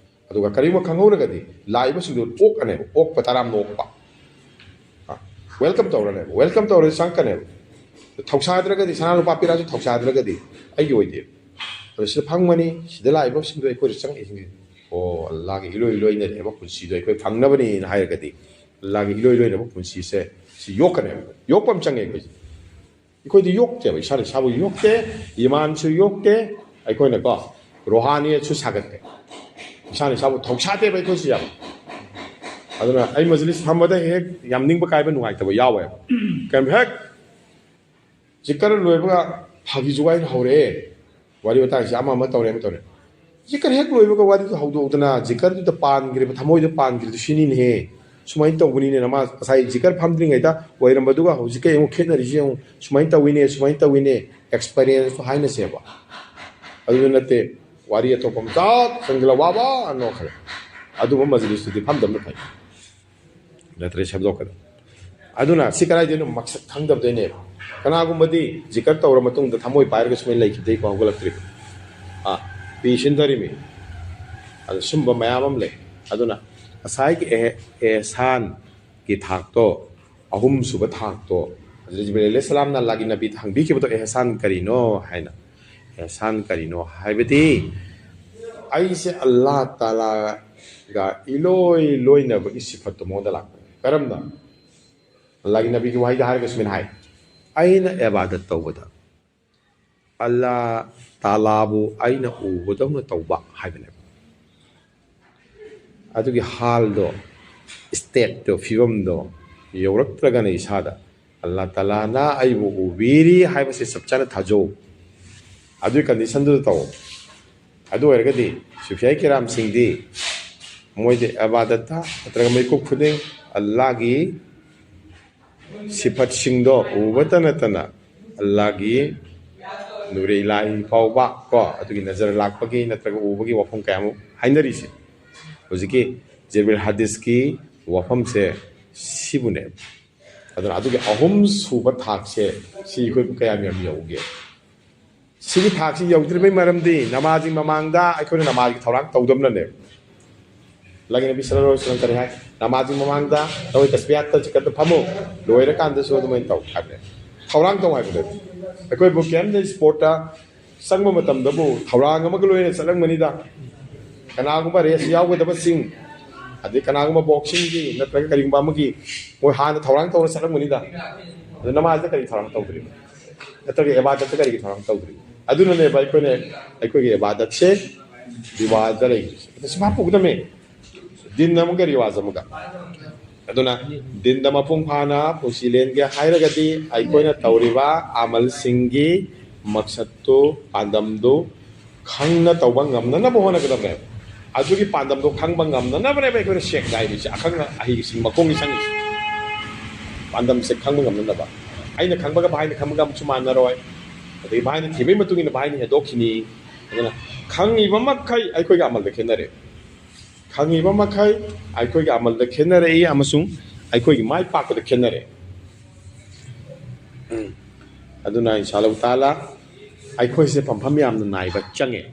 ꯑꯗꯨꯒ ꯀꯔꯤꯒꯨꯝꯕ ꯈꯪꯍꯧꯔꯒꯗꯤ ꯂꯥꯛꯏꯕꯁꯤꯡꯗꯨ ꯑꯣꯛꯑꯅꯦꯕ, ꯑꯣꯛꯄ ꯇꯔꯥꯝꯅ ꯑꯣꯛꯄ꯫ ꯑ, welcome ꯇꯧꯔꯅꯦꯕ, welcome ꯇꯧꯔꯗꯤ ꯆꯪꯉꯛꯀꯅꯦꯕ꯫ ꯊꯧꯁꯥꯗ꯭ꯔꯒꯗꯤ, ꯁꯅꯥ ꯂꯨꯄꯥ ꯄꯤꯔꯛꯑꯁꯨ ꯊꯧꯁꯥꯗ꯭ꯔꯒꯗꯤ ꯑꯩꯒꯤ ꯑꯣꯏꯗꯦ꯫ ꯑꯗꯣ ꯁꯤꯗ ꯐꯪꯕꯅꯤ, ꯁꯤꯗ ꯂꯥꯛꯏꯕꯁꯤꯡꯗꯣ ꯑꯩꯈꯣꯏꯗ ꯆꯪꯉꯛꯏꯁꯤꯡꯁꯦ, ꯑꯣ, ꯑꯜꯂꯥꯒꯤ ꯏꯂꯣꯏ ꯂꯣꯏꯅꯔꯦꯕ ꯄꯨꯟꯁꯤꯗꯣ ꯑꯩꯈꯣꯏ ꯐꯪꯅꯕꯅꯤꯅ ꯍꯥꯏꯔꯒꯗꯤ, ꯑꯜꯂꯥꯒꯤ ꯏꯂꯣꯏ ꯂꯣꯏꯅꯕ ꯄꯨꯟꯁꯤꯁꯦ ꯁꯤ ꯌꯣꯛꯀꯅꯦꯕ꯫ ꯌꯣꯛꯄ ꯑꯃ ꯆꯪꯉꯦ ꯑꯩꯈꯣꯏꯁꯦ꯫ ꯑꯩꯈꯣꯏꯗꯤ ꯌꯣꯛꯇꯦꯕ, ꯏꯁꯥꯅ ꯏꯁꯥꯕꯨ ꯌꯣꯛꯇꯦ, ꯏꯃꯥꯟꯁꯨ ꯌꯣꯛꯇꯦ꯫ ꯑꯩꯈꯣꯏꯅꯀꯣ, ꯔꯣꯍꯥꯅꯤꯌꯠꯁꯨ ꯁꯥꯒꯠꯇꯦ, ꯏꯁꯥꯅ ꯏꯁꯥꯕꯨ ꯊꯧꯁꯥꯗꯦꯕ ꯑꯩꯈꯣꯏꯁꯤ ꯌꯥꯝ꯫ ꯑꯗꯨꯅ ꯑꯩ ꯃꯖꯂꯤꯁ ꯐꯝꯕꯗ ꯍꯦꯛ ꯌꯥꯝ ꯅꯤꯡꯕ ꯀꯥꯏꯕ, ꯅꯨꯡꯉꯥꯏꯇꯕ ꯌꯥꯎꯋꯦꯕ꯫ ꯀꯩꯝ ꯍꯦꯛ ꯖꯤꯀꯔ ꯂꯣꯏꯕꯒ ꯐꯥꯒꯤ ꯖꯨꯒꯥꯏ ꯍꯧꯔꯛꯑꯦ꯫ ꯋꯥꯔꯤ ꯋꯥꯇꯥꯏꯁꯦ ꯑꯃ ꯑꯃ ꯇꯧꯔꯦ, ꯑꯃ ꯇꯧꯔꯦ꯫ ꯖꯤꯀꯔ ꯍꯦꯛ ꯂꯣꯏꯕꯒ ꯋꯥꯔꯤꯗꯨ ꯍꯧꯗꯣꯛꯎꯗꯅ, ꯖꯤꯀꯔꯗꯨꯗ ꯄꯥꯟꯈ꯭ꯔꯤꯕ, ꯊꯃꯣꯏꯗ ꯄꯥꯟꯈ꯭ꯔꯤꯗꯨ ꯁꯤꯅꯤꯅꯦꯍꯦ꯫ ꯁꯨꯃꯥꯏꯅ ꯇꯧꯕꯅꯤꯅꯦ, ꯅꯃꯥ ꯉꯁꯥꯏ ꯖꯤꯀꯔ ꯐꯝꯗ꯭ꯔꯤꯉꯩꯗ ꯑꯣꯏꯔꯝꯕꯗꯨꯒ ꯍꯧꯖꯤꯛꯀ ꯌꯦꯡꯉꯨ, ꯈꯦꯠꯅꯔꯤꯁꯦ ꯌꯦꯡꯉꯨ, ꯁꯨꯃꯥꯏꯅ ꯇꯧꯋꯤꯅꯦ, ꯁꯨꯃꯥꯏꯅ ꯇꯧꯋꯤꯅꯦ, ꯑꯦꯛꯁꯄꯔꯤꯌꯦꯟꯁꯇꯣ ꯍꯥꯏꯅꯁꯦꯕ꯫ ꯑꯗꯨꯗ ꯅꯠꯇꯦ, ꯋꯥꯔꯤ ꯑꯇꯣꯞꯄ ꯑꯃ ꯆꯥꯛ ꯆꯪꯁꯤꯜꯂ ꯋꯥ ꯋꯥ ꯅꯣꯛꯈ꯭ꯔꯦ꯫ ꯑꯗꯨꯒꯨꯝꯕ ꯃꯖꯂꯤꯁꯇꯨꯗꯤ ꯐꯝꯗꯕꯅ ꯐꯩ, ꯅꯠꯇ꯭ꯔꯗꯤ ꯁꯦꯝꯗꯣꯛꯀꯅꯤ꯫ ꯑꯗꯨꯅ ꯁꯤ ꯀꯗꯥꯏꯗꯩꯅꯣ? ꯃꯛꯁꯠ ꯈꯪꯗꯕꯗꯩꯅꯦꯕ꯫ ꯀꯅꯥꯒꯨꯝꯕꯗꯤ ꯖꯤꯀꯔ ꯇꯧꯔ ꯃꯇꯨꯡꯗ ꯊꯃꯣꯏ ꯄꯥꯏꯔꯒ ꯁꯨꯃꯥꯏꯅ ꯂꯩꯈꯤꯕꯗꯩꯀꯣ ꯍꯧꯒꯠꯂꯛꯇ꯭ꯔꯤꯕ꯫ ꯑꯥ, ꯄꯤ ꯁꯤꯟꯊꯔꯤꯃꯤ꯫ ꯑꯗꯨ ꯁꯨꯝꯕ ꯃꯌꯥꯝ ꯑꯃ ꯂꯩ꯫ ꯑꯗꯨꯅ ꯉꯁꯥꯏꯒꯤ ꯑꯦꯍ-, ꯑꯦꯍꯁꯥꯟꯒꯤ ꯊꯥꯛꯇꯣ, ꯑꯍꯨꯝꯁꯨꯕ ꯊꯥꯛꯇꯣ, ꯍꯖꯔꯠ ꯖꯤꯕ꯭ꯔꯤꯜ ꯑꯂꯩꯍꯤꯁꯁꯂꯥꯝꯅ ꯑꯜꯂꯥꯍꯒꯤ ꯅꯕꯤꯗ ꯍꯪꯕꯤꯈꯤꯕꯗꯣ, "ꯑꯦꯍꯁꯥꯟ ꯀꯔꯤꯅꯣ?" ꯍꯥꯏꯅ꯫ ꯑꯦꯍꯁꯥꯟ ꯀꯔꯤꯅꯣ ꯍꯥꯏꯕꯗꯤ, ꯑꯩꯁꯦ ꯑꯜꯂꯥꯍ ꯇꯥꯂꯥꯒ ꯏꯂꯣꯏ ꯂꯣꯏꯅꯕꯒꯤ ꯁꯤꯐꯠꯇꯣ ꯃꯉꯣꯟꯗ ꯂꯥꯛꯄꯅꯤ꯫ ꯀꯔꯝꯅ? ꯑꯜꯂꯥꯍꯒꯤ ꯅꯕꯤꯒꯤ ꯋꯥꯍꯩꯗ ꯍꯥꯏꯔꯒ ꯁꯨꯃꯥꯏꯅ ꯍꯥꯏ, "ꯑꯩꯅ ꯑꯦꯕꯥꯗꯠ ꯇꯧꯕꯗ ꯑꯜꯂꯥꯍ ꯇꯥꯂꯥꯕꯨ ꯑꯩꯅ ꯎꯕꯗꯧꯅ ꯇꯧꯕ" ꯍꯥꯏꯕꯅꯦꯕ꯫ ꯑꯗꯨꯒꯤ ꯍꯥꯜꯗꯣ, ꯁ꯭ꯇꯦꯠꯇꯣ, ꯐꯤꯕꯝꯗꯣ ꯌꯧꯔꯛꯇ꯭ꯔꯒꯅ ꯏꯁꯥꯗ ꯑꯜꯂꯥꯍ ꯇꯥꯂꯥꯅ ꯑꯩꯕꯨ ꯎꯕꯤꯔꯤ ꯍꯥꯏꯕꯁꯦ ꯆꯞ ꯆꯥꯅ ꯊꯥꯖꯧ꯫ ꯑꯗꯨꯒꯤ ꯀꯟꯗꯤꯁꯟꯗꯨꯗ ꯇꯧ꯫ ꯑꯗꯨ ꯑꯣꯏꯔꯒꯗꯤ ꯁꯨꯐꯤꯌꯥ ꯀꯤꯔꯥꯝꯁꯤꯡꯗꯤ ꯃꯣꯏꯗꯤ ꯑꯦꯕꯥꯗꯠꯇ ꯅꯠꯇ꯭ꯔꯒ ꯃꯤꯀꯨꯞ ꯈꯨꯗꯤꯡ ꯑꯜꯂꯥꯍꯒꯤ ꯁꯤꯐꯠꯁꯤꯡꯗꯣ ꯎꯕꯇ ꯅꯠꯇꯅ ꯑꯜꯂꯥꯍꯒꯤ ꯅꯨꯔꯦ ꯏꯂꯥꯍꯤ ꯐꯥꯎꯕ ꯀꯣ, ꯑꯗꯨꯒꯤ ꯅꯖꯔ ꯂꯥꯛꯄꯒꯤ ꯅꯠꯇ꯭ꯔꯒ ꯎꯕꯒꯤ ꯋꯥꯐꯝ ꯀꯌꯥꯃꯨꯛ ꯍꯥꯏꯅꯔꯤꯁꯦ꯫ ꯍꯧꯖꯤꯛꯀꯤ ꯖꯤꯕ꯭ꯔꯤꯜ ꯍꯗꯤꯁꯀꯤ ꯋꯥꯐꯝꯁꯦ ꯁꯤꯕꯨꯅꯦ꯫ ꯑꯗꯨꯅ ꯑꯗꯨꯒꯤ ꯑꯍꯨꯝ ꯁꯨꯕ ꯊꯥꯛꯁꯦ ꯁꯤ ꯑꯩꯈꯣꯏ ꯀꯌꯥꯝ ꯌꯥꯝ ꯌꯧꯒꯦ? ꯁꯤꯒꯤ ꯊꯥꯛꯁꯤ ꯌꯧꯗ꯭ꯔꯤꯕꯩ ꯃꯔꯝꯗꯤ ꯅꯃꯥꯖꯒꯤ ꯃꯃꯥꯡꯗ ꯑꯩꯈꯣꯏꯅ ꯅꯃꯥꯖꯒꯤ ꯊꯧꯔꯥꯡ ꯇꯧꯗꯕꯅꯅꯦꯕ꯫ ꯑꯜꯂꯥꯍꯒꯤ ꯅꯕꯤ ꯁꯜꯂꯜꯂꯥꯍꯨ ꯑꯂꯩꯍꯤ ꯋꯁꯜꯂꯝ ꯀꯔꯤ ꯍꯥꯏ? "ꯅꯃꯥꯖꯒꯤ ꯃꯃꯥꯡꯗ ꯅꯈꯣꯏ ꯇꯁꯕꯤꯍꯥꯠꯇ ꯆꯤꯀꯠꯇ ꯐꯝꯃꯨ, ꯂꯣꯏꯔꯀꯥꯟꯗꯁꯨ ꯑꯗꯨꯃꯥꯏꯅ ꯇꯧ" ꯍꯥꯏꯕꯅꯦ꯫ ꯊꯧꯔꯥꯡ ꯇꯧ ꯍꯥꯏꯕꯗꯨꯅꯤ꯫ ꯑꯩꯈꯣꯏꯕꯨ ꯀꯦꯝꯗ ꯁ꯭ꯄꯣꯔꯠꯇ ꯆꯪꯕ ꯃꯇꯝꯗꯕꯨ ꯊꯧꯔꯥꯡ ꯑꯃꯒ ꯂꯣꯏꯅ ꯆꯠꯂꯝꯒꯅꯤꯗ꯫ ꯀꯅꯥꯒꯨꯝꯕ ꯔꯦꯁ ꯌꯥꯎꯒꯗꯕꯁꯤꯡ, ꯑꯗꯩ ꯀꯅꯥꯒꯨꯝꯕ ꯕꯣꯛꯁꯤꯡꯒꯤ ꯅꯠꯇ꯭ꯔꯒ ꯀꯔꯤꯒꯨꯝꯕ ꯑꯃꯒꯤ, ꯃꯣꯏ ꯍꯥꯟꯅ ꯊꯧꯔꯥꯡ ꯇꯧꯔ ꯆꯠꯂꯝꯒꯅꯤꯗ꯫ ꯑꯗꯨ ꯅꯃꯥꯖꯗ ꯀꯔꯤ ꯊꯧꯔꯥꯡ ꯇꯧꯗ꯭ꯔꯤꯕ? ꯅꯠꯇ꯭ꯔꯒ ꯏꯕꯥꯗꯠꯇ ꯀꯔꯤꯒꯤ ꯊꯧꯔꯥꯡ ꯇꯧꯗ꯭ꯔꯤꯕ? ꯑꯗꯨꯅꯅꯦꯕ ꯑꯩꯈꯣꯏꯅ ꯑꯩꯈꯣꯏꯒꯤ ꯏꯕꯥꯗꯠꯁꯦ ꯔꯤꯋꯥꯖꯗ ꯂꯩꯔꯤꯁꯦ꯫ ꯑꯗ ꯁꯤꯐꯥ ꯄꯨꯒꯗꯕꯅꯦ꯫ ꯗꯤꯟ ꯑꯃꯒ ꯔꯤꯋꯥꯖ ꯑꯃꯒ꯫ ꯑꯗꯨꯅ ꯗꯤꯟꯗ ꯃꯄꯨꯡ ꯐꯥꯅ ꯄꯨꯟꯁꯤ ꯂꯦꯟꯒꯦ ꯍꯥꯏꯔꯒꯗꯤ ꯑꯩꯈꯣꯏꯅ ꯇꯧꯔꯤꯕ ꯑꯃꯜꯁꯤꯡꯒꯤ ꯃꯛꯁꯠꯇꯨ, ꯄꯥꯟꯗꯝꯗꯨ ꯈꯪꯅ ꯇꯧꯕ ꯉꯝꯅꯅꯕ ꯍꯣꯠꯅꯒꯗꯕꯅꯦꯕ꯫ ꯑꯗꯨꯒꯤ ꯄꯥꯟꯗꯝꯗꯣ ꯈꯪꯕ ꯉꯝꯅꯅꯕꯅꯦꯕ ꯑꯩꯈꯣꯏꯅ ꯁꯦꯛ ꯉꯥꯏꯔꯤꯁꯦ, ꯑꯈꯪ ꯑꯍꯩꯁꯤꯡ ꯃꯈꯣꯡꯒꯤ ꯆꯪꯉꯤꯁꯦ꯫ ꯄꯥꯟꯗꯝꯁꯦ ꯈꯪꯕ ꯉꯝꯅꯅꯕ꯫ ꯑꯩꯅ ꯈꯪꯕꯒ ꯚꯥꯏꯅ ꯈꯪꯕꯒ ꯑꯃꯁꯨ ꯃꯥꯟꯅꯔꯣꯏ꯫ ꯑꯗꯒꯤ ꯚꯥꯏꯅ ꯊꯤꯕꯒꯤ ꯃꯇꯨꯡ ꯏꯟꯅ ꯚꯥꯏꯅ ꯍꯦꯟꯗꯣꯛꯈꯤꯅꯤ꯫ ꯑꯗꯨꯅ ꯈꯪꯉꯤꯕ ꯃꯈꯩ ꯑꯩꯈꯣꯏꯒꯤ ꯑꯃꯜꯗ ꯈꯦꯠꯅꯔꯦ꯫ ꯈꯪꯉꯤꯕ ꯃꯈꯩ ꯑꯩꯈꯣꯏꯒꯤ ꯑꯃꯜꯗ ꯈꯦꯠꯅꯔꯛꯏ ꯑꯃꯁꯨꯡ ꯑꯩꯈꯣꯏꯒꯤ ꯃꯥꯏ ꯄꯥꯛꯄꯗ ꯈꯦꯠꯅꯔꯦ꯫ ꯎꯝ꯫ ꯑꯗꯨꯅ ꯏꯟꯁꯥ ꯑꯜꯂꯥꯍꯨ ꯇꯥꯂꯥ ꯑꯩꯈꯣꯏꯁꯦ ꯄꯟꯐꯝ ꯌꯥꯝꯅ ꯅꯥꯏꯕ ꯆꯪꯉꯦ,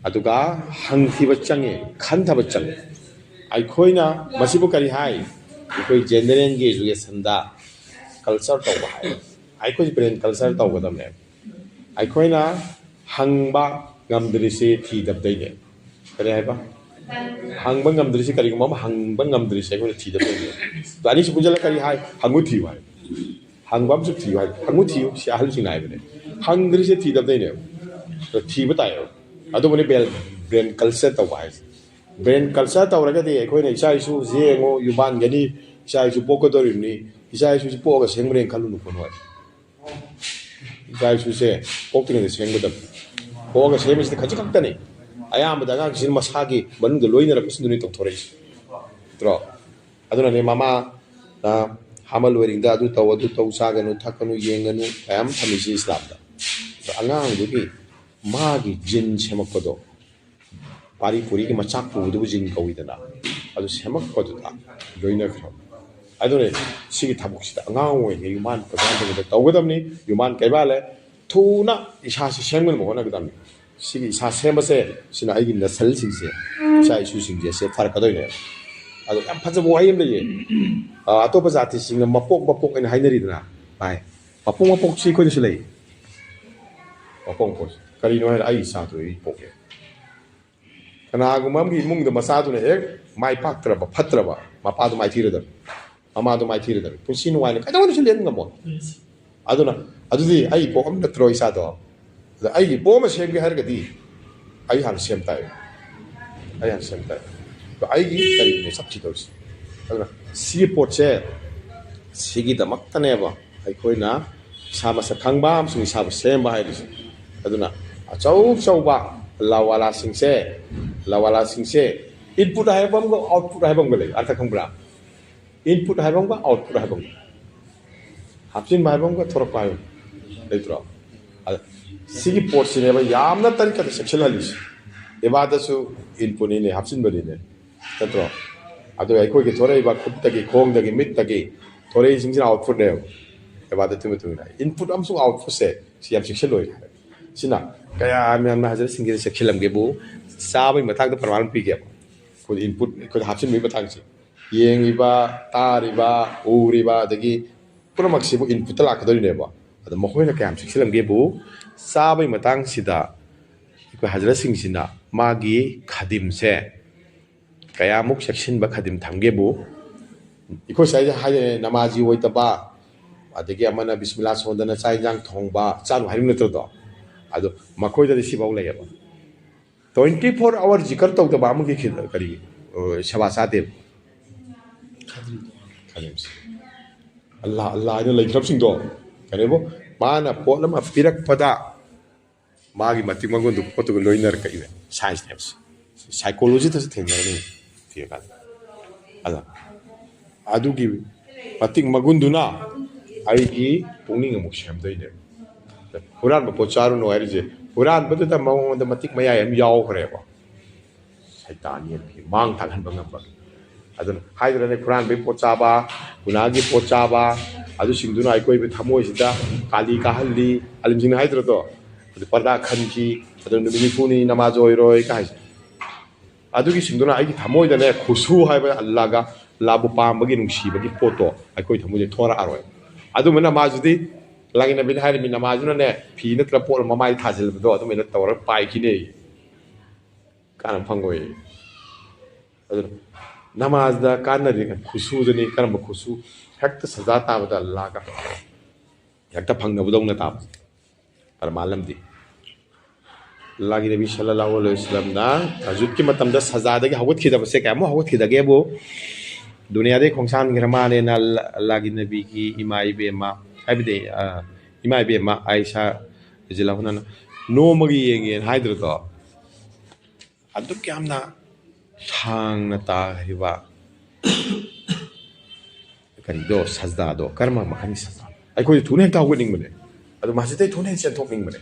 ꯑꯗꯨꯒ ꯍꯪꯊꯤꯕ ꯆꯪꯉꯦ, ꯈꯟꯊꯕ ꯆꯪꯉꯦ꯫ ꯑꯩꯈꯣꯏꯅ ꯃꯁꯤꯕꯨ ꯀꯔꯤ ꯍꯥꯏ? ꯑꯩꯈꯣꯏ ꯖꯦꯅꯦꯔꯦꯜꯒꯤ ꯏꯖꯨꯀꯦꯁꯟꯗ ꯀꯜꯆꯔ ꯇꯧꯕ ꯍꯥꯏ꯫ ꯑꯩꯈꯣꯏ ꯕ꯭ꯔꯦꯟ ꯀꯜꯆꯔ ꯇꯧꯒꯗꯕꯅꯦ꯫ ꯑꯩꯈꯣꯏꯅ ꯍꯪꯕ ꯉꯝꯗ꯭ꯔꯤꯁꯤ ꯊꯤꯗꯕꯗꯩꯅꯦ꯫ ꯀꯔꯤ ꯍꯥꯏꯕ? ꯍꯪꯕ ꯉꯝꯗ꯭ꯔꯤꯁꯤ, ꯀꯔꯤꯒꯨꯝꯕ ꯑꯃ ꯍꯪꯕ ꯉꯝꯗ꯭ꯔꯤꯁꯤ ꯑꯩꯈꯣꯏꯅ ꯊꯤꯗꯕꯗꯩꯅꯦ꯫ ꯑꯗꯣ ꯑꯅꯤꯁꯨ ꯄꯨꯟꯁꯤꯜꯂ ꯀꯔꯤ ꯍꯥꯏ? ꯍꯪꯉꯨ ꯊꯤꯌꯨ ꯍꯥꯏ꯫ ꯍꯪꯕ ꯑꯃꯁꯨ ꯊꯤꯌꯨ ꯍꯥꯏ꯫ ꯍꯪꯉꯨ ꯊꯤꯌꯨ, ꯁꯤ ꯑꯍꯜꯁꯤꯡꯅ ꯍꯥꯏꯕꯅꯦ꯫ ꯍꯪꯗ꯭ꯔꯤꯁꯦ ꯊꯤꯗꯕꯗꯩꯅꯦꯕ꯫ ꯑꯗꯣ ꯊꯤꯕ ꯇꯥꯏꯌꯦꯕ꯫ ꯑꯗꯨꯕꯨꯅꯤ ꯕ꯭ꯔꯦꯟ, ꯕ꯭ꯔꯦꯟ ꯀꯜꯆꯔ ꯇꯧꯕ ꯍꯥꯏꯁꯦ꯫ ꯕ꯭ꯔꯦꯟ ꯀꯜꯆꯔ ꯇꯧꯔꯒꯗꯤ ꯑꯩꯈꯣꯏꯅ ꯏꯆꯥ ꯏꯁꯨꯁꯦ ꯌꯦꯡꯉꯣ, ꯌꯨꯝꯕꯥꯟꯒꯅꯤ, ꯏꯆꯥ ꯏꯁꯨ ꯄꯣꯛꯀꯗꯧꯔꯤꯕꯅꯤ, ꯏꯆꯥ ꯏꯁꯨꯁꯦ ꯄꯣꯛꯑꯒ ꯁꯦꯝꯈ꯭ꯔꯦꯅ ꯈꯜꯂꯨꯅꯨꯀꯣ ꯅꯣꯏ꯫ ꯏꯆꯥ ꯏꯁꯨꯁꯦ ꯄꯣꯛꯇ꯭ꯔꯤꯉꯩꯗ ꯁꯦꯝꯒꯗꯕꯅꯤ꯫ ꯄꯣꯛꯑꯒ ꯁꯦꯝꯃꯤꯁꯤꯗꯤ ꯈꯖꯤꯛ ꯈꯛꯇꯅꯤ꯫ ꯑꯌꯥꯝꯕꯗ ꯑꯉꯥꯡꯁꯤꯡ ꯃꯁꯥꯒꯤ ꯃꯅꯨꯡꯗ ꯂꯣꯏꯅꯔꯛꯄꯁꯤꯡꯗꯨꯅꯤ ꯇꯧꯊꯣꯔꯛꯏꯁꯦ꯫ ꯅꯠꯇ꯭ꯔꯣ? ꯑꯗꯨꯅꯅꯦ ꯃꯃꯥꯅ ꯍꯥꯃꯜ ꯑꯣꯏꯔꯤꯉꯩꯗ ꯑꯗꯨ ꯇꯧ, ꯑꯗꯨ ꯇꯧ, ꯆꯥꯒꯅꯨ, ꯊꯛꯀꯅꯨ, ꯌꯦꯡꯒꯅꯨ ꯃꯌꯥꯝ ꯊꯝꯃꯤꯁꯦ ꯏꯁꯂꯥꯝꯗ꯫ ꯑꯗꯣ ꯑꯉꯥꯡꯗꯨꯒꯤ ꯃꯥꯒꯤ ꯖꯤꯟ ꯁꯦꯝꯃꯛꯄꯗꯣ, ꯄꯥꯔꯤ ꯄꯨꯔꯤꯒꯤ ꯃꯆꯥꯛ ꯄꯨꯕꯗꯨꯕꯨ ꯖꯤꯟ ꯀꯧꯏꯗꯅ, ꯑꯗꯨ ꯁꯦꯝꯃꯛꯄꯗꯨꯗ ꯂꯣꯏꯅꯈ꯭ꯔꯕ꯫ ꯑꯗꯨꯅ ꯁꯤꯒꯤ ꯊꯕꯛꯁꯤꯗ ꯑꯉꯥꯡ ꯑꯣꯏꯔꯤꯉꯩ ꯌꯨꯝꯕꯥꯟ ꯀꯩꯕꯥꯜꯗꯒꯤꯗ ꯇꯧꯒꯗꯕꯅꯤ꯫ ꯌꯨꯝꯕꯥꯟ ꯀꯩꯕꯥꯜꯂꯦ, ꯊꯨꯅ ꯏꯁꯥꯁꯤ ꯁꯦꯝꯒꯅꯕ ꯍꯣꯠꯅꯒꯗꯕꯅꯤ꯫ ꯁꯤꯒꯤ ꯏꯁꯥ ꯁꯦꯝꯕꯁꯦ, ꯁꯤꯅ ꯑꯩꯒꯤ ꯅꯁꯜꯁꯤꯡꯁꯦ, ꯏꯆꯥ ꯏꯁꯨꯁꯤꯡꯁꯦ ꯁꯦ ꯐꯔꯛꯀꯗꯣꯏꯅꯦꯕ꯫ ꯑꯗꯣ ꯌꯥꯝ ꯐꯖꯕ ꯋꯥꯍꯩ ꯑꯃ ꯂꯩꯌꯦ꯫ ꯑ, ꯑꯇꯣꯞꯄ ꯖꯥꯇꯤꯁꯤꯡꯅ ꯃꯄꯣꯛ ꯃꯄꯣꯛ ꯍꯥꯏꯅ ꯍꯥꯏꯅꯔꯤꯗꯅ, ꯚꯥꯏ, ꯃꯄꯣꯛ ꯃꯄꯣꯛꯁꯤ ꯑꯩꯈꯣꯏꯗꯁꯨ ꯂꯩ꯫ ꯃꯄꯣꯛ ꯃꯄꯣꯛꯁꯤ ꯀꯔꯤꯅꯣ ꯍꯥꯏꯔ, ꯑꯩ ꯏꯆꯥꯗꯣ ꯑꯩ ꯄꯣꯛꯑꯦ꯫ ꯀꯅꯥꯒꯨꯝꯕ ꯑꯃꯒꯤ ꯏꯃꯨꯡꯗ ꯃꯆꯥꯗꯨꯅ ꯍꯦꯛ ꯃꯥꯏ ꯄꯥꯛꯇ꯭ꯔꯕ, ꯐꯠꯇ꯭ꯔꯕ, ꯃꯄꯥꯗꯣ ꯃꯥꯏꯊꯤꯔꯗꯕꯅꯤ, ꯃꯃꯥꯗꯣ ꯃꯥꯏꯊꯤꯔꯗꯕꯅꯤ, ꯄꯨꯟꯁꯤ ꯅꯨꯡꯉꯥꯏꯅ ꯀꯩꯗꯧꯅꯗꯁꯨ ꯂꯦꯟ ꯉꯝꯃꯣꯏ꯫ ꯑꯗꯨꯅ ꯑꯗꯨꯗꯤ ꯑꯩ ꯄꯣꯛꯑꯝ ꯅꯠꯇ꯭ꯔꯣ ꯏꯆꯥꯗꯣ? ꯑꯗ ꯑꯩꯒꯤ ꯄꯣꯛ ꯑꯃ ꯁꯦꯝꯒꯦ ꯍꯥꯏꯔꯒꯗꯤ ꯑꯩ ꯍꯥꯟꯅ ꯁꯦꯝ ꯇꯥꯏ꯫ ꯑꯩ ꯍꯥꯟꯅ ꯁꯦꯝ ꯇꯥꯏ꯫ ꯑꯗꯣ ꯑꯩꯒꯤ ꯀꯔꯤꯅꯣ ꯆꯞꯁꯤ ꯇꯧꯔꯤꯁꯦ? ꯑꯗꯨꯅ ꯁꯤꯒꯤ ꯄꯣꯠꯁꯦ, ꯁꯤꯒꯤꯗꯃꯛꯇꯅꯦꯕ ꯑꯩꯈꯣꯏꯅ ꯏꯁꯥ ꯃꯁꯛ ꯈꯪꯕ ꯑꯃꯁꯨꯡ ꯏꯁꯥꯕꯨ ꯁꯦꯝꯕ ꯍꯥꯏꯔꯤꯁꯦ꯫ ꯑꯗꯨꯅ ꯑꯆꯧ ꯑꯆꯧꯕ ꯂꯋꯥꯂꯥꯁꯤꯡꯁꯦ, ꯂꯋꯥꯂꯥꯁꯤꯡꯁꯦ input ꯍꯥꯏꯕ ꯑꯃꯒ output ꯍꯥꯏꯕ ꯑꯃꯒ ꯂꯩ꯫ ꯑꯔꯊ ꯈꯪꯕ꯭ꯔꯥ? Input ꯍꯥꯏꯕ ꯑꯃꯒ output ꯍꯥꯏꯕ ꯑꯃꯒ, ꯍꯥꯞꯆꯤꯟꯕ ꯍꯥꯏꯕ ꯑꯃꯒ ꯊꯣꯔꯛꯄ ꯍꯥꯏꯕ ꯑꯃꯒ ꯂꯩꯇ꯭ꯔꯣ? ꯑꯗ ꯁꯤꯒꯤ ꯄꯣꯠꯁꯤꯅꯦꯕ ꯌꯥꯝꯅ ꯇꯔꯤꯛ ꯆꯠꯇ ꯆꯦꯛꯁꯤꯜꯍꯜꯂꯤꯁꯦ꯫ ꯑꯦꯕꯥꯗꯁꯨ inputꯅꯤꯅꯦ, ꯍꯥꯞꯆꯤꯟꯕꯅꯤꯅꯦ, ꯅꯠꯇ꯭ꯔꯣ? ꯑꯗꯨꯒ ꯑꯩꯈꯣꯏꯒꯤ ꯊꯣꯔꯛꯏꯕ ꯈꯨꯠꯇꯒꯤ, ꯈꯣꯡꯗꯒꯤ, ꯃꯤꯠꯇꯒꯤ ꯊꯣꯔꯛꯏꯁꯤꯡꯁꯤꯅ outputꯅꯦꯕ꯫ ꯑꯦꯕꯥꯗ ꯃꯇꯨꯡ ꯏꯟꯅ input ꯑꯃꯁꯨꯡ outputꯁꯦ ꯁꯤ ꯌꯥꯝ ꯆꯦꯛꯁꯤꯜꯂꯣꯏ ꯍꯥꯏ꯫ ꯁꯤꯅ ꯀꯌꯥ ꯃꯌꯥꯝꯅ ꯍꯥꯏꯖꯔ ꯁꯤꯡꯁꯤꯅ ꯆꯦꯛꯁꯤꯜꯂꯝꯒꯦꯕꯨ, ꯆꯥꯕꯒꯤ ꯃꯇꯥꯡꯗ ꯄ꯭ꯔꯃꯥꯟ ꯄꯤꯒꯦꯕ꯫ ꯑꯩꯈꯣꯏ input, ꯑꯩꯈꯣꯏꯗ ꯍꯥꯞꯆꯤꯟꯕꯒꯤ ꯃꯇꯥꯡꯁꯦ, ꯌꯦꯡꯉꯤꯕ, ꯇꯥꯔꯤꯕ, ꯎꯔꯤꯕ, ꯑꯗꯒꯤ ꯄꯨꯝꯅꯃꯛꯁꯤꯕꯨ inputꯇ ꯂꯥꯛꯀꯗꯧꯔꯤꯅꯦꯕ꯫ ꯑꯗꯣ ꯃꯈꯣꯏꯅ ꯀꯌꯥꯝ ꯆꯦꯛꯁꯤꯜꯂꯝꯒꯦꯕꯨ, ꯆꯥꯕꯒꯤ ꯃꯇꯥꯡꯁꯤꯗ ꯑꯩꯈꯣꯏ ꯍꯖꯔꯠꯁꯤꯡꯁꯤꯅ ꯃꯥꯒꯤ ꯈꯗꯤꯝꯁꯦ ꯀꯌꯥꯃꯨꯛ ꯆꯦꯛꯁꯤꯟꯕ ꯈꯗꯤꯝ ꯊꯝꯒꯦꯕꯨ, ꯑꯩꯈꯣꯏ ꯁ꯭ꯋꯥꯏꯗ ꯍꯥꯏꯗꯤ ꯅꯃꯥꯖꯤ ꯑꯣꯏꯗꯕ, ꯑꯗꯒꯤ ꯑꯃꯅ ꯕꯤꯁꯃꯤꯜꯂꯥ ꯁꯣꯟꯗꯅ ꯆꯥꯛ ꯏꯟꯖꯥꯡ ꯊꯣꯡꯕ, ꯆꯥꯅꯨ ꯍꯥꯏꯔꯤꯕ ꯅꯠꯇ꯭ꯔꯣꯗꯣ? ꯑꯗꯣ ꯃꯈꯣꯏꯗꯗꯤ ꯁꯤꯐꯥꯎ ꯂꯩꯌꯦꯕ꯫ Twenty four hour ꯖꯤꯀꯔ ꯇꯧꯗꯕ ꯑꯃꯒꯤ ꯈꯤ-, ꯀꯔꯤ, ꯑ, ꯁꯦꯕꯥ ꯆꯥꯗꯦꯕ꯫ ꯈꯗꯤꯝꯁꯦ꯫ ꯑꯜꯂꯥ, ꯑꯜꯂꯥ ꯍꯥꯏꯅ ꯂꯩꯈ꯭ꯔꯕꯁꯤꯡꯗꯣ, ꯀꯩꯅꯣꯕꯨ, ꯃꯥꯅ ꯄꯣꯠ ꯑꯃ ꯄꯤꯔꯛꯄꯗ ꯃꯥꯒꯤ ꯃꯇꯤꯛ ꯃꯒꯨꯟꯗꯨ ꯄꯣꯠꯇꯨꯒ ꯂꯣꯏꯅꯔꯛꯏꯕ ꯁꯥꯏꯟꯁꯅꯦꯕ꯫ ꯁꯥꯏꯀꯣꯂꯣꯖꯤꯗꯁꯨ ꯊꯦꯡꯅꯔꯅꯤ ꯊꯤꯔꯀꯥꯟꯗ꯫ ꯑꯗ ꯑꯗꯨꯒꯤ ꯃꯇꯤꯛ ꯃꯒꯨꯟꯗꯨꯅ ꯑꯩꯒꯤ ꯄꯨꯛꯅꯤꯡ ꯑꯃꯨꯛ ꯁꯦꯝꯗꯣꯏꯅꯦꯕ꯫ ꯍꯨꯔꯥꯟꯕ ꯄꯣꯠ ꯆꯥꯔꯨꯅꯨ ꯍꯥꯏꯔꯤꯁꯦ, ꯍꯨꯔꯥꯟꯕꯗꯨꯗ ꯃꯉꯣꯟꯗ ꯃꯇꯤꯛ ꯃꯌꯥꯏ ꯑꯃ ꯌꯥꯎꯈ꯭ꯔꯦꯕ꯫ ꯁꯩꯇꯥꯟꯒꯤ ꯃꯥꯡ ꯊꯥꯛꯍꯟꯕ ꯉꯝꯕ꯫ ꯑꯗꯨꯅ ꯍꯥꯏꯗ꯭ꯔꯅꯦ, ꯍꯨꯔꯥꯟꯕꯒꯤ ꯄꯣꯠ ꯆꯥꯕ, ꯒꯨꯅꯥꯒꯤ ꯄꯣꯠ ꯆꯥꯕ, ꯑꯗꯨꯁꯤꯡꯗꯨꯅ ꯑꯩꯈꯣꯏꯕꯨ ꯊꯃꯣꯏꯁꯤꯗ ꯀꯥꯂꯤ ꯀꯥꯍꯜꯂꯤ, ꯑꯂꯤꯝꯁꯤꯡꯅ ꯍꯥꯏꯗ꯭ꯔꯗꯣ? ꯑꯗꯨ ꯄꯔꯗꯥ ꯈꯟꯈꯤ, ꯑꯗꯨ ꯅꯨꯃꯤꯠ ꯅꯤꯐꯨꯅꯤ ꯅꯃꯥꯖ ꯑꯣꯏꯔꯣꯏ ꯀꯥꯏꯁꯦ꯫ ꯑꯗꯨꯒꯤꯁꯤꯡꯗꯨꯅ ꯑꯩꯒꯤ ꯊꯃꯣꯏꯗꯅꯦ, ꯈꯨꯁꯨ ꯍꯥꯏꯕ ꯑꯜꯂꯥꯒ, ꯑꯜꯂꯥꯕꯨ ꯄꯥꯝꯕꯒꯤ ꯅꯨꯡꯁꯤꯕꯒꯤ ꯄꯣꯠꯇꯣ ꯑꯩꯈꯣꯏ ꯊꯃꯣꯏꯗ ꯊꯣꯔꯛꯑꯔꯣꯏ꯫ ꯑꯗꯨꯝꯕ ꯅꯃꯥꯖꯇꯨꯗꯤ ꯑꯜꯂꯥꯍꯒꯤ ꯅꯕꯤꯅ ꯍꯥꯏꯔꯤꯃꯤ, ꯅꯃꯥꯖꯇꯨꯅꯅꯦ ꯐꯤ ꯅꯠꯇ꯭ꯔ ꯄꯣꯠ ꯑꯃ ꯃꯃꯥꯏꯗ ꯊꯥꯖꯤꯜꯂꯕꯗꯣ ꯑꯗꯨꯃꯥꯏꯅ ꯇꯧꯔꯒ ꯄꯥꯏꯈꯤꯅꯦ꯫ ꯀꯥꯟꯅꯕ ꯐꯪꯉꯣꯏ꯫ ꯑꯗꯨꯅ ꯅꯃꯥꯖꯇ ꯀꯥꯟꯅꯔꯤ ꯈꯨꯁꯨꯗꯅꯤ꯫ ꯀꯔꯝꯕ ꯈꯨꯁꯨ? ꯍꯦꯛꯇ ꯁꯖꯗꯥ ꯇꯥꯕꯗ ꯑꯜꯂꯥꯍꯒ ꯍꯦꯛꯇ ꯐꯪꯅꯕꯗꯧꯅ ꯇꯥꯕ꯫ ꯄꯔꯃꯥꯟ ꯑꯃꯗꯤ ꯑꯜꯂꯥꯍꯒꯤ ꯅꯕꯤ ꯁꯜꯂꯜꯂꯥꯍꯨ ꯑꯂꯩꯍꯤ ꯋꯁꯜꯂꯝꯅ ꯇꯍꯖꯨꯗꯀꯤ ꯃꯇꯝꯗ ꯁꯖꯗꯥꯗꯒꯤ ꯍꯧꯒꯠꯈꯤꯗꯕꯁꯦ ꯀꯌꯥꯃꯨꯛ ꯍꯧꯒꯠꯈꯤꯗꯒꯦꯕꯨ, ꯗꯨꯅꯤꯌꯥꯗꯒꯤ ꯈꯣꯡꯁꯥꯟꯈ꯭ꯔ ꯃꯥꯜꯂꯦꯅ ꯑꯜꯂꯥ-, ꯑꯜꯂꯥꯍꯒꯤ ꯅꯕꯤꯒꯤ ꯏꯃꯥ ꯏꯕꯦꯝꯃ, ꯍꯥꯏꯕꯗꯤ, ꯑ, ꯏꯃꯥ ꯏꯕꯦꯝꯃ ꯑꯥꯏꯁꯥ ꯔꯖꯤꯌꯜꯂꯥꯍꯨ ꯑꯟꯍꯥꯅ ꯅꯣꯡꯃꯒꯤ ꯌꯦꯡꯉꯦꯅ ꯍꯥꯏꯗ꯭ꯔꯗꯣ? ꯑꯗꯨꯛ ꯌꯥꯝꯅ ꯁꯥꯡꯅ ꯇꯥꯈ꯭ꯔꯤꯕ ꯀꯔꯤꯗꯣ, ꯁꯖꯗꯥꯗꯣ, ꯀꯔꯝꯕ ꯃꯈꯜꯒꯤ ꯁꯖꯗꯥ? ꯑꯩꯈꯣꯏꯁꯨ ꯊꯨꯅ ꯍꯦꯛꯇ ꯍꯧꯒꯠꯅꯤꯡꯕꯅꯦ, ꯑꯗꯨ ꯃꯁꯖꯤꯗꯇꯩ ꯊꯨꯅ ꯍꯦꯛ ꯆꯦꯟꯊꯣꯛꯅꯤꯡꯕꯅꯦ꯫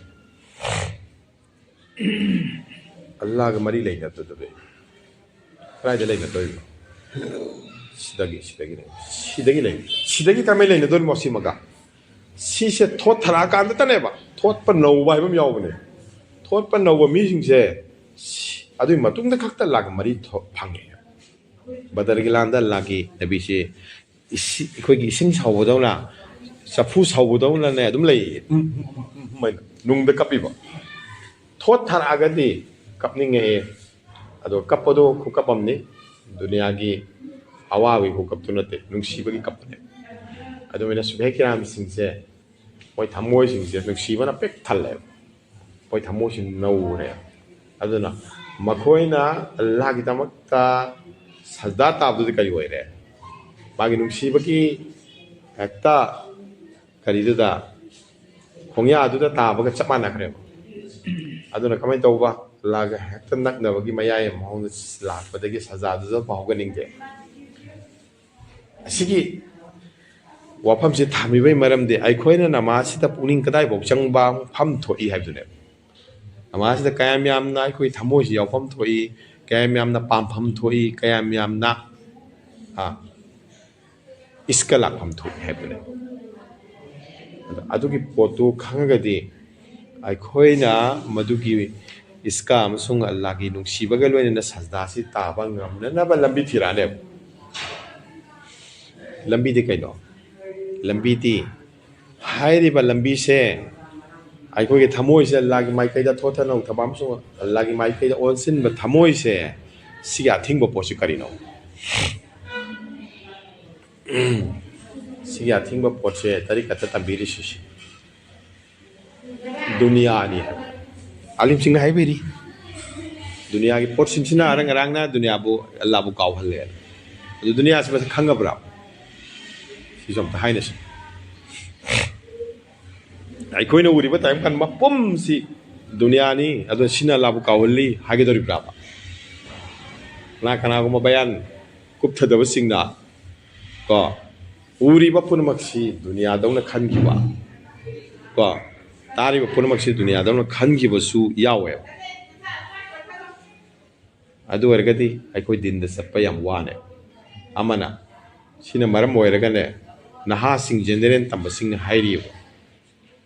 ꯑꯜꯂꯥꯍꯒ ꯃꯔꯤ ꯂꯩꯅꯗꯕꯗꯨ ꯀꯗꯥꯏꯗ ꯂꯩꯅꯗꯣꯏꯅꯣ? ꯁꯤꯗꯒꯤ, ꯁꯤꯗꯒꯤ ꯂꯩ-, ꯁꯤꯗꯒꯤ ꯂꯩ-, ꯁꯤꯗꯒꯤ ꯀꯃꯥꯏꯅ ꯂꯩꯅꯗꯣꯏꯅꯣ ꯁꯤꯃꯒ? ꯁꯤꯁꯦ ꯊꯣꯠ ꯊꯔꯛꯑꯀꯥꯟꯗꯇꯅꯦꯕ꯫ ꯊꯣꯠꯄ ꯅꯧꯕ ꯍꯥꯏꯕ ꯑꯃ ꯌꯥꯎꯕꯅꯦ꯫ ꯊꯣꯠꯄ ꯅꯧꯕ ꯃꯤꯁꯤꯡꯁꯦ ꯁꯤ-, ꯑꯗꯨꯒꯤ ꯃꯇꯨꯡꯗ ꯈꯛꯇ ꯑꯜꯂꯥꯍꯒ ꯃꯔꯤ ꯊꯣ-, ꯐꯪꯉꯦ꯫ ꯕꯗꯔꯒꯤ ꯂꯥꯟꯗ ꯑꯜꯂꯥꯍꯒꯤ ꯅꯕꯤꯁꯦ ꯏꯁꯤ-, ꯑꯩꯈꯣꯏꯒꯤ ꯏꯁꯤꯡ ꯁꯧꯕꯗꯧꯅ, ꯆꯐꯨ ꯁꯧꯕꯗꯧꯅꯅꯦ ꯑꯗꯨꯝ ꯂꯩꯌꯦ꯫ ꯎꯝ, ꯎꯝ, ꯎꯝ, ꯎꯝ, ꯎꯝ ꯍꯥꯏꯅ ꯅꯨꯡꯗ ꯀꯞꯄꯤꯕ꯫ ꯊꯣꯠ ꯊꯥꯔꯛꯑꯒꯗꯤ ꯀꯞꯅꯤꯡꯉꯛꯑꯦ꯫ ꯑꯗꯣ ꯀꯞꯄꯗꯣ ꯈꯨꯀꯞ ꯑꯃꯅꯤ꯫ ꯗꯨꯅꯤꯌꯥꯒꯤ ꯑꯋꯥꯕꯒꯤ ꯈꯨꯀꯞꯇꯨ ꯅꯠꯇꯦ, ꯅꯨꯡꯁꯤꯕꯒꯤ ꯀꯞꯄꯅꯦ꯫ ꯑꯗꯨꯃꯥꯏꯅ ꯁꯨꯍꯦ ꯀꯤꯔꯥꯝꯁꯤꯡꯁꯦ, ꯃꯣꯏ ꯊꯃꯣꯏꯁꯤꯡꯁꯦ ꯅꯨꯡꯁꯤꯕꯅ ꯄꯤꯛ ꯊꯜꯂꯦꯕ꯫ ꯃꯣꯏ ꯊꯃꯣꯏꯁꯤ ꯅꯧꯔꯦ꯫ ꯑꯗꯨꯅ ꯃꯈꯣꯏꯅ ꯑꯜꯂꯥꯍꯒꯤꯗꯃꯛꯇ ꯁꯖꯗꯥ ꯇꯥꯕꯗꯨꯗꯤ ꯀꯔꯤ ꯑꯣꯏꯔꯦ? ꯃꯥꯒꯤ ꯅꯨꯡꯁꯤꯕꯒꯤ ꯍꯦꯛꯇ ꯀꯔꯤꯗꯨꯗ, ꯈꯣꯡꯌꯥꯗꯨꯗ ꯇꯥꯕꯒ ꯆꯞ ꯃꯥꯟꯅꯈ꯭ꯔꯦꯕ꯫ ꯑꯗꯨꯅ ꯀꯃꯥꯏꯅ ꯇꯧꯕ? ꯑꯜꯂꯥꯍꯒ ꯍꯦꯛꯇ ꯅꯛꯅꯕꯒꯤ ꯃꯌꯥꯏ ꯑꯃ ꯃꯉꯣꯟꯗ ꯂꯥꯛꯄꯗꯒꯤ ꯁꯖꯗꯥꯗꯨꯗ ꯐꯥꯎꯒꯅꯤꯡꯗꯦ꯫ ꯑꯁꯤꯒꯤ ꯋꯥꯐꯝꯁꯤ ꯊꯝꯃꯤꯕꯒꯤ ꯃꯔꯝꯗꯤ ꯑꯩꯈꯣꯏꯅ ꯅꯃꯥꯖꯁꯤꯗ ꯄꯨꯛꯅꯤꯡ ꯀꯗꯥꯏꯐꯥꯎ ꯆꯪꯕ ꯐꯝ ꯊꯣꯛꯏ ꯍꯥꯏꯕꯗꯨꯅꯦꯕ꯫ ꯅꯃꯥꯖꯁꯤꯗ ꯀꯌꯥꯝ ꯌꯥꯝꯅ ꯑꯩꯈꯣꯏ ꯊꯃꯣꯏꯁꯤ ꯌꯥꯎꯐꯝ ꯊꯣꯛꯏ, ꯀꯌꯥꯝ ꯌꯥꯝꯅ ꯄꯥꯝꯐꯝ ꯊꯣꯛꯏ, ꯀꯌꯥꯝ ꯌꯥꯝꯅ, ꯑ, ꯏꯁꯀ ꯂꯥꯛꯐꯝ ꯊꯣꯛꯏ ꯍꯥꯏꯕꯗꯨꯅꯦꯕ꯫ ꯑꯗꯣ ꯑꯗꯨꯒꯤ ꯄꯣꯠꯇꯨ ꯈꯪꯉꯒꯗꯤ ꯑꯩꯈꯣꯏꯅ ꯃꯗꯨꯒꯤ ꯏꯁꯀ ꯑꯃꯁꯨꯡ ꯑꯜꯂꯥꯍꯒꯤ ꯅꯨꯡꯁꯤꯕꯒ ꯂꯣꯏꯅꯅ ꯁꯖꯗꯥꯁꯤ ꯇꯥꯕ ꯉꯝꯅꯅꯕ ꯂꯝꯕꯤ ꯊꯤꯔꯛꯑꯅꯦꯕ꯫ ꯂꯝꯕꯤꯗꯤ ꯀꯩꯅꯣ? ꯂꯝꯕꯤꯗꯤ, ꯍꯥꯏꯔꯤꯕ ꯂꯝꯕꯤꯁꯦ ꯑꯩꯈꯣꯏꯒꯤ ꯊꯃꯣꯏꯁꯦ ꯑꯜꯂꯥꯒꯤ ꯃꯥꯏꯀꯩꯗ ꯊꯣꯊꯅꯧ ꯊꯕ ꯑꯃꯁꯨꯡ ꯑꯜꯂꯥꯒꯤ ꯃꯥꯏꯀꯩꯗ ꯑꯣꯟꯁꯤꯟꯕ ꯊꯃꯣꯏꯁꯦ, ꯁꯤꯒꯤ ꯑꯊꯤꯡꯕ ꯄꯣꯠꯁꯤ ꯀꯔꯤꯅꯣ? ꯁꯤꯒꯤ ꯑꯊꯤꯡꯕ ꯄꯣꯠꯁꯦ ꯇꯔꯤꯀꯠꯇ ꯇꯝꯕꯤꯔꯤꯁꯤ ꯁꯤ ꯗꯨꯅꯤꯌꯥꯅꯤ ꯍꯥꯏꯕ꯫ ꯑꯥꯂꯤꯝꯁꯤꯡꯅ ꯍꯥꯏꯕꯤꯔꯤ, ꯗꯨꯅꯤꯌꯥꯒꯤ ꯄꯣꯠꯁꯤꯡꯁꯤꯅ ꯑꯔꯪ ꯑꯔꯥꯡꯅ ꯗꯨꯅꯤꯌꯥꯕꯨ, ꯑꯜꯂꯥꯕꯨ ꯀꯥꯎꯍꯜꯂꯦ꯫ ꯑꯗꯨ ꯗꯨꯅꯤꯌꯥꯁꯤ ꯃꯁꯛ ꯈꯪꯉꯕ꯭ꯔꯥ? ꯁꯤꯁꯨ ꯑꯝꯇ ꯍꯥꯏꯅꯁꯤ꯫ ꯑꯩꯈꯣꯏꯅ ꯎꯔꯤꯕ ꯇꯥꯏꯕꯪ ꯄꯥꯟ ꯃꯄꯨꯝꯁꯤ ꯗꯨꯅꯤꯌꯥꯅꯤ, ꯑꯗꯨꯅ ꯁꯤꯅ ꯑꯜꯂꯥꯕꯨ ꯀꯥꯎꯍꯜꯂꯤ ꯍꯥꯏꯒꯗꯧꯔꯤꯕ꯭ꯔꯥꯕ? ꯀꯅꯥ ꯀꯅꯥꯒꯨꯝꯕ ꯕꯌꯥꯟ ꯀꯨꯞꯊꯗꯕꯁꯤꯡꯅ ꯀꯣ, ꯎꯔꯤꯕ ꯄꯨꯝꯅꯃꯛꯁꯤ ꯗꯨꯅꯤꯌꯥꯗꯧꯅ ꯈꯟꯈꯤꯕ, ꯀꯣ, ꯇꯥꯔꯤꯕ ꯄꯨꯝꯅꯃꯛꯁꯤ ꯗꯨꯅꯤꯌꯥꯗꯧꯅ ꯈꯟꯈꯤꯕꯁꯨ ꯌꯥꯎꯋꯦꯕ꯫ ꯑꯗꯨ ꯑꯣꯏꯔꯒꯗꯤ ꯑꯩꯈꯣꯏ ꯗꯤꯟꯗ ꯆꯠꯄ ꯌꯥꯝ ꯋꯥꯅꯦ꯫ ꯑꯃꯅ, ꯁꯤꯅ ꯃꯔꯝ ꯑꯣꯏꯔꯒꯅꯦ, ꯅꯍꯥꯁꯤꯡ ꯖꯦꯅꯦꯔꯦꯜ ꯇꯝꯕꯁꯤꯡꯅ ꯍꯥꯏꯔꯤꯕ,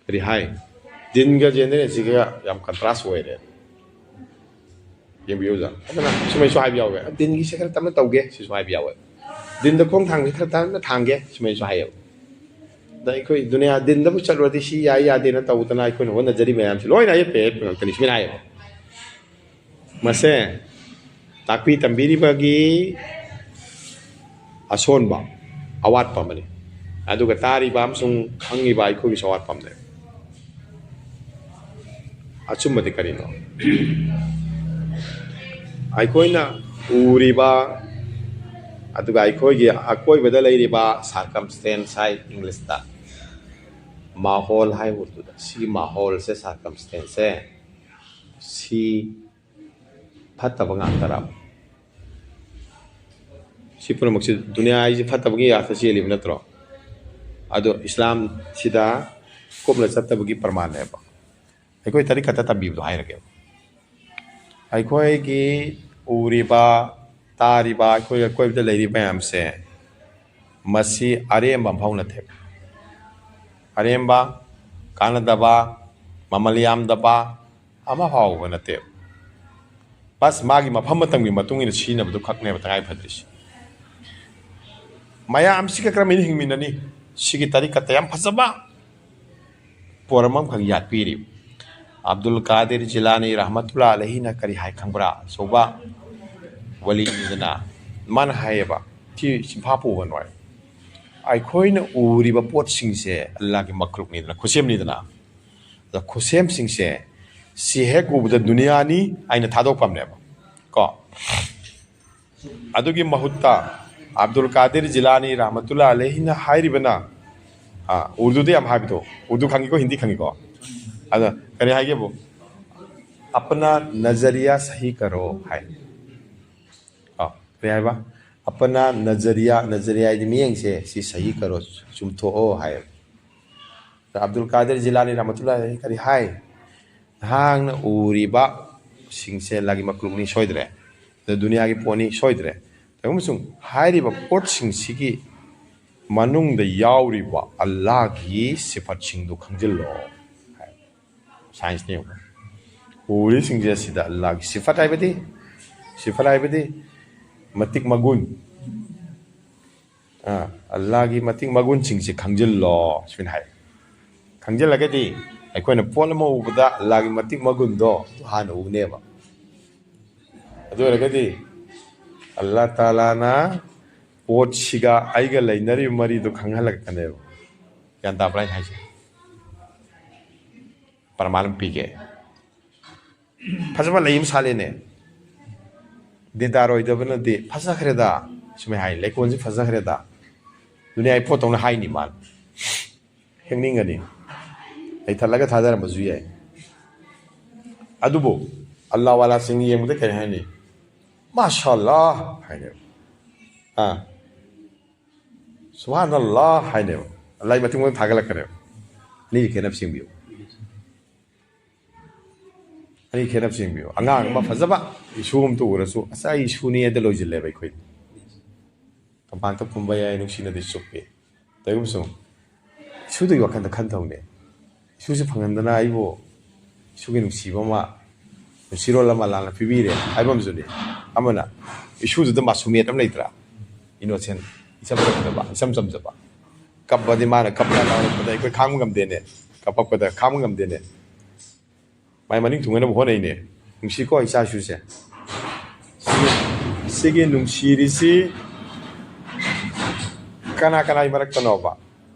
ꯀꯔꯤ ꯍꯥꯏ? ꯗꯤꯟꯒ ꯖꯦꯅꯦꯔꯦꯜꯁꯤꯒ ꯌꯥꯝ ꯀꯟꯇ꯭ꯔꯥꯁ ꯑꯣꯏꯔꯦ꯫ ꯌꯦꯡꯕꯤꯌꯨ ꯑꯣꯖꯥ꯫ ꯑꯗꯨꯅ ꯁꯨꯃꯥꯏꯁꯨ ꯍꯥꯏꯕ ꯌꯥꯎꯋꯦ, "ꯗꯤꯟꯒꯤꯁꯦ ꯈꯔ ꯇꯞꯅ ꯇꯧꯒꯦ", ꯁꯤꯁꯨ ꯍꯥꯏꯕ ꯌꯥꯎꯋꯦ꯫ "ꯗꯤꯟꯗ ꯈꯣꯡ ꯊꯥꯡꯕꯁꯦ ꯈꯔ ꯇꯞꯅ ꯊꯥꯡꯒꯦ", ꯁꯨꯃꯥꯏꯁꯨ ꯍꯥꯏꯌꯦꯕ꯫ ꯑꯗ ꯑꯩꯈꯣꯏ ꯗꯨꯅꯤꯌꯥ ꯗꯤꯟꯗꯕꯨ ꯆꯠꯂꯨꯔꯗꯤ ꯁꯤ ꯌꯥꯏ ꯌꯥꯗꯦꯅ ꯇꯧꯗꯅ ꯑꯩꯈꯣꯏꯅ ꯍꯣꯠꯅꯖꯔꯤ ꯃꯌꯥꯝꯁꯦ ꯂꯣꯏꯅ ꯑꯌꯦꯠꯄ ꯑꯌꯦꯠꯄ ꯉꯥꯛꯇꯅꯤ, ꯁꯨꯃꯥꯏꯅ ꯍꯥꯏꯌꯦꯕ꯫ ꯃꯁꯦ ꯇꯥꯛꯄꯤ ꯇꯝꯕꯤꯔꯤꯕꯒꯤ ꯑꯁꯣꯟꯕ, ꯑꯋꯥꯠꯄ ꯑꯃꯅꯤ꯫ ꯑꯗꯨꯒ ꯇꯥꯔꯤꯕ ꯑꯃꯁꯨꯡ ꯈꯪꯉꯤꯕ ꯑꯩꯈꯣꯏꯒꯤꯁꯨ ꯑꯋꯥꯠꯄ ꯑꯃꯅꯤ꯫ ꯑꯆꯨꯝꯕꯗꯤ ꯀꯔꯤꯅꯣ? ꯑꯩꯈꯣꯏꯅ ꯎꯔꯤꯕ, ꯑꯗꯨꯒ ꯑꯩꯈꯣꯏꯒꯤ ꯑꯀꯣꯏꯕꯗ ꯂꯩꯔꯤꯕ circumstance ꯍꯥꯏ ꯏꯪꯂꯤꯁꯇ, ꯃꯥꯍꯣꯜ ꯍꯥꯏ ꯎꯔꯗꯨꯗ, ꯁꯤꯒꯤ ꯃꯥꯍꯣꯜꯁꯦ, circumstanceꯁꯦ, ꯁꯤ ꯐꯠꯇꯕ ꯉꯥꯛꯇꯔꯕ? ꯁꯤ ꯄꯨꯝꯅꯃꯛꯁꯤ ꯗꯨꯅꯤꯌꯥ ꯍꯥꯏꯁꯤ ꯐꯠꯇꯕꯒꯤ ꯌꯥꯠꯇ ꯆꯦꯜꯂꯤꯕ ꯅꯠꯇ꯭ꯔꯣ? ꯑꯗꯣ ꯏꯁꯂꯥꯝꯁꯤꯗ ꯀꯨꯞꯅ ꯆꯠꯇꯕꯒꯤ ꯄ꯭ꯔꯃꯥꯟꯅꯦꯕ꯫ ꯑꯩꯈꯣꯏ ꯇꯔꯤꯀꯠꯇ ꯇꯝꯕꯤꯕꯗꯣ ꯍꯥꯏꯔꯒꯦꯕ꯫ ꯑꯩꯈꯣꯏꯒꯤ ꯎꯔꯤꯕ, ꯇꯥꯔꯤꯕ, ꯑꯩꯈꯣꯏꯒꯤ ꯑꯀꯣꯏꯕꯗ ꯂꯩꯔꯤꯕ ꯃꯌꯥꯝꯁꯦ, ꯃꯁꯤ ꯑꯔꯦꯝꯕ ꯑꯃꯐꯥꯎ ꯅꯠꯇꯦ꯫ ꯑꯔꯦꯝꯕ, ꯀꯥꯟꯅꯗꯕ, ꯃꯃꯜ ꯌꯥꯝꯗꯕ ꯑꯃ ꯐꯥꯎꯕ ꯅꯠꯇꯦ꯫ ꯕꯁ ꯃꯥꯒꯤ ꯃꯐꯝ ꯃꯇꯝꯒꯤ ꯃꯇꯨꯡ ꯏꯟꯅ ꯁꯤꯖꯤꯟꯅꯕꯗꯨ ꯈꯛꯅꯦꯕ ꯇꯉꯥꯏ ꯐꯗ꯭ꯔꯤꯁꯤ꯫ ꯃꯌꯥꯝꯁꯤꯒ ꯀꯔꯝꯍꯥꯏꯅ ꯍꯤꯡꯃꯤꯟꯅꯅꯤ? ꯁꯤꯒꯤ ꯇꯔꯤꯀꯠꯇ ꯌꯥꯝ ꯐꯖꯕ ꯄꯣꯔꯝ ꯑꯃꯈꯛ ꯌꯥꯠꯄꯤꯔꯤ꯫ ꯑꯕꯗꯨꯜ ꯀꯥꯗꯤꯔ ꯖꯤꯂꯥꯅꯤ ꯔꯍꯃꯇꯨꯜꯂꯥ ꯑꯂꯩꯍꯤꯅ ꯀꯔꯤ ꯍꯥꯏ ꯈꯪꯕ꯭ꯔꯥ? ꯑꯆꯧꯕ ꯋꯥꯂꯤꯅꯤꯗꯅ꯫ ꯃꯥꯅ ꯍꯥꯏꯌꯦꯕ, ꯁꯤ ꯁꯤꯐꯥ ꯄꯨꯕ ꯅꯣꯏ, ꯑꯩꯈꯣꯏꯅ ꯎꯔꯤꯕ ꯄꯣꯠꯁꯤꯡꯁꯦ ꯑꯜꯂꯥꯒꯤ ꯃꯈ꯭ꯂꯨꯛꯅꯤꯗꯅ, ꯈꯨꯠꯁꯦꯝꯅꯤꯗꯅ꯫ ꯑꯗ ꯈꯨꯠꯁꯦꯝꯁꯤꯡꯁꯦ ꯁꯤ ꯍꯦꯛ ꯎꯕꯗ ꯗꯨꯅꯤꯌꯥꯅꯤ ꯍꯥꯏꯅ ꯊꯥꯗꯣꯛꯄꯅꯦꯕ ꯀꯣ꯫ ꯑꯗꯨꯒꯤ ꯃꯍꯨꯠꯇ ꯑꯕꯗꯨꯜ ꯀꯥꯗꯤꯔ ꯖꯤꯂꯥꯅꯤ ꯔꯍꯃꯇꯨꯜꯂꯥ ꯑꯂꯩꯍꯤꯅ ꯍꯥꯏꯔꯤꯕꯅ, ꯑꯥ, ꯎꯔꯗꯨꯗ ꯌꯥꯝ ꯍꯥꯏꯕꯗꯣ, ꯎꯔꯗꯨ ꯈꯪꯉꯤꯀꯣ, ꯍꯤꯟꯗꯤ ꯈꯪꯉꯤꯀꯣ? ꯑꯗ ꯀꯔꯤ ꯍꯥꯏꯒꯦꯕꯨ? "ꯑꯄꯅꯥ ꯅꯖꯔꯤꯌꯥ ꯁꯍꯤ ꯀꯔꯣ" ꯍꯥꯏ꯫ ꯑꯥ, ꯀꯔꯤ ꯍꯥꯏꯕ? "ꯑꯄꯅꯥ ꯅꯖꯔꯤꯌꯥ", ꯅꯖꯔꯤꯌꯥ ꯍꯥꯏꯗꯤ ꯃꯤꯠꯌꯦꯡꯁꯦ, "ꯁꯤ ꯁꯍꯤ ꯀꯔꯣ", ꯆꯨꯝꯊꯣꯛꯑꯣ ꯍꯥꯏ꯫ ꯑꯕꯗꯨꯜ ꯀꯥꯗꯤꯔ ꯖꯤꯂꯥꯅꯤ ꯔꯍꯃꯇꯨꯜꯂꯥꯍꯤ ꯀꯔꯤ ꯍꯥꯏ? "ꯅꯍꯥꯛꯅ ꯎꯔꯤꯕ ꯁꯤꯡꯁꯦ ꯑꯜꯂꯥꯒꯤ ꯃꯈ꯭ꯂꯨꯛꯅꯤ ꯁꯣꯏꯗ꯭ꯔꯦ, ꯑꯗ ꯗꯨꯅꯤꯌꯥꯒꯤ ꯄꯣꯠꯅꯤ ꯁꯣꯏꯗ꯭ꯔꯦ, ꯑꯃꯁꯨꯡ ꯍꯥꯏꯔꯤꯕ ꯄꯣꯠꯁꯤꯡꯁꯤꯒꯤ ꯃꯅꯨꯡꯗ ꯌꯥꯎꯔꯤꯕ ꯑꯜꯂꯥꯒꯤ ꯁꯤꯐꯠꯁꯤꯡꯗꯨ ꯈꯪꯖꯤꯜꯂꯣ" ꯍꯥꯏ꯫ ꯁꯥꯏꯟꯁꯅꯤ ꯌꯦꯡꯉꯨ꯫ ꯎꯔꯤꯁꯤꯡꯁꯦ ꯁꯤꯗ ꯑꯜꯂꯥꯒꯤ ꯁꯤꯐꯠ ꯍꯥꯏꯕꯗꯤ, ꯁꯤꯐꯠ ꯍꯥꯏꯕꯗꯤ ꯃꯇꯤꯛ ꯃꯒꯨꯟ, ꯑꯥ, ꯑꯜꯂꯥꯒꯤ ꯃꯇꯤꯛ ꯃꯒꯨꯟꯁꯤꯡꯁꯦ ꯈꯪꯖꯤꯜꯂꯣ ꯁꯤꯅ ꯍꯥꯏ꯫ ꯈꯪꯖꯤꯜꯂꯒꯗꯤ ꯑꯩꯈꯣꯏꯅ ꯄꯣꯠ ꯑꯃ ꯎꯕꯗ ꯑꯜꯂꯥꯒꯤ ꯃꯇꯤꯛ ꯃꯒꯨꯟꯗꯣ ꯑꯗꯨ ꯍꯥꯟꯅ ꯎꯅꯦꯕ꯫ ꯑꯗꯨ ꯑꯣꯏꯔꯒꯗꯤ ꯑꯜꯂꯥ ꯇꯥꯂꯥꯅ ꯄꯣꯠꯁꯤꯒ ꯑꯩꯒ ꯂꯩꯅꯔꯤꯕ ꯃꯔꯤꯗꯨ ꯈꯪꯍꯜꯂꯛꯀꯅꯦꯕ꯫ ꯒ꯭ꯌꯥꯟ ꯇꯥꯕ꯭ꯔꯥ ꯑꯩꯅ ꯍꯥꯏꯁꯦ? ꯄ꯭ꯔꯃꯥꯟ ꯑꯃ ꯄꯤꯒꯦ꯫ ꯐꯖꯕ ꯂꯩ ꯑꯃ ꯁꯥꯠꯂꯦꯅꯦ꯫ ꯗꯤꯟꯗꯥꯔ ꯑꯣꯏꯗꯕꯅꯗꯤ "ꯐꯖꯈ꯭ꯔꯦꯗ", ꯁꯨꯃꯥꯏ ꯍꯥꯏ, "ꯂꯩꯀꯣꯜꯁꯤ ꯐꯖꯈ꯭ꯔꯦꯗ"꯫ ꯗꯨꯅꯤꯌꯥꯒꯤ ꯄꯣꯠꯇꯧꯅ ꯍꯥꯏꯅꯤ ꯃꯥꯅ꯫ ꯍꯦꯛꯅꯤꯡꯒꯅꯤ꯫ ꯂꯩꯊꯠꯂꯒ ꯊꯥꯗꯔꯝꯕꯁꯨ ꯌꯥꯏ꯫ ꯑꯗꯨꯕꯨ ꯑꯜꯂꯥ ꯋꯥꯂꯥꯁꯤꯡ ꯌꯦꯡꯕꯗ ꯀꯔꯤ ꯍꯥꯏꯅꯤ? "ꯃꯥꯁꯥ ꯑꯜꯂꯥ" ꯍꯥꯏꯅꯦꯕ꯫ ꯑꯥ, "ꯁꯨꯕꯍꯥꯅꯜꯂꯥ" ꯍꯥꯏꯅꯦꯕ꯫ ꯑꯜꯂꯥꯒꯤ ꯃꯇꯤꯛ ꯃꯒꯨꯟ ꯊꯥꯒꯠꯂꯛꯀꯅꯦꯕ꯫ ꯑꯅꯤꯒꯤ ꯈꯦꯠꯅꯕ ꯌꯦꯡꯕꯤꯌꯨ꯫ ꯑꯅꯤ ꯈꯦꯠꯅꯕꯁꯤ ꯌꯦꯡꯕꯤꯌꯨ꯫ ꯑꯉꯥꯡ ꯑꯃ ꯐꯖꯕ ꯏꯁꯨ ꯑꯝꯇ ꯎꯔꯁꯨ, "ꯑꯁ, ꯑꯩ ꯏꯁꯨꯅꯤ" ꯍꯥꯏꯗ ꯂꯣꯏꯁꯤꯜꯂꯦꯕ ꯑꯩꯈꯣꯏꯗꯤ꯫ ꯀꯝꯄꯥꯟ ꯀꯞ ꯀꯨꯝꯕ ꯌꯥꯏ, ꯅꯨꯡꯁꯤꯅꯗꯤ ꯆꯨꯞꯄꯤ꯫ ꯇꯧꯔꯤꯒꯨꯝꯕꯁꯨ ꯏꯁꯨꯗꯨꯒꯤ ꯋꯥꯈꯜꯗ ꯈꯟ ꯊꯧꯅꯦ꯫ "ꯏꯁꯨꯁꯤ ꯐꯪꯍꯟꯗꯅ ꯑꯩꯕꯨ ꯏꯁꯨꯒꯤ ꯅꯨꯡꯁꯤꯕ ꯑꯃ, ꯅꯨꯡꯁꯤꯔꯣꯜ ꯑꯃ ꯂꯥꯟꯅ ꯄꯤꯕꯤꯔꯦ" ꯍꯥꯏꯕ ꯑꯃꯁꯨꯅꯤ꯫ ꯑꯃꯅ ꯏꯁꯨꯗꯨꯗ ꯃꯥꯁꯨꯃꯤꯌꯠ ꯑꯃ ꯂꯩꯇ꯭ꯔꯥ? ꯏꯅꯣꯁꯦꯟ, ꯏꯆꯝ ꯆꯝꯖꯕ, ꯏꯆꯝ ꯆꯝꯖꯕ꯫ ꯀꯞꯄꯗꯤ ꯃꯥꯅ ꯀꯞꯄ ꯂꯥꯎꯔꯛꯄꯗ ꯑꯩꯈꯣꯏ ꯈꯥꯡꯕ ꯉꯝꯗꯦꯅꯦ꯫ ꯀꯞꯄꯛꯄꯗ ꯈꯥꯡꯕ ꯉꯝꯗꯦꯅꯦ꯫ ꯃꯥꯏ ꯃꯅꯤꯡ ꯊꯨꯡꯅꯅꯕ ꯍꯣꯠꯅꯩꯅꯦ꯫ ꯅꯨꯡꯁꯤꯀꯣ ꯏꯆꯥ ꯏꯁꯨꯁꯦ꯫ ꯁꯤꯒꯤ, ꯁꯤꯒꯤ ꯅꯨꯡꯁꯤꯔꯤꯁꯤ ꯀꯅꯥ ꯀꯅꯥꯒꯤ ꯃꯔꯛꯇꯅꯣꯕ?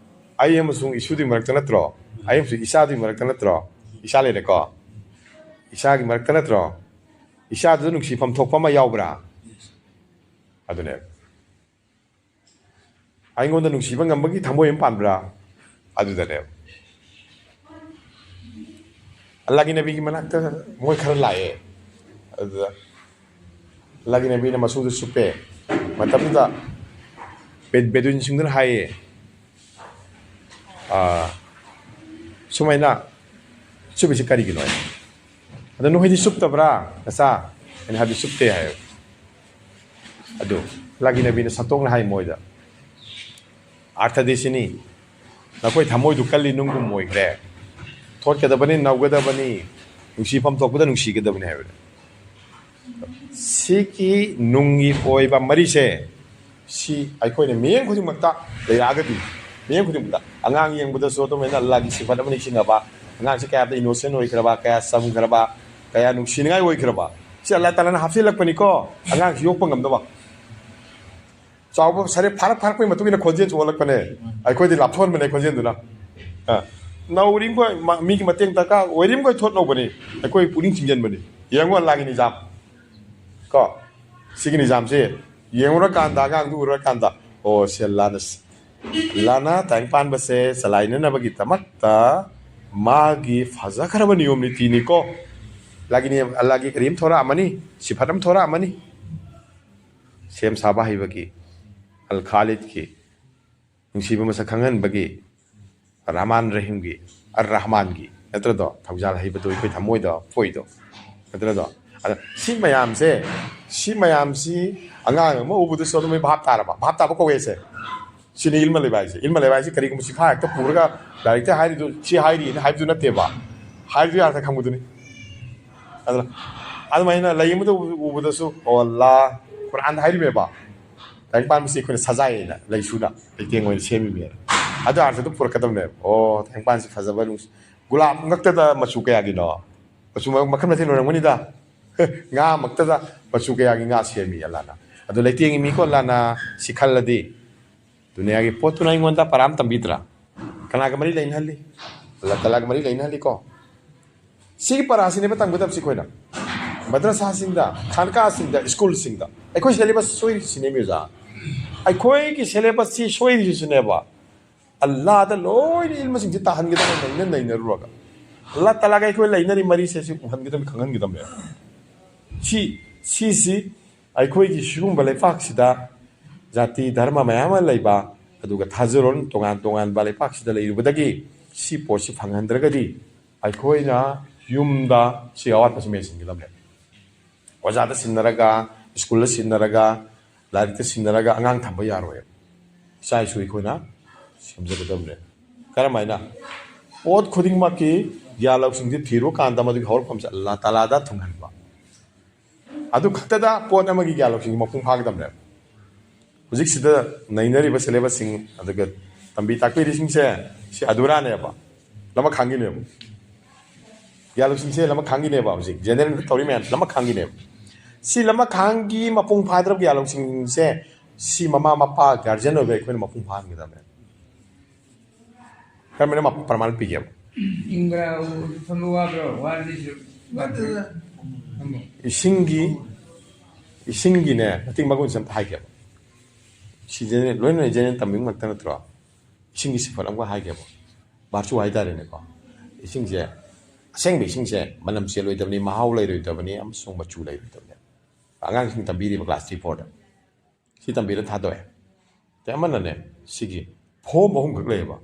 ꯑꯩ ꯑꯃꯁꯨꯡ ꯏꯁꯨꯗꯨꯒꯤ ꯃꯔꯛꯇ ꯅꯠꯇ꯭ꯔꯣ? ꯑꯩ ꯑꯃꯁꯨꯡ ꯏꯆꯥꯗꯨꯒꯤ ꯃꯔꯛꯇ ꯅꯠꯇ꯭ꯔꯣ? ꯏꯆꯥ ꯂꯩꯔꯦꯀꯣ? ꯏꯆꯥꯒꯤ ꯃꯔꯛꯇ ꯅꯠꯇ꯭ꯔꯣ? ꯏꯆꯥꯗꯨꯗ ꯅꯨꯡꯁꯤꯐꯝ ꯊꯣꯛꯄ ꯑꯃ ꯌꯥꯎꯕ꯭ꯔꯥ? ꯑꯗꯨꯅꯦ꯫ ꯑꯩꯉꯣꯟꯗ ꯅꯨꯡꯁꯤꯕ ꯉꯝꯕꯒꯤ ꯊꯃꯣꯏ ꯑꯃ ꯄꯥꯟꯕ꯭ꯔꯥ? ꯑꯗꯨꯗꯅꯦꯕ꯫ ꯑꯜꯂꯥꯒꯤ ꯅꯕꯤꯒꯤ ꯃꯅꯥꯛꯇ ꯃꯣꯏ ꯈꯔ ꯂꯥꯛꯑꯦ꯫ ꯑꯗꯨꯗ ꯑꯜꯂꯥꯒꯤ ꯅꯕꯤꯅ ꯃꯁꯨꯗꯨ ꯆꯨꯞꯄꯦ꯫ ꯃꯇꯝꯗꯨꯗ ꯕꯦ-, ꯕꯦꯗꯨꯏꯟꯁꯤꯡꯗꯨꯅ ꯍꯥꯏꯌꯦ, "ꯑꯥ, ꯁꯨꯃꯥꯏꯅ ꯆꯨꯞꯄꯤꯁꯤ ꯀꯔꯤꯒꯤꯅꯣ?" ꯍꯥꯏ꯫ "ꯑꯗꯣ ꯅꯈꯣꯏꯗꯤ ꯆꯨꯞꯇꯕ꯭ꯔꯥ, ꯅꯆꯥ?" ꯑꯩꯅ ꯍꯥꯏꯕꯗꯤ, "ꯆꯨꯞꯇꯦ" ꯍꯥꯏꯌꯦꯕ꯫ ꯑꯗꯨ ꯑꯜꯂꯥꯒꯤ ꯅꯕꯤꯅ ꯁꯟꯇꯣꯛꯅ ꯍꯥꯏ ꯃꯣꯏꯗ, "ꯑꯥꯔꯊꯗꯤ ꯁꯤꯅꯤ, ꯅꯈꯣꯏ ꯊꯃꯣꯏꯗꯨ ꯀꯜꯂꯤ ꯅꯨꯡꯒꯨꯝ ꯑꯣꯏꯈ꯭ꯔꯦ꯫ ꯊꯣꯠꯀꯗꯕꯅꯤ, ꯅꯧꯒꯗꯕꯅꯤ, ꯅꯨꯡꯁꯤꯐꯝ ꯊꯣꯛꯄꯗ ꯅꯨꯡꯁꯤꯒꯗꯕꯅꯤ" ꯍꯥꯏꯕꯅꯦ꯫ ꯁꯤꯒꯤ ꯅꯨꯡꯒꯤ ꯑꯣꯏꯕ ꯃꯔꯤꯁꯦ, ꯁꯤ ꯑꯩꯈꯣꯏꯅ ꯃꯤꯠꯌꯦꯡ ꯈꯨꯗꯤꯡꯃꯛꯇ ꯂꯩꯔꯛꯑꯒꯗꯤ, ꯃꯤꯠꯌꯦꯡ ꯈꯨꯗꯤꯡꯃꯛꯇ, ꯑꯉꯥꯡ ꯌꯦꯡꯕꯗꯁꯨ ꯑꯗꯨꯃꯥꯏꯅ ꯑꯜꯂꯥꯒꯤ ꯁꯤꯐꯠ ꯑꯃ ꯅꯤꯡꯁꯤꯡꯅꯕ, ꯑꯉꯥꯡꯁꯦ ꯀꯌꯥꯗ innocent ꯑꯣꯏꯈ꯭ꯔꯕ, ꯀꯌꯥ ꯆꯝꯈ꯭ꯔꯕ, ꯀꯌꯥ ꯅꯨꯡꯁꯤꯅꯤꯡꯉꯥꯏ ꯑꯣꯏꯈ꯭ꯔꯕ, ꯁꯤ ꯑꯜꯂꯥ ꯇꯥꯂꯥꯅ ꯍꯥꯞꯆꯤꯜꯂꯛꯄꯅꯤꯀꯣ, ꯑꯉꯥꯡꯁꯤ ꯌꯣꯛꯄ ꯉꯝꯅꯕ꯫ ꯆꯥꯎꯕ ꯁꯔꯦ ꯐꯥꯔꯛ ꯐꯥꯔꯛꯄꯒꯤ ꯃꯇꯨꯡ ꯏꯟꯅ ꯈꯣꯟꯖꯦꯜꯁꯨ ꯑꯣꯜꯂꯛꯄꯅꯦ꯫ ꯑꯩꯈꯣꯏꯗꯤ ꯂꯥꯞꯊꯣꯛꯍꯟꯕꯅꯦ ꯈꯣꯟꯖꯦꯜꯗꯨꯅ꯫ ꯑ, ꯅꯧꯔꯤꯃꯈꯣꯏ ꯃ-, ꯃꯤꯒꯤ ꯃꯇꯦꯡ ꯗꯔꯀꯥꯔ ꯑꯣꯏꯔꯤꯃꯈꯣꯏ ꯊꯣꯠ ꯅꯧꯕꯅꯤ꯫ ꯑꯩꯈꯣꯏ ꯄꯨꯛꯅꯤꯡ ꯆꯤꯡꯁꯤꯟꯕꯅꯤ꯫ ꯌꯦꯡꯉꯣ ꯑꯜꯂꯥꯒꯤ ꯅꯤꯖꯥꯝ꯫ ꯀꯣ? ꯁꯤꯒꯤ ꯅꯤꯖꯥꯝꯁꯦ ꯌꯦꯡꯉꯨꯔꯀꯥꯟꯗ, ꯑꯉꯥꯡꯗꯨ ꯎꯔꯀꯥꯟꯗ, "ꯑꯣ, ꯁꯦ ꯑꯜꯂꯥꯅ, ꯑꯜꯂꯥꯅ ꯇꯥꯏꯕꯪ ꯄꯥꯟꯕꯁꯦ ꯆꯂꯥꯏꯅꯅꯕꯒꯤꯗꯃꯛꯇ ꯃꯥꯒꯤ ꯐꯖꯈ꯭ꯔꯕ ꯅꯤꯌꯣꯝ ꯅꯤꯇꯤꯅꯤꯀꯣ꯫ ꯑꯜꯂꯥꯒꯤ ꯅꯤꯌꯝ, ꯑꯜꯂꯥꯒꯤ ꯀꯔꯤꯝ ꯊꯣꯔꯛꯑꯃꯅꯤ, ꯁꯤꯐꯠ ꯑꯃ ꯊꯣꯔꯛꯑꯃꯅꯤ꯫ ꯁꯦꯝ ꯁꯥꯕ ꯍꯩꯕꯒꯤ, ꯑꯜ ꯈꯥꯂꯤꯗꯀꯤ, ꯅꯨꯡꯁꯤꯕ ꯃꯁꯛ ꯈꯪꯍꯟꯕꯒꯤ, ꯔꯍꯃꯥꯟ ꯔꯍꯤꯝꯒꯤ, ꯑꯔ ꯔꯍꯃꯥꯟꯒꯤ, ꯅꯠꯇ꯭ꯔꯗꯣ? ꯊꯧꯖꯥꯜ ꯍꯩꯕꯗꯣ ꯑꯩꯈꯣꯏ ꯊꯃꯣꯏꯗ ꯄꯣꯛꯏꯗꯣ, ꯅꯠꯇ꯭ꯔꯗꯣ? ꯑꯗ ꯁꯤ ꯃꯌꯥꯝꯁꯦ, ꯁꯤ ꯃꯌꯥꯝꯁꯤ ꯑꯉꯥꯡ ꯑꯃ ꯎꯕꯗꯁꯨ ꯑꯗꯨꯝ ꯚꯥꯞ ꯇꯥꯔꯕ, ꯚꯥꯞ ꯇꯥꯕ ꯀꯧꯋꯦꯁꯦ꯫ ꯁꯤꯅꯤ ꯏꯜꯃ ꯂꯩꯕ ꯍꯥꯏꯁꯦ꯫ ꯏꯜꯃ ꯂꯩꯕ ꯍꯥꯏꯁꯦ ꯀꯔꯤꯒꯨꯝꯕ ꯁꯤꯐꯥ ꯍꯦꯛꯇ ꯄꯨꯔꯒ ꯂꯥꯏꯔꯤꯛꯇ ꯍꯥꯏꯔꯤꯗꯨ ꯁꯤ ꯍꯥꯏꯔꯤꯅ ꯍꯥꯏꯕꯗꯨ ꯅꯠꯇꯦꯕ꯫ ꯍꯥꯏꯔꯤꯗꯨ ꯌꯥꯔꯒ ꯈꯪꯕꯗꯨꯅꯤ꯫ ꯑꯗꯨꯅ ꯑꯗꯨꯃꯥꯏꯅ ꯂꯩ ꯑꯃꯗ ꯎ-, ꯎꯕꯗꯁꯨ, "ꯑꯣ ꯑꯜꯂꯥ, ꯀꯨꯔꯥꯟꯗ ꯍꯥꯏꯔꯤꯃꯦꯕ, ꯂꯥꯏꯔꯤꯛ ꯄꯥꯟꯕꯁꯤ ꯑꯩꯈꯣꯏꯅ ꯁꯖꯥꯏꯅ, ꯂꯩꯁꯨꯅ, ꯂꯩꯇꯦꯡ ꯑꯣꯏꯅ ꯁꯦꯝꯃꯤꯃꯦꯅ"꯫ ꯑꯗꯨ ꯑꯥꯔꯊꯗꯨ ꯄꯨꯔꯛꯀꯗꯕꯅꯦꯕ꯫ ꯑꯣ, ꯇꯥꯏꯕꯪꯄꯥꯟꯁꯤ ꯐꯖꯕ, ꯅꯨꯡꯁꯤ-, ꯒꯨꯂꯥꯞ ꯉꯛꯇꯗ ꯃꯆꯨ ꯀꯌꯥꯒꯤꯅꯣ? ꯃꯆꯨ ꯃ-, ꯃꯈꯜ ꯃꯊꯦꯜ ꯑꯣꯏꯔꯝꯒꯅꯤꯗ꯫ ꯉꯥ ꯃꯛꯇꯗ ꯃꯆꯨ ꯀꯌꯥꯒꯤ ꯉꯥ ꯁꯦꯝꯃꯤ ꯑꯜꯂꯥꯅ? ꯑꯗꯨ ꯂꯩꯇꯦꯡꯉꯤ ꯃꯤꯀꯣ ꯑꯜꯂꯥꯅ꯫ ꯁꯤ ꯈꯜꯂꯗꯤ ꯗꯨꯅꯤꯌꯥꯒꯤ ꯄꯣꯠꯇꯨꯅ ꯑꯩꯉꯣꯟꯗ ꯄꯔꯥ ꯑꯃ ꯇꯝꯕꯤꯗ꯭ꯔꯥ? ꯀꯅꯥꯒ ꯃꯔꯤ ꯂꯩꯅꯍꯜꯂꯤ? ꯑꯜꯂꯥ ꯇꯥꯂꯥꯒ ꯃꯔꯤ ꯂꯩꯅꯍꯜꯂꯤꯀꯣ꯫ ꯁꯤꯒꯤ ꯄꯔꯥꯁꯤꯅꯦꯕ ꯇꯝꯒꯗꯕꯁꯤ ꯑꯩꯈꯣꯏꯅ꯫ ꯃꯗ꯭ꯔꯁꯥꯁꯤꯡꯗ, ꯈꯥꯟꯀꯥꯁꯤꯡꯗ, ꯁ꯭ꯀꯨꯜꯁꯤꯡꯗ꯫ ꯑꯩꯈꯣꯏ ꯁꯦꯂꯦꯕꯁ ꯁꯣꯏꯔꯤꯁꯤꯅꯦ, ꯃꯤ ꯑꯣꯖꯥ꯫ ꯑꯩꯈꯣꯏꯒꯤ ꯁꯦꯂꯦꯕꯁꯁꯤ ꯁꯣꯏꯔꯤꯁꯤꯅꯦꯕ꯫ ꯑꯜꯂꯥꯗ ꯂꯣꯏꯅ ꯏꯜꯃꯁꯤꯡꯁꯤ ꯇꯥꯍꯟꯒꯗꯕ, ꯅꯩꯅ ꯅꯩꯅꯔꯨꯔꯒ꯫ ꯑꯜꯂꯥ ꯇꯥꯂꯥꯒ ꯑꯩꯈꯣꯏ ꯂꯩꯅꯔꯤ ꯃꯔꯤꯁꯦ ꯁꯤ ꯎꯍꯟꯒꯗꯕꯅꯤ, ꯈꯪꯍꯟꯒꯗꯕꯅꯦꯕ꯫ ꯁꯤ, ꯁꯤꯁꯤ ꯑꯩꯈꯣꯏꯒꯤ ꯁꯤꯒꯨꯝꯕ ꯂꯩꯄꯥꯛꯁꯤꯗ ꯖꯥꯇꯤ ꯙꯔꯃ ꯃꯌꯥꯝ ꯑꯃ ꯂꯩꯕ, ꯑꯗꯨꯒ ꯊꯥꯖꯔꯣꯟ ꯇꯣꯉꯥꯟ ꯇꯣꯉꯥꯟꯕ ꯂꯩꯄꯥꯛꯁꯤꯗ ꯂꯩꯔꯨꯕꯗꯒꯤ ꯁꯤ ꯄꯣꯠꯁꯤ ꯐꯪꯍꯟꯗ꯭ꯔꯒꯗꯤ ꯑꯩꯈꯣꯏꯅ ꯌꯨꯝꯗ ꯁꯤ ꯑꯋꯥꯠꯄꯁꯤ ꯃꯦꯟꯁꯤꯟꯒꯗꯕꯅꯦꯕ꯫ ꯑꯣꯖꯥꯗ ꯁꯤꯟꯅꯔꯒ, ꯁ꯭ꯀꯨꯜꯗ ꯁꯤꯟꯅꯔꯒ, ꯂꯥꯏꯔꯤꯛꯇ ꯁꯤꯟꯅꯔꯒ ꯑꯉꯥꯡ ꯊꯝꯕ ꯌꯥꯔꯣꯏꯕ꯫ ꯏꯆꯥ ꯏꯁꯨ ꯑꯩꯈꯣꯏꯅ ꯁꯦꯝꯖꯒꯗꯕꯅꯦ꯫ ꯀꯔꯝ ꯍꯥꯏꯅ? ꯄꯣꯠ ꯈꯨꯗꯤꯡꯃꯛꯀꯤ ꯒ꯭ꯌꯥꯟ ꯂꯧꯁꯤꯡꯁꯤ ꯊꯤꯔꯨꯀꯥꯟꯗ ꯃꯗꯨꯒꯤ ꯍꯧꯔꯛꯐꯝꯁꯦ ꯑꯜꯂꯥ ꯇꯥꯂꯥꯗ ꯊꯨꯡꯍꯟꯕ꯫ ꯑꯗꯨ ꯈꯛꯇꯗ ꯄꯣꯠ ꯑꯃꯒꯤ ꯒ꯭ꯌꯥꯟ ꯂꯧꯁꯤꯡ ꯃꯄꯨꯡ ꯐꯥꯒꯗꯕꯅꯦꯕ꯫ ꯍꯧꯖꯤꯛꯁꯤꯗ ꯅꯩꯅꯔꯤꯕ ꯁꯦꯂꯦꯕꯁꯁꯤꯡ, ꯑꯗꯨꯒ ꯇꯝꯕꯤ ꯇꯥꯛꯄꯤꯔꯤꯁꯤꯡꯁꯦ, ꯁꯤ ꯑꯗꯨꯔꯥꯅꯦꯕ, ꯂꯃꯈꯥꯡꯒꯤꯅꯦꯕ꯫ ꯒ꯭ꯌꯥꯟ ꯂꯧꯁꯤꯡꯁꯦ ꯂꯃꯈꯥꯡꯒꯤꯅꯦꯕ꯫ ꯍꯧꯖꯤꯛ ꯖꯦꯅꯦꯔꯦꯜꯗ ꯇꯧꯔꯤ ꯃꯌꯥꯝꯁꯦ ꯂꯃꯈꯥꯡꯒꯤꯅꯦꯕ꯫ ꯁꯤ ꯂꯃꯈꯥꯡꯒꯤ ꯃꯄꯨꯡ ꯐꯥꯗ꯭ꯔꯕ ꯒ꯭ꯌꯥꯟ ꯂꯧꯁꯤꯡꯁꯦ, ꯁꯤ ꯃꯃꯥ ꯃꯄꯥ ꯒꯥꯔꯖꯤꯌꯟ ꯑꯣꯏꯕ ꯑꯩꯈꯣꯏꯅ ꯃꯄꯨꯡ ꯐꯥꯍꯟꯒꯗꯕꯅꯦꯕ꯫ ꯀꯔꯝꯍꯥꯏꯅ ꯃ-, ꯄ꯭ꯔꯃꯥꯟ ꯄꯤꯒꯦꯕ? ꯏꯪꯕ꯭ꯔꯥ? ꯐꯝꯕ ꯋꯥꯕ꯭ꯔꯣ? ꯋꯥꯔꯗꯤ ꯁꯨ-, ꯅꯠꯇꯦꯗ꯫ ꯐꯝꯃꯣ꯫ ꯏꯁꯤꯡꯒꯤ, ꯏꯁꯤꯡꯒꯤꯅꯦ, ꯃꯇꯤꯛ ꯃꯒꯨꯟꯁꯦ ꯑꯝꯇ ꯍꯥꯏꯒꯦꯕ꯫ ꯁꯤꯁꯦ ꯂꯣꯏꯅ ꯖꯦꯅꯦꯔꯦꯜ ꯇꯝꯕꯤꯕ ꯉꯥꯛꯇ ꯅꯠꯇ꯭ꯔꯣ? ꯏꯁꯤꯡꯒꯤ ꯁꯤꯐꯠ ꯑꯃꯒ ꯍꯥꯏꯒꯦꯕ꯫ ꯚꯥꯔꯆꯨ ꯍꯥꯏꯇꯥꯔꯦꯅꯦꯀꯣ꯫ ꯏꯁꯤꯡꯁꯦ, ꯑꯁꯦꯡꯕ ꯏꯁꯤꯡꯁꯦ ꯃꯅꯝ ꯆꯦꯜꯂꯣꯏꯗꯕꯅꯤ, ꯃꯍꯥꯎ ꯂꯩꯔꯣꯏꯗꯕꯅꯤ, ꯑꯃꯁꯨꯡ ꯃꯆꯨ ꯂꯩꯔꯣꯏꯗꯕꯅꯤ꯫ ꯑꯉꯥꯡꯁꯤꯡ ꯇꯝꯕꯤꯔꯤꯕ class three, fourꯗ꯫ ꯁꯤ ꯇꯝꯕꯤꯔ ꯊꯥꯗꯣꯛꯑꯦ꯫ ꯑꯇꯩ ꯑꯃꯅꯅꯦ, ꯁꯤꯒꯤ form ꯑꯍꯨꯝꯈꯛ ꯂꯩꯌꯦꯕ꯫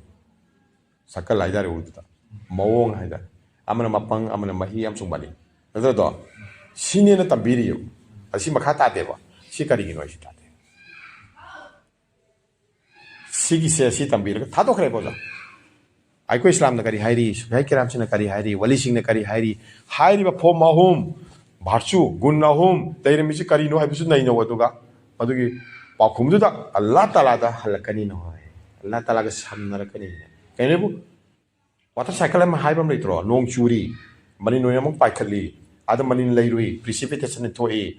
Circle ꯍꯥꯏꯇꯥꯔꯦ ꯎꯔꯗꯨꯗ꯫ ꯃꯑꯣꯡ ꯍꯥꯏꯇꯥꯔꯦ꯫ ꯑꯃꯅ ꯃꯄꯪ, ꯑꯃꯅ ꯃꯍꯤ, ꯑꯃꯁꯨꯡ ꯃꯅꯤ꯫ ꯅꯠꯇ꯭ꯔꯗꯣ? ꯁꯤꯅꯦꯅ ꯇꯝꯕꯤꯔꯤꯌꯦꯕ꯫ ꯑꯁꯤ ꯃꯈꯥ ꯇꯥꯗꯦꯕ꯫ ꯁꯤ ꯀꯔꯤꯒꯤꯅꯣ ꯍꯥꯏꯁꯤ ꯇꯥꯗꯦ꯫ ꯁꯤꯒꯤꯁꯦ ꯁꯤ ꯇꯝꯕꯤꯔꯒ ꯊꯥꯗꯣꯛꯈ꯭ꯔꯦꯕ ꯑꯣꯖꯥ꯫ ꯑꯩꯈꯣꯏ ꯏꯁꯂꯥꯝꯅ ꯀꯔꯤ ꯍꯥꯏꯔꯤ, ꯁꯨꯐꯤꯌꯥ ꯀꯤꯔꯥꯝꯁꯤꯅ ꯀꯔꯤ ꯍꯥꯏꯔꯤ, ꯋꯥꯂꯤꯁꯤꯡꯅ ꯀꯔꯤ ꯍꯥꯏꯔꯤ, ꯍꯥꯏꯔꯤꯕ form ꯑꯍꯨꯝ, virtue, ꯒꯨꯟ ꯑꯍꯨꯝ ꯂꯩꯔꯝꯃꯤꯁꯤ ꯀꯔꯤꯅꯣ ꯍꯥꯏꯕꯁꯨ ꯅꯩꯅꯧ, ꯑꯗꯨꯒ ꯃꯗꯨꯒꯤ ꯄꯥꯎꯈꯨꯝꯗꯨꯗ ꯑꯜꯂꯥ ꯇꯥꯂꯥꯗ ꯍꯜꯂꯛꯀꯅꯤ ꯅꯈꯣꯏ꯫ ꯑꯜꯂꯥ ꯇꯥꯂꯥꯒ ꯁꯝꯅꯔꯛꯀꯅꯤ꯫ ꯀꯩꯅꯣꯕꯨ, ꯋꯥꯇꯔ ꯁꯥꯏꯀꯜ ꯑꯃ ꯍꯥꯏꯕ ꯑꯃ ꯂꯩꯇ꯭ꯔꯣ? ꯅꯣꯡ ꯆꯨꯔꯤ, ꯃꯅꯤꯟ ꯑꯣꯏꯅ ꯑꯃꯨꯛ ꯄꯥꯏꯈꯠꯂꯤ, ꯑꯗ ꯃꯅꯤꯟ ꯂꯩꯔꯨꯏ, ꯄ꯭ꯔꯤꯁꯤꯄꯤꯇꯦꯁꯟ ꯊꯣꯛꯏ,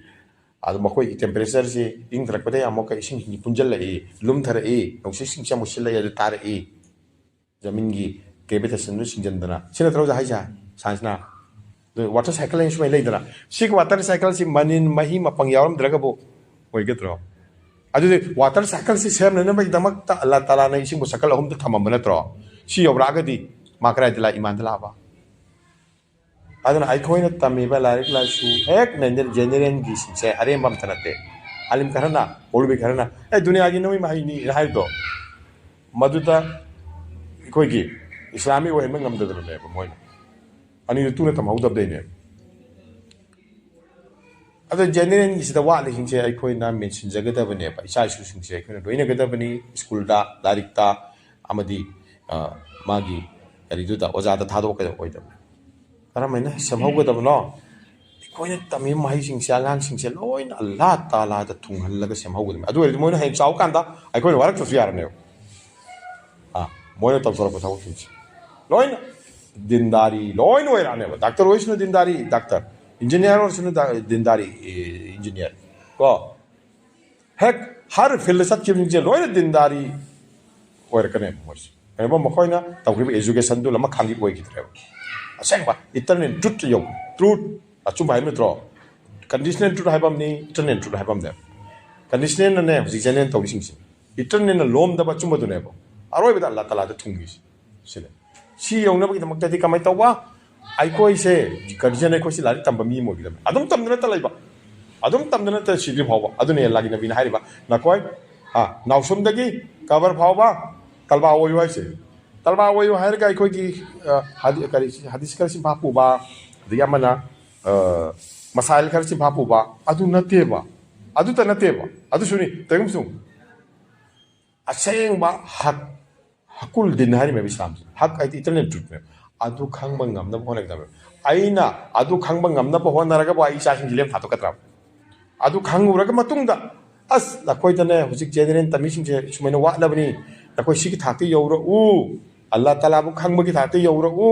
ꯑꯗꯨ ꯃꯈꯣꯏꯒꯤ ꯇꯦꯝꯄꯔꯦꯆꯔꯁꯤ ꯏꯪꯊꯔꯛꯄꯗꯒꯤ ꯑꯃꯨꯛꯀ ꯏꯁꯤꯡ ꯄꯨꯟꯁꯤꯜꯂꯛꯏ, ꯂꯨꯝꯊꯔꯛꯏ, ꯅꯨꯡꯁꯤꯠꯁꯤꯡꯁꯦ ꯑꯃꯨꯛ ꯁꯤꯜꯂꯛꯏ, ꯑꯗꯨ ꯇꯥꯔꯛꯏ꯫ ꯖꯃꯤꯟꯒꯤ ꯒ꯭ꯔꯦꯚꯤꯇꯦꯁꯟꯗꯨ ꯁꯤꯡꯖꯟꯗꯅ꯫ ꯁꯤ ꯅꯠꯇ꯭ꯔꯣ ꯑꯣꯖꯥ ꯍꯥꯏꯁꯦ? ꯁꯥꯏꯟꯁꯅ꯫ ꯑꯗꯨ ꯋꯥꯇꯔ ꯁꯥꯏꯀꯜ ꯍꯥꯏꯅ ꯁꯨꯃꯥꯏꯅ ꯂꯩꯗꯅ, ꯁꯤꯒꯤ ꯋꯥꯇꯔ ꯁꯥꯏꯀꯜꯁꯤ ꯃꯅꯤꯟ, ꯃꯍꯤ, ꯃꯄꯪ ꯌꯥꯎꯔꯝꯗ꯭ꯔꯒꯕꯨ ꯑꯣꯏꯒꯗ꯭ꯔꯣ? ꯑꯗꯨꯗꯤ ꯋꯥꯇꯔ ꯁꯥꯏꯀꯜꯁꯤ ꯁꯦꯝꯅꯅꯕꯒꯤꯗꯃꯛꯇ ꯑꯜꯂꯥ ꯇꯥꯂꯥꯅ ꯏꯁꯤꯡꯕꯨ ꯁꯥꯏꯀꯜ ꯑꯍꯨꯝꯗ ꯊꯝꯃꯝꯕ ꯅꯠꯇ꯭ꯔꯣ? ꯁꯤ ꯌꯧꯔꯛꯑꯒꯗꯤ ꯃꯥ ꯀꯗꯥꯏꯗ ꯂꯥꯛ? ꯏꯃꯥꯟꯗ ꯂꯥꯛꯑꯕ? ꯑꯗꯨꯅ ꯑꯩꯈꯣꯏꯅ ꯇꯝꯃꯤꯕ ꯂꯥꯏꯔꯤꯛ ꯂꯥꯏꯁꯨ ꯍꯦꯛ ꯖꯦꯅꯦꯔꯦꯜꯒꯤꯁꯤꯡꯁꯦ ꯑꯔꯦꯝꯕ ꯑꯃꯇ ꯅꯠꯇꯦ꯫ ꯑꯥꯂꯤꯝ ꯈꯔꯅ, ꯃꯧꯂꯕꯤ ꯈꯔꯅ, "ꯑꯦ, ꯗꯨꯅꯤꯌꯥꯒꯤ ꯅꯨꯃꯤ ꯃꯍꯩꯅꯤ" ꯍꯥꯏꯕꯗꯣ, ꯃꯗꯨꯗ ꯑꯩꯈꯣꯏꯒꯤ ꯏꯁꯂꯥꯃꯤꯛ ꯑꯣꯏꯍꯟꯕ ꯉꯝꯗꯗꯅꯅꯦꯕ ꯃꯣꯏꯅ꯫ ꯑꯅꯤꯗꯨ ꯇꯨꯅ ꯇꯝꯍꯧꯗꯕꯗꯩꯅꯦꯕ꯫ ꯑꯗꯣ ꯖꯦꯅꯦꯔꯦꯜꯒꯤꯁꯤꯗ ꯋꯥꯠꯂꯤꯁꯤꯡꯁꯦ ꯑꯩꯈꯣꯏꯅ ꯃꯦꯟꯁꯤꯟꯖꯒꯗꯕꯅꯦꯕ, ꯏꯆꯥ ꯏꯁꯨꯁꯤꯡꯁꯦ ꯑꯩꯈꯣꯏꯅ ꯂꯣꯏꯅꯒꯗꯕꯅꯤ꯫ ꯁ꯭ꯀꯨꯜꯗ, ꯂꯥꯏꯔꯤꯛꯇ, ꯑꯃꯗꯤ, ꯑ, ꯃꯥꯒꯤ ꯀꯔꯤꯗꯨꯗ, ꯑꯣꯖꯥꯗ ꯊꯥꯗꯣꯛꯀꯗꯕ ꯑꯣꯏꯗꯕꯅꯤ꯫ ꯀꯔꯝꯍꯥꯏꯅ ꯁꯦꯝꯍꯧꯒꯗꯕꯅꯣ? ꯑꯩꯈꯣꯏꯅ ꯇꯝꯃꯤꯕ ꯃꯍꯩꯁꯤꯡꯁꯦ, ꯑꯉꯥꯡꯁꯤꯡꯁꯦ ꯂꯣꯏꯅ ꯑꯜꯂꯥ ꯇꯥꯂꯥꯗ ꯊꯨꯡꯍꯜꯂꯒ ꯁꯦꯝꯍꯧꯒꯗꯕꯅꯤ꯫ ꯑꯗꯨ ꯑꯣꯏꯔꯗꯤ ꯃꯣꯏꯅ ꯍꯌꯦꯡ ꯆꯥꯎꯀꯥꯟꯗ ꯑꯩꯈꯣꯏꯅ ꯋꯥꯔꯛꯇ꯭ꯔꯁꯨ ꯌꯥꯔꯅꯦꯕ꯫ ꯑꯥ, ꯃꯣꯏꯅ ꯇꯧꯊꯣꯔꯛꯄ ꯊꯕꯛꯁꯤꯡꯁꯦ ꯂꯣꯏꯅ ꯗꯤꯟꯗꯥꯔꯤ ꯂꯣꯏꯅ ꯑꯣꯏꯔꯛꯑꯅꯦꯕ꯫ ꯗꯥꯛꯇꯔ ꯑꯣꯏꯁꯅꯨ ꯗꯤꯟꯗꯥꯔꯤ ꯗꯥꯛꯇꯔ, ꯏꯟꯖꯤꯅꯤꯌꯥꯔ ꯑꯣꯏꯁꯅꯨ ꯗꯥ-, ꯗꯤꯟꯗꯥꯔꯤ, ꯑꯦ, ꯏꯟꯖꯤꯅꯤꯌꯥꯔ꯫ ꯀꯣ, ꯍꯦꯛ ꯍꯔ ꯐꯤꯜꯗ ꯆꯠꯈꯤꯕꯁꯤꯡꯁꯦ ꯂꯣꯏꯅ ꯗꯤꯟꯗꯥꯔꯤ ꯑꯣꯏꯔꯛꯀꯅꯦꯕ ꯃꯣꯏꯁꯦ꯫ ꯀꯩꯒꯨꯝꯕ ꯃꯈꯣꯏꯅ ꯇꯧꯈꯤꯕ ꯑꯦꯖꯨꯀꯦꯁꯟꯗꯨ ꯑꯃꯈꯥꯡꯒꯤ ꯑꯣꯏꯈꯤꯗ꯭ꯔꯦꯕ꯫ ꯑꯁꯦꯡꯕ ꯏꯇꯔꯅꯦꯜ ꯇ꯭ꯔꯨꯠꯇ ꯌꯧ, ꯇ꯭ꯔꯨꯠ, ꯑꯆꯨꯝꯕ ꯍꯥꯏꯕ ꯅꯠꯇ꯭ꯔꯣ? ꯀꯟꯗꯤꯁꯅꯦꯜ ꯇ꯭ꯔꯨꯠ ꯍꯥꯏꯕ ꯑꯃꯅꯤ, ꯏꯇꯔꯅꯦꯜ ꯇ꯭ꯔꯨꯠ ꯍꯥꯏꯕ ꯑꯃꯅꯦꯕ꯫ ꯀꯟꯗꯤꯁꯅꯦꯜꯅꯅꯦ ꯍꯧꯖꯤꯛ ꯖꯦꯅꯦꯔꯦꯜ ꯇꯧꯔꯤꯁꯤꯡꯁꯦ, ꯏꯇꯔꯅꯦꯜꯅ ꯂꯣꯝꯗꯕ ꯑꯆꯨꯝꯕꯗꯨꯅꯦꯕ꯫ ꯑꯔꯣꯏꯕꯗ ꯑꯜꯂꯥ ꯇꯥꯂꯥꯗ ꯊꯨꯡꯈꯤꯁꯦ꯫ ꯁꯤꯅꯦ꯫ ꯁꯤ ꯌꯧꯅꯕꯒꯤꯗꯃꯛꯇꯗꯤ ꯀꯃꯥꯏꯅ ꯇꯧꯕ? ꯑꯩꯈꯣꯏꯁꯦ, ꯒꯥꯔꯖꯤꯌꯟ ꯑꯩꯈꯣꯏꯁꯦ ꯂꯥꯏꯔꯤꯛ ꯇꯝꯕ ꯃꯤ ꯑꯃ ꯑꯣꯏꯒꯗꯕꯅꯤ꯫ ꯑꯗꯨꯝ ꯇꯝꯗꯅꯇ ꯂꯩꯕ, ꯑꯗꯨꯝ ꯇꯝꯗꯅꯇ ꯁꯤꯗ꯭ꯔꯤ ꯐꯥꯎꯕ꯫ ꯑꯗꯨꯅꯦ ꯑꯜꯂꯥꯒꯤ ꯅꯕꯤꯅ ꯍꯥꯏꯔꯤꯕ, "ꯅꯈꯣꯏ, ꯑꯥ, ꯅꯥꯎꯁꯨꯝꯗꯒꯤ ꯀꯕꯔ ꯐꯥꯎꯕ ꯇꯜꯕꯥ ꯑꯣꯏꯌꯨ" ꯍꯥꯏꯁꯦ꯫ ꯇꯜꯕꯥ ꯑꯣꯏꯌꯨ ꯍꯥꯏꯔꯒ ꯑꯩꯈꯣꯏꯒꯤ, ꯑ, ꯍꯗꯤ-, ꯀꯔꯤ, ꯍꯗꯤꯁ ꯈꯔ ꯆꯤꯟꯐꯥ ꯄꯨꯕ, ꯑꯗꯒꯤ ꯑꯃꯅ, ꯑ, ꯃꯁꯥꯏꯜ ꯈꯔ ꯆꯤꯟꯐꯥ ꯄꯨꯕ, ꯑꯗꯨ ꯅꯠꯇꯦꯕ꯫ ꯑꯗꯨꯇ ꯅꯠꯇꯦꯕ꯫ ꯑꯗꯨꯁꯨꯅꯤ, ꯇꯩꯒꯨꯝꯁꯨ ꯑꯁꯦꯡꯕ ꯍꯛ, ꯍꯛꯀꯨꯜ ꯗꯤꯟ ꯍꯥꯏꯔꯤꯕ ꯏꯁꯂꯥꯝꯁꯦ꯫ ꯍꯛ ꯍꯥꯏꯗꯤ ꯏꯇꯔꯅꯦꯜ ꯇ꯭ꯔꯨꯠꯅꯦꯕ꯫ ꯑꯗꯨ ꯈꯪꯕ ꯉꯝꯅꯕ ꯍꯣꯠꯅꯒꯗꯕꯅꯦꯕ꯫ ꯑꯩꯅ ꯑꯗꯨ ꯈꯪꯕ ꯉꯝꯅꯕ ꯍꯣꯠꯅꯔꯒꯕꯨ ꯑꯩ ꯏꯆꯥꯁꯤꯡꯁꯤ ꯂꯦꯝ ꯊꯥꯗꯣꯛꯀꯗ꯭ꯔꯕ? ꯑꯗꯨ ꯈꯪꯉꯨꯔꯒ ꯃꯇꯨꯡꯗ, "ꯑꯁ, ꯑꯩꯈꯣꯏꯗꯅꯦ ꯍꯧꯖꯤꯛ ꯖꯦꯅꯦꯔꯦꯜ ꯇꯝꯃꯤꯁꯤꯡꯁꯦ ꯁꯨꯃꯥꯏꯅ ꯋꯥꯠꯂꯕꯅꯤ, ꯑꯩꯈꯣꯏ ꯁꯤꯒꯤ ꯊꯥꯛꯇ ꯌꯧꯔꯛꯎ, ꯑꯜꯂꯥ ꯇꯥꯂꯥꯕꯨ ꯈꯪꯕꯒꯤ ꯊꯥꯛꯇ ꯌꯧꯔꯛꯎ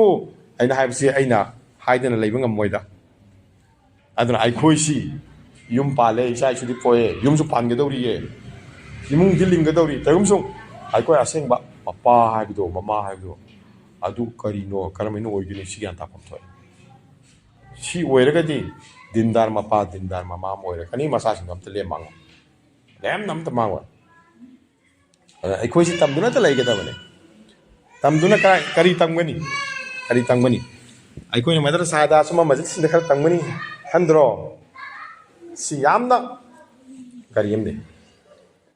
ꯍꯥꯏꯅ ꯍꯥꯏꯕꯁꯤ ꯑꯩꯅ ꯍꯥꯏꯗꯅ ꯂꯩꯕ ꯉꯝꯃꯣꯏꯗ꯫ ꯑꯗꯨꯅ ꯑꯩꯈꯣꯏꯁꯤ ꯌꯨꯝ ꯄꯥꯜꯂꯦ, ꯏꯆꯥ ꯏꯁꯨꯗꯤ ꯄꯣꯛꯑꯦ, ꯌꯨꯝꯁꯨ ꯄꯥꯟꯒꯗꯧꯔꯤꯌꯦ, ꯏꯃꯨꯡꯗꯤ ꯂꯤꯡꯒꯗꯧꯔꯤ꯫ ꯀꯔꯤꯒꯨꯝꯕ ꯁꯨꯝ ꯑꯩꯈꯣꯏ ꯑꯁꯦꯡꯕ ꯃꯄꯥ ꯍꯥꯏꯕꯗꯣ, ꯃꯃꯥ ꯍꯥꯏꯕꯗꯣ, ꯑꯗꯨ ꯀꯔꯤꯅꯣ, ꯀꯔꯝꯍꯥꯏꯅ ꯑꯣꯏꯗꯣꯏꯅꯣ, ꯁꯤ ꯒ꯭ꯌꯥꯟ ꯇꯥꯐꯝ ꯊꯣꯛꯑꯦ꯫ ꯁꯤ ꯑꯣꯏꯔꯒꯗꯤ ꯗꯤꯟꯗꯥꯔ ꯃꯄꯥ, ꯗꯤꯟꯗꯥꯔ ꯃꯃꯥ ꯑꯃ ꯑꯣꯏꯔꯛꯀꯅꯤ, ꯃꯆꯥꯁꯤꯡꯗꯣ ꯑꯝꯇ ꯂꯦꯝ ꯃꯥꯡꯉꯣꯏ, ꯂꯦꯝꯅ ꯑꯝꯇ ꯃꯥꯡꯉꯣꯏ꯫ ꯑꯗ ꯑꯩꯈꯣꯏꯁꯤ ꯇꯝꯗꯨꯅꯇ ꯂꯩꯒꯗꯕꯅꯦ꯫ ꯇꯝꯗꯨꯅ ꯀꯔꯥꯏ-, ꯀꯔꯤ ꯇꯝꯒꯅꯤ? ꯀꯔꯤ ꯇꯝꯒꯅꯤ? ꯑꯩꯈꯣꯏꯅ ꯃꯗꯔꯁꯥꯗ, ꯁꯨꯝꯕ ꯃꯁꯖꯤꯗꯁꯤꯡꯗ ꯈꯔ ꯇꯝꯒꯅꯤ ꯈꯟꯗ꯭ꯔꯣ? ꯁꯤ ꯌꯥꯝꯅ ꯀꯔꯤ ꯑꯃꯅꯤ?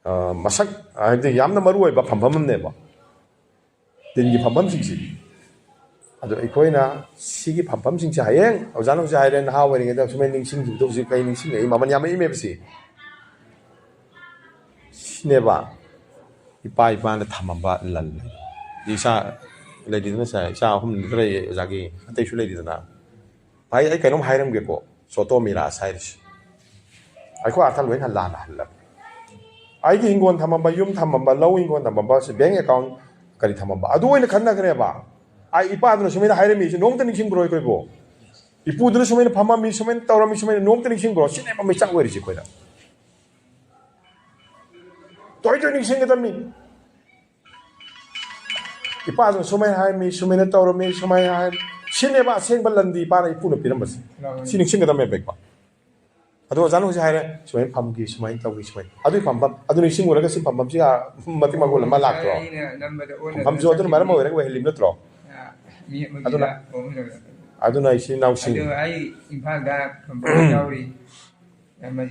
ꯑ, ꯃꯁꯛ, ꯍꯥꯏꯕꯗꯤ ꯌꯥꯝꯅ ꯃꯔꯨ ꯑꯣꯏꯕ ꯐꯝꯐꯝ ꯑꯃꯅꯦꯕ, ꯗꯤꯟꯒꯤ ꯐꯝꯐꯝꯁꯤꯡꯁꯤ꯫ ꯑꯗꯣ ꯑꯩꯈꯣꯏꯅ ꯁꯤꯒꯤ ꯐꯝꯐꯝꯁꯤꯡꯁꯦ, ꯍꯌꯦꯡ ꯑꯣꯖꯥꯅ ꯍꯧꯖꯤꯛ ꯍꯥꯏꯔꯦ, ꯅꯍꯥ ꯑꯣꯏꯔꯤꯉꯩꯗ ꯁꯨꯃꯥꯏꯅ ꯅꯤꯡꯁꯤꯡꯈꯤꯕꯗꯣ ꯍꯧꯖꯤꯛ ꯑꯩ ꯅꯤꯡꯁꯤꯡꯉꯛꯏ, ꯃꯃꯜ ꯌꯥꯝꯃꯛꯏꯃꯦꯕ ꯁꯤ꯫ ꯁꯤꯅꯦꯕ ꯏꯄꯥ ꯏꯄꯥꯅ ꯊꯝꯃꯝꯕ ꯂꯟ ꯂꯩ꯫ ꯏꯆꯥ ꯂꯩꯔꯤꯗꯅ, ꯁꯦ, ꯏꯆꯥ ꯑꯍꯨꯝ ꯅꯠꯇ꯭ꯔ ꯑꯣꯖꯥꯒꯤ, ꯑꯇꯩꯁꯨ ꯂꯩꯔꯤꯗꯅ꯫ ꯚꯥꯏ, ꯑꯩ ꯀꯩꯅꯣꯝ ꯍꯥꯏꯔꯝꯒꯦꯀꯣ, ꯁꯣꯇꯣ ꯃꯤꯔꯥꯁ ꯍꯥꯏꯔꯤꯁꯦ꯫ ꯑꯩꯈꯣꯏ ꯑꯥꯔꯊ ꯂꯣꯏꯅ ꯂꯥꯟꯅ ꯍꯜꯂꯕꯅꯤ꯫ ꯑꯩꯒꯤ ꯍꯤꯡꯒꯣꯜ ꯊꯝꯃꯝꯕ, ꯌꯨꯝ ꯊꯝꯃꯝꯕ, ꯂꯧ ꯍꯤꯡꯒꯣꯜ ꯊꯝꯃꯝꯕ, ꯁꯤ ꯕꯦꯡ ꯑꯦꯀꯥꯎꯟ ꯀꯔꯤ ꯊꯝꯃꯝꯕ, ꯑꯗꯨ ꯑꯣꯏꯅ ꯈꯟꯅꯈ꯭ꯔꯦꯕ꯫ ꯑꯩ ꯏꯄꯥꯗꯨꯅ ꯁꯨꯃꯥꯏꯅ ꯍꯥꯏꯔꯝꯃꯤꯁꯦ ꯅꯣꯡꯃꯇ ꯅꯤꯡꯁꯤꯡꯕ꯭ꯔꯣ ꯑꯩꯈꯣꯏꯕꯨ? ꯏꯄꯨꯗꯨꯅ ꯁꯨꯃꯥꯏꯅ ꯐꯝꯃꯝꯃꯤ, ꯁꯨꯃꯥꯏꯅ ꯇꯧꯔꯝꯃꯤ, ꯁꯨꯃꯥꯏꯅ ꯅꯣꯡꯃꯇ ꯅꯤꯡꯁꯤꯡꯕ꯭ꯔꯣ? ꯁꯤꯅꯦꯕ ꯃꯩꯆꯥꯛ ꯑꯣꯏꯔꯤꯁꯦ ꯑꯩꯈꯣꯏꯗ꯫ ꯇꯣꯏ ꯇꯣꯏ ꯅꯤꯡꯁꯤꯡꯒꯗꯕꯅꯤ꯫ ꯏꯄꯥꯗꯨꯅ ꯁꯨꯃꯥꯏꯅ ꯍꯥꯏꯔꯝꯃꯤ, ꯁꯨꯃꯥꯏꯅ ꯇꯧꯔꯝꯃꯤ, ꯁꯨꯃꯥꯏꯅ ꯍꯥꯏꯔꯝꯃꯤ꯫ ꯁꯤꯅꯦꯕ ꯑꯁꯦꯡꯕ ꯂꯟꯗꯤ ꯏꯄꯥꯅ ꯏꯄꯨꯅ ꯄꯤꯔꯝꯕꯁꯦ꯫ ꯁꯤ ꯅꯤꯡꯁꯤꯡꯒꯗꯕꯅꯦꯕ ꯏꯄꯥ꯫ ꯑꯗꯣ ꯑꯣꯖꯥꯅ ꯍꯧꯖꯤꯛ ꯍꯥꯏꯔꯦ, ꯁꯨꯃꯥꯏꯅ ꯐꯝꯈꯤ, ꯁꯨꯃꯥꯏꯅ ꯇꯧꯈꯤ, ꯁꯨꯃꯥꯏꯅ꯫ ꯑꯗꯨꯒꯤ ꯐꯝꯐꯝ, ꯑꯗꯨ ꯅꯤꯡꯁꯤꯡꯉꯨꯔꯒ ꯁꯤ ꯐꯝꯐꯝꯁꯤꯒ ꯃꯇꯤꯛ ꯃꯒꯨꯟ ꯑꯃ ꯂꯥꯛꯇ꯭ꯔꯣ? ꯑꯩꯅ ꯅꯝꯕꯗ ꯑꯣꯟꯅ ꯐꯝꯐꯝꯁꯨ ꯑꯗꯨꯅ ꯃꯔꯝ ꯑꯣꯏꯔꯒ ꯑꯣꯏꯍꯜꯂꯤꯕ ꯅꯠꯇ꯭ꯔꯣ? ꯑ, ꯃꯤ ꯑꯃꯒꯤ ꯑꯗꯨꯅ, ꯂꯥꯛꯄ ꯑꯃ ꯂꯩꯕ꯫ ꯑꯗꯨꯅ ꯏꯆꯤꯟ ꯏꯅꯥꯎꯁꯤꯡ, ꯑꯗꯨ ꯑꯩ ꯏꯝꯐꯥꯜꯗ ꯐꯝꯐꯝ ꯌꯥꯎꯔꯤ꯫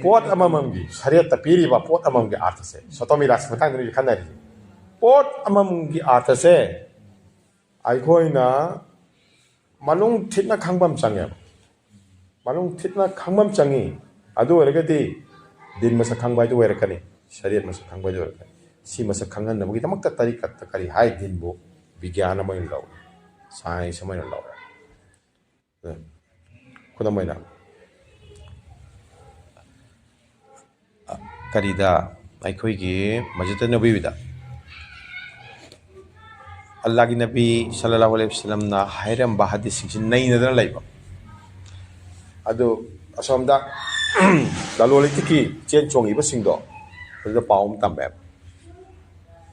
ꯄꯣꯠ ꯑꯃꯃꯝꯒꯤ, ꯁꯔꯤꯌꯠꯇ ꯄꯤꯔꯤꯕ ꯄꯣꯠ ꯑꯃꯃꯝꯒꯤ ꯑꯥꯔꯊꯁꯦ, ꯁꯣꯇꯣ ꯃꯤꯔꯥꯁ ꯃꯇꯥꯡꯗꯅꯤ ꯈꯟꯅꯔꯤꯁꯦ꯫ ꯄꯣꯠ ꯑꯃꯃꯝꯒꯤ ꯑꯥꯔꯊꯁꯦ ꯑꯩꯈꯣꯏꯅ ꯃꯅꯨꯡ ꯊꯤꯠꯅ ꯈꯪꯕ ꯑꯃ ꯆꯪꯉꯦꯕ꯫ ꯃꯅꯨꯡ ꯊꯤꯠꯅ ꯈꯪꯕ ꯑꯃ ꯆꯪꯉꯤ꯫ ꯑꯗꯨ ꯑꯣꯏꯔꯒꯗꯤ ꯗꯤꯟ ꯃꯁꯛ ꯈꯪꯕ ꯍꯥꯏꯗꯨ ꯑꯣꯏꯔꯛꯀꯅꯤ, ꯁꯔꯤꯌꯠ ꯃꯁꯛ ꯈꯪꯕ ꯍꯥꯏꯗꯨ ꯑꯣꯏꯔꯛꯀꯅꯤ꯫ ꯁꯤ ꯃꯁꯛ ꯈꯪꯍꯟꯅꯕꯒꯤꯗꯃꯛꯇ ꯇꯔꯤꯀꯠꯇ ꯀꯔꯤ ꯍꯥꯏ? ꯗꯤꯟꯕꯨ ꯕꯤꯒ꯭ꯌꯥꯟ ꯑꯃ ꯑꯣꯏꯅ ꯂꯧꯔꯦ, ꯁꯥꯏꯟꯁ ꯑꯃ ꯑꯣꯏꯅ ꯂꯧꯔꯦ꯫ ꯈꯨꯗꯝ ꯑꯣꯏꯅ, ꯀꯔꯤꯗ, ꯑꯩꯈꯣꯏꯒꯤ ꯃꯁꯖꯤꯗ ꯅꯕꯋꯤꯗ ꯑꯜꯂꯥꯒꯤ ꯅꯕꯤ ꯁꯜꯂꯜꯂꯥꯍꯨ ꯑꯂꯩꯍꯤ ꯋꯁꯜꯂꯝꯅ ꯍꯥꯏꯔꯝꯕ ꯍꯗꯤꯁꯁꯤꯡꯁꯤ ꯅꯩꯅꯗꯅ ꯂꯩꯕ꯫ ꯑꯗꯨ ꯑꯁꯣꯝꯗ ꯂꯂꯣꯟ ꯏꯇꯤꯛꯀꯤ ꯆꯦꯟ ꯆꯣꯡꯉꯤꯕꯁꯤꯡꯗꯣ ꯑꯗꯨꯗ ꯄꯥꯎ ꯑꯃ ꯇꯝꯃꯦꯕ꯫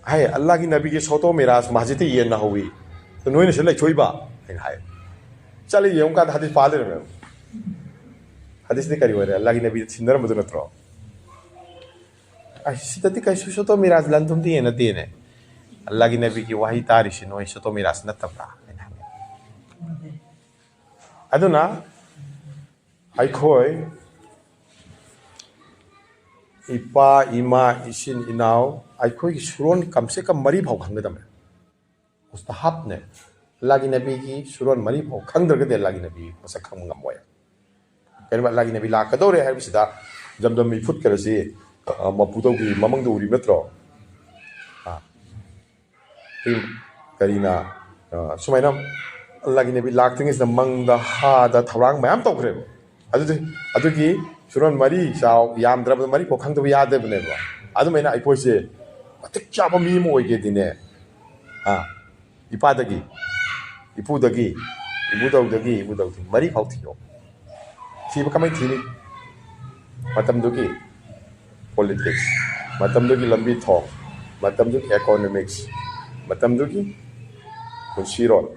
ꯍꯥꯏ, "ꯑꯜꯂꯥꯒꯤ ꯅꯕꯤꯒꯤ ꯁꯣꯇꯣ ꯃꯤꯔꯥꯖ ꯃꯁꯖꯤꯗꯇ ꯌꯦꯟꯅ ꯍꯧꯋꯤ, ꯅꯣꯏꯅ ꯁꯤꯗ ꯂꯩꯊꯣꯛꯏꯕ?" ꯍꯥꯏꯅ ꯍꯥꯏ꯫ ꯆꯠꯂ ꯌꯦꯡꯉꯨꯀꯥꯟꯗ ꯍꯗꯤꯁ ꯄꯥ ꯂꯩꯔꯝꯃꯦꯕ꯫ ꯍꯗꯤꯁꯇꯤ ꯀꯔꯤ ꯑꯣꯏꯔꯦ? ꯑꯜꯂꯥꯒꯤ ꯅꯕꯤꯗ ꯊꯤꯟꯅꯔꯝꯕꯗꯨ ꯅꯠꯇ꯭ꯔꯣ? ꯑꯩ ꯁꯤꯗꯗꯤ ꯀꯩꯁꯨ ꯁꯣꯇꯣ ꯃꯤꯔꯥꯖ ꯂꯟ ꯊꯨꯝꯗꯤ ꯌꯦꯟꯅꯗꯦꯅꯦ꯫ ꯑꯜꯂꯥꯒꯤ ꯅꯕꯤꯒꯤ ꯋꯥꯍꯩ ꯇꯥꯔꯤꯁꯤ ꯅꯣꯏ ꯁꯣꯇꯣ ꯃꯤꯔꯥꯖ ꯅꯠꯇꯕ꯭ꯔꯥ ꯍꯥꯏꯅ ꯍꯪꯉꯤ꯫ ꯑꯗꯨꯅ ꯑꯩꯈꯣꯏ ꯏꯄꯥ, ꯏꯃꯥ, ꯏꯆꯤꯟ ꯏꯅꯥꯎ, ꯑꯩꯈꯣꯏꯒꯤ ꯁꯨꯔꯣꯟ ꯀꯝꯁꯦ ꯀꯝ ꯃꯔꯤ ꯐꯥꯎ ꯈꯪꯒꯗꯕꯅꯦ꯫ ꯃꯨꯁꯇꯍꯥꯕꯅꯦ꯫ ꯑꯜꯂꯥꯒꯤ ꯅꯕꯤꯒꯤ ꯁꯨꯔꯣꯟ ꯃꯔꯤ ꯐꯥꯎ ꯈꯪꯗ꯭ꯔꯒꯗꯤ ꯑꯜꯂꯥꯒꯤ ꯅꯕꯤ ꯃꯁꯛ ꯈꯪꯕ ꯉꯝꯃꯣꯏ꯫ ꯀꯩꯅꯣ, ꯑꯜꯂꯥꯒꯤ ꯅꯕꯤ ꯂꯥꯛꯀꯗꯧꯔꯦ ꯍꯥꯏꯕꯁꯤꯗ ꯖꯝꯖꯝ ꯏꯐꯨꯠ ꯈꯔꯁꯤ, ꯑ, ꯃꯄꯨꯗꯧꯒꯤ ꯃꯃꯪꯗ ꯎꯔꯤꯕ ꯅꯠꯇ꯭ꯔꯣ? ꯑ, ꯑꯩꯈꯣꯏ ꯀꯔꯤꯅ, ꯑ, ꯁꯨꯃꯥꯏꯅ ꯑꯜꯂꯥꯒꯤ ꯅꯕꯤ ꯂꯥꯛꯇ꯭ꯔꯤꯉꯩꯁꯤꯗ ꯃꯪꯗ ꯍꯥꯗ ꯊꯧꯔꯥꯡ ꯃꯌꯥꯝ ꯇꯧꯈ꯭ꯔꯦꯕ꯫ ꯑꯗꯨꯗꯤ ꯑꯗꯨꯒꯤ ꯁꯨꯔꯣꯟ ꯃꯔꯤ ꯆꯥꯎ, ꯌꯥꯝꯗ꯭ꯔꯕꯗ ꯃꯔꯤ ꯐꯥꯎ ꯈꯪꯗꯕ ꯌꯥꯗꯕꯅꯦꯕ꯫ ꯑꯗꯨꯃꯥꯏꯅ ꯑꯩꯈꯣꯏꯁꯦ ꯃꯇꯤꯛ ꯆꯥꯕ ꯃꯤ ꯑꯃ ꯑꯣꯏꯒꯦꯗꯤꯅꯦ, ꯑ, ꯏꯄꯥꯗꯒꯤ, ꯏꯄꯨꯗꯒꯤ, ꯏꯕꯨꯙꯧꯗꯒꯤ, ꯏꯕꯨꯙꯧꯗꯒꯤ ꯃꯔꯤ ꯐꯥꯎ ꯊꯤꯌꯣ꯫ ꯊꯤꯕ ꯀꯃꯥꯏꯅ ꯊꯤꯅꯤ? ꯃꯇꯝꯗꯨꯒꯤ ꯄꯣꯂꯤꯇꯤꯛꯁ, ꯃꯇꯝꯗꯨꯒꯤ ꯂꯝꯕꯤ ꯊꯣꯡ, ꯃꯇꯝꯗꯨꯒꯤ ꯏꯀꯣꯅꯣꯃꯤꯛꯁ, ꯃꯇꯝꯗꯨꯒꯤ ꯄꯨꯟꯁꯤꯔꯣꯜ,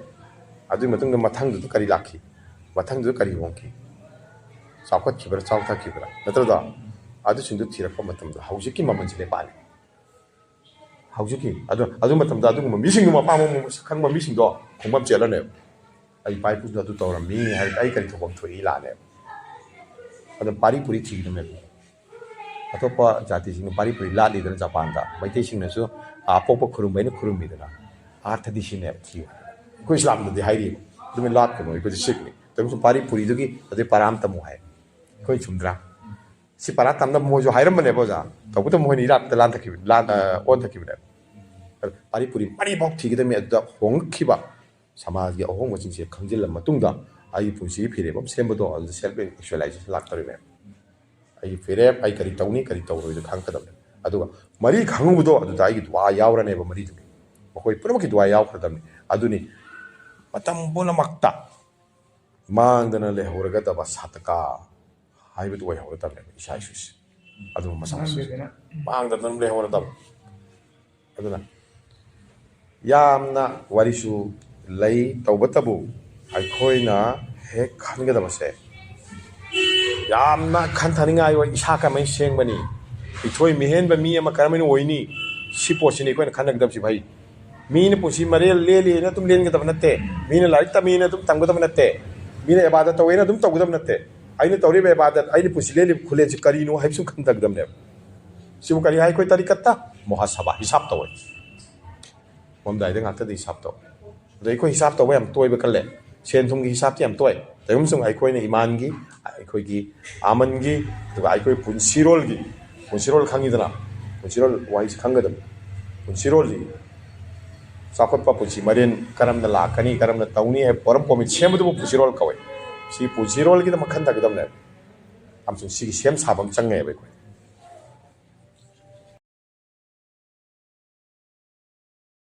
ꯑꯗꯨꯒꯤ ꯃꯇꯨꯡꯗ ꯃꯊꯪꯗꯨꯗ ꯀꯔꯤ ꯂꯥꯛꯈꯤ, ꯃꯊꯪꯗꯨꯗ ꯀꯔꯤ ꯍꯣꯡꯈꯤ, ꯆꯥꯎꯈꯠꯈꯤꯕ꯭ꯔꯥ, ꯆꯥꯎꯊꯈꯤꯕ꯭ꯔꯥ, ꯅꯠꯇ꯭ꯔꯗ? ꯑꯗꯨꯁꯤꯡꯗꯨ ꯊꯤꯔꯛꯄ ꯃꯇꯝꯗ ꯍꯧꯖꯤꯛꯀꯤ ꯃꯃꯜꯁꯤ ꯂꯦꯞꯄꯛꯑꯅꯤ꯫ ꯍꯧꯖꯤꯛꯀꯤ ꯑꯗꯨ, ꯑꯗꯨ ꯃꯇꯝꯗ ꯑꯗꯨꯒꯨꯝꯕ ꯃꯤꯁꯤꯡꯗꯨ, ꯃꯄꯥ ꯃꯃꯣ ꯃꯁꯛ ꯈꯪꯕ ꯃꯤꯁꯤꯡꯗꯣ ꯈꯣꯡꯕꯝ ꯆꯦꯜꯂꯅꯦꯕ꯫ "ꯑꯩ ꯏꯄꯥ ꯏꯄꯨꯗꯨꯅ ꯑꯗꯨ ꯇꯧꯔꯝꯃꯤ ꯍꯥꯏꯔꯗꯤ ꯑꯩ ꯀꯔꯤ ꯊꯧꯐꯝ ꯊꯣꯛꯏ?" ꯂꯥꯛꯑꯅꯦꯕ꯫ ꯑꯗꯨ ꯄꯥꯔꯤ ꯄꯨꯔꯤ ꯊꯤꯒꯗꯕꯅꯦꯕ꯫ ꯑꯇꯣꯞꯄ ꯖꯥꯇꯤꯁꯤꯡꯅ ꯄꯥꯔꯤ ꯄꯨꯔꯤ ꯂꯥꯠꯂꯤꯗꯅ ꯖꯄꯥꯟꯗ, ꯃꯩꯇꯩꯁꯤꯡꯅꯁꯨ ꯑꯄꯣꯛꯄ ꯈꯨꯔꯨꯝꯕ ꯍꯥꯏꯅ ꯈꯨꯔꯨꯝꯃꯤꯗꯅ, ꯑꯥꯔꯊꯗꯤ ꯁꯤꯅꯦꯕ ꯊꯤꯌꯨ꯫ ꯑꯩꯈꯣꯏ ꯏꯁꯂꯥꯝꯗꯗꯤ ꯍꯥꯏꯔꯤꯕ, "ꯑꯗꯨꯃꯥꯏꯅ ꯂꯥꯠꯀꯅꯨ, ꯑꯩꯈꯣꯏꯗꯤ ꯁꯤꯈꯅꯤ, ꯑꯗꯨꯝꯁꯨ ꯄꯥꯔꯤ ꯄꯨꯔꯤꯗꯨꯒꯤ ꯑꯗꯨꯏ ꯄꯔꯥ ꯑꯃ ꯇꯝꯃꯨ" ꯍꯥꯏ꯫ ꯑꯩꯈꯣꯏ ꯆꯨꯝꯗ꯭ꯔꯥ? ꯁꯤ ꯄꯔꯥ ꯇꯝꯅꯕ ꯃꯣꯏꯁꯨ ꯍꯥꯏꯔꯝꯕꯅꯦꯕ ꯑꯣꯖꯥ, ꯇꯧꯕꯇꯕꯨ ꯃꯣꯏꯅ ꯏꯔꯥꯠꯇ ꯂꯥꯟꯊꯈꯤꯕ, ꯂꯥꯟ-, ꯑ, ꯑꯣꯟꯊꯈꯤꯕꯅꯦꯕ꯫ ꯑꯗꯨ ꯄꯥꯔꯤ ꯄꯨꯔꯤ ꯃꯔꯤꯐꯥꯎ ꯊꯤꯒꯗꯕꯅꯤ꯫ ꯑꯗꯨꯗ ꯍꯣꯡꯉꯛꯈꯤꯕ ꯁꯃꯥꯖꯒꯤ ꯑꯍꯣꯡꯕꯁꯤꯡꯁꯦ ꯈꯪꯖꯤꯜꯂ ꯃꯇꯨꯡꯗ ꯑꯩꯒꯤ ꯄꯨꯟꯁꯤꯒꯤ ꯐꯤꯔꯦꯞ ꯑꯃ ꯁꯦꯝꯕꯗꯣ ꯑꯗꯨꯗ ꯁꯦꯜꯐ ꯑꯦꯛꯆꯨꯑꯦꯂꯥꯏꯖꯦꯁꯟ ꯂꯥꯛꯇꯧꯔꯤꯕꯅꯦꯕ꯫ ꯑꯩꯒꯤ ꯐꯤꯔꯦꯞ, ꯑꯩ ꯀꯔꯤ ꯇꯧꯅꯤ, ꯀꯔꯤ ꯇꯧꯔꯣꯏꯗꯣ ꯈꯪꯉꯛꯀꯗꯕꯅꯦ꯫ ꯑꯗꯨꯒ ꯃꯔꯤ ꯈꯪꯍꯧꯕꯗꯣ ꯑꯗꯨꯗ ꯑꯩꯒꯤ ꯗꯨꯋꯥ ꯌꯥꯎꯔꯅꯦꯕ ꯃꯔꯤꯗꯨꯒꯤ꯫ ꯃꯈꯣꯏ ꯄꯨꯝꯅꯃꯛꯀꯤ ꯗꯨꯋꯥ ꯌꯥꯎꯈ꯭ꯔꯗꯕꯅꯤ꯫ ꯑꯗꯨꯅꯤ ꯃꯇꯝ ꯄꯨꯝꯅꯃꯛꯇ ꯃꯥꯡꯗꯅ ꯂꯩꯍꯧꯔꯒꯗꯕ ꯁꯥꯇꯀꯥ ꯍꯥꯏꯕꯗꯨ ꯑꯣꯏꯍꯧꯔꯗꯕꯅꯦꯕ ꯏꯁꯥ ꯏꯁꯨꯁꯦ꯫ ꯑꯗꯨ ꯃꯁꯥ ꯃꯁꯥ ꯃꯥꯡꯗꯗꯅ꯫ ꯃꯥꯡꯗꯅ ꯑꯗꯨꯝ ꯂꯩꯍꯧꯔꯗꯕ꯫ ꯑꯗꯨꯅ ꯌꯥꯝꯅ ꯋꯥꯔꯤꯁꯨ ꯂꯩ, ꯇꯧꯕꯇꯕꯨ ꯑꯩꯈꯣꯏꯅ ꯍꯦꯛ ꯈꯟꯒꯗꯕꯁꯦ ꯌꯥꯝꯅ ꯈꯟꯊꯅꯤꯡꯉꯥꯏ ꯑꯣꯏ꯫ ꯏꯁꯥ ꯀꯃꯥꯏꯅ ꯁꯦꯡꯕꯅꯤ, ꯏꯊꯣꯏ ꯃꯤꯍꯦꯟꯕ ꯃꯤ ꯑꯃ ꯀꯔꯝꯍꯥꯏꯅ ꯑꯣꯏꯅꯤ, ꯁꯤ ꯄꯣꯠꯁꯤꯅꯤ ꯑꯩꯈꯣꯏꯅ ꯈꯟꯅꯒꯗꯕꯁꯤ꯫ ꯚꯥꯏ, ꯃꯤꯅ ꯄꯨꯟꯁꯤ ꯃꯔꯦꯜ ꯂꯦꯜꯂꯤꯅ ꯑꯗꯨꯝ ꯂꯦꯟꯒꯗꯕ ꯅꯠꯇꯦ꯫ ꯃꯤꯅ ꯂꯥꯏꯔꯤꯛ ꯇꯝꯃꯤꯅ ꯑꯗꯨꯝ ꯇꯝꯒꯗꯕ ꯅꯠꯇꯦ꯫ ꯃꯤꯅ ꯏꯕꯥꯗꯠ ꯇꯧꯋꯦꯅ ꯑꯗꯨꯝ ꯇꯧꯒꯗꯕ ꯅꯠꯇꯦ꯫ ꯑꯩꯅ ꯇꯧꯔꯤꯕ ꯏꯕꯥꯗꯠ, ꯑꯩꯅ ꯄꯨꯟꯁꯤ ꯂꯦꯜꯂꯤꯕ ꯈꯨꯂꯦꯟꯁꯤ ꯀꯔꯤꯅꯣ ꯍꯥꯏꯕꯁꯤ ꯈꯟꯊꯒꯗꯕꯅꯦꯕ꯫ ꯁꯤꯕꯨ ꯀꯔꯤ ꯍꯥꯏ? ꯑꯩꯈꯣꯏ ꯇꯔꯤꯀꯠꯇ ꯃꯨꯍꯥꯁꯕꯥ, ꯍꯤꯁꯥꯕ ꯇꯧꯋꯦ꯫ ꯃꯝꯗꯥꯏꯗ ꯉꯥꯛꯇꯗꯤ ꯍꯤꯁꯥꯕ ꯇꯧ꯫ ꯑꯗꯣ ꯑꯩꯈꯣꯏ ꯍꯤꯁꯥꯕ ꯇꯧꯕ ꯌꯥꯝ ꯇꯣꯏꯕ ꯈꯜꯂꯦ꯫ ꯁꯦꯟ ꯊꯨꯝꯒꯤ ꯍꯤꯁꯥꯕꯇꯤ ꯌꯥꯝ ꯇꯣꯏ꯫ ꯇꯧꯕꯇꯕꯨ ꯑꯩꯈꯣꯏꯅ ꯏꯃꯥꯟꯒꯤ, ꯑꯩꯈꯣꯏꯒꯤ ꯑꯃꯟꯒꯤ, ꯑꯗꯨꯒ ꯑꯩꯈꯣꯏ ꯄꯨꯟꯁꯤꯔꯣꯜꯒꯤ, ꯄꯨꯟꯁꯤꯔꯣꯜ ꯈꯪꯉꯤꯗꯅ, ꯄꯨꯟꯁꯤꯔꯣꯜ ꯋꯥꯍꯩꯁꯤ ꯈꯪꯒꯗꯕꯅꯤ꯫ ꯄꯨꯟꯁꯤꯔꯣꯜꯁꯤ ꯆꯥꯎꯈꯠꯄ ꯄꯨꯟꯁꯤ ꯃꯔꯦꯟ ꯀꯔꯝꯅ ꯂꯥꯛꯀꯅꯤ, ꯀꯔꯝꯅ ꯇꯧꯅꯤ ꯍꯥꯏꯕ ꯄꯣꯔꯝ ꯄꯣꯝꯃꯤ ꯁꯦꯝꯕꯗꯨꯕꯨ ꯄꯨꯟꯁꯤꯔꯣꯜ ꯀꯧꯏ꯫ ꯁꯤ ꯄꯨꯟꯁꯤꯔꯣꯜꯒꯤꯗꯃꯛ ꯈꯟꯊꯒꯗꯕꯅꯦꯕ꯫ ꯑꯃꯁꯨꯡ ꯁꯤꯒꯤ ꯁꯦꯝ ꯁꯥꯕ ꯑꯃ ꯆꯪꯉꯦꯕ ꯑꯩꯈꯣꯏ꯫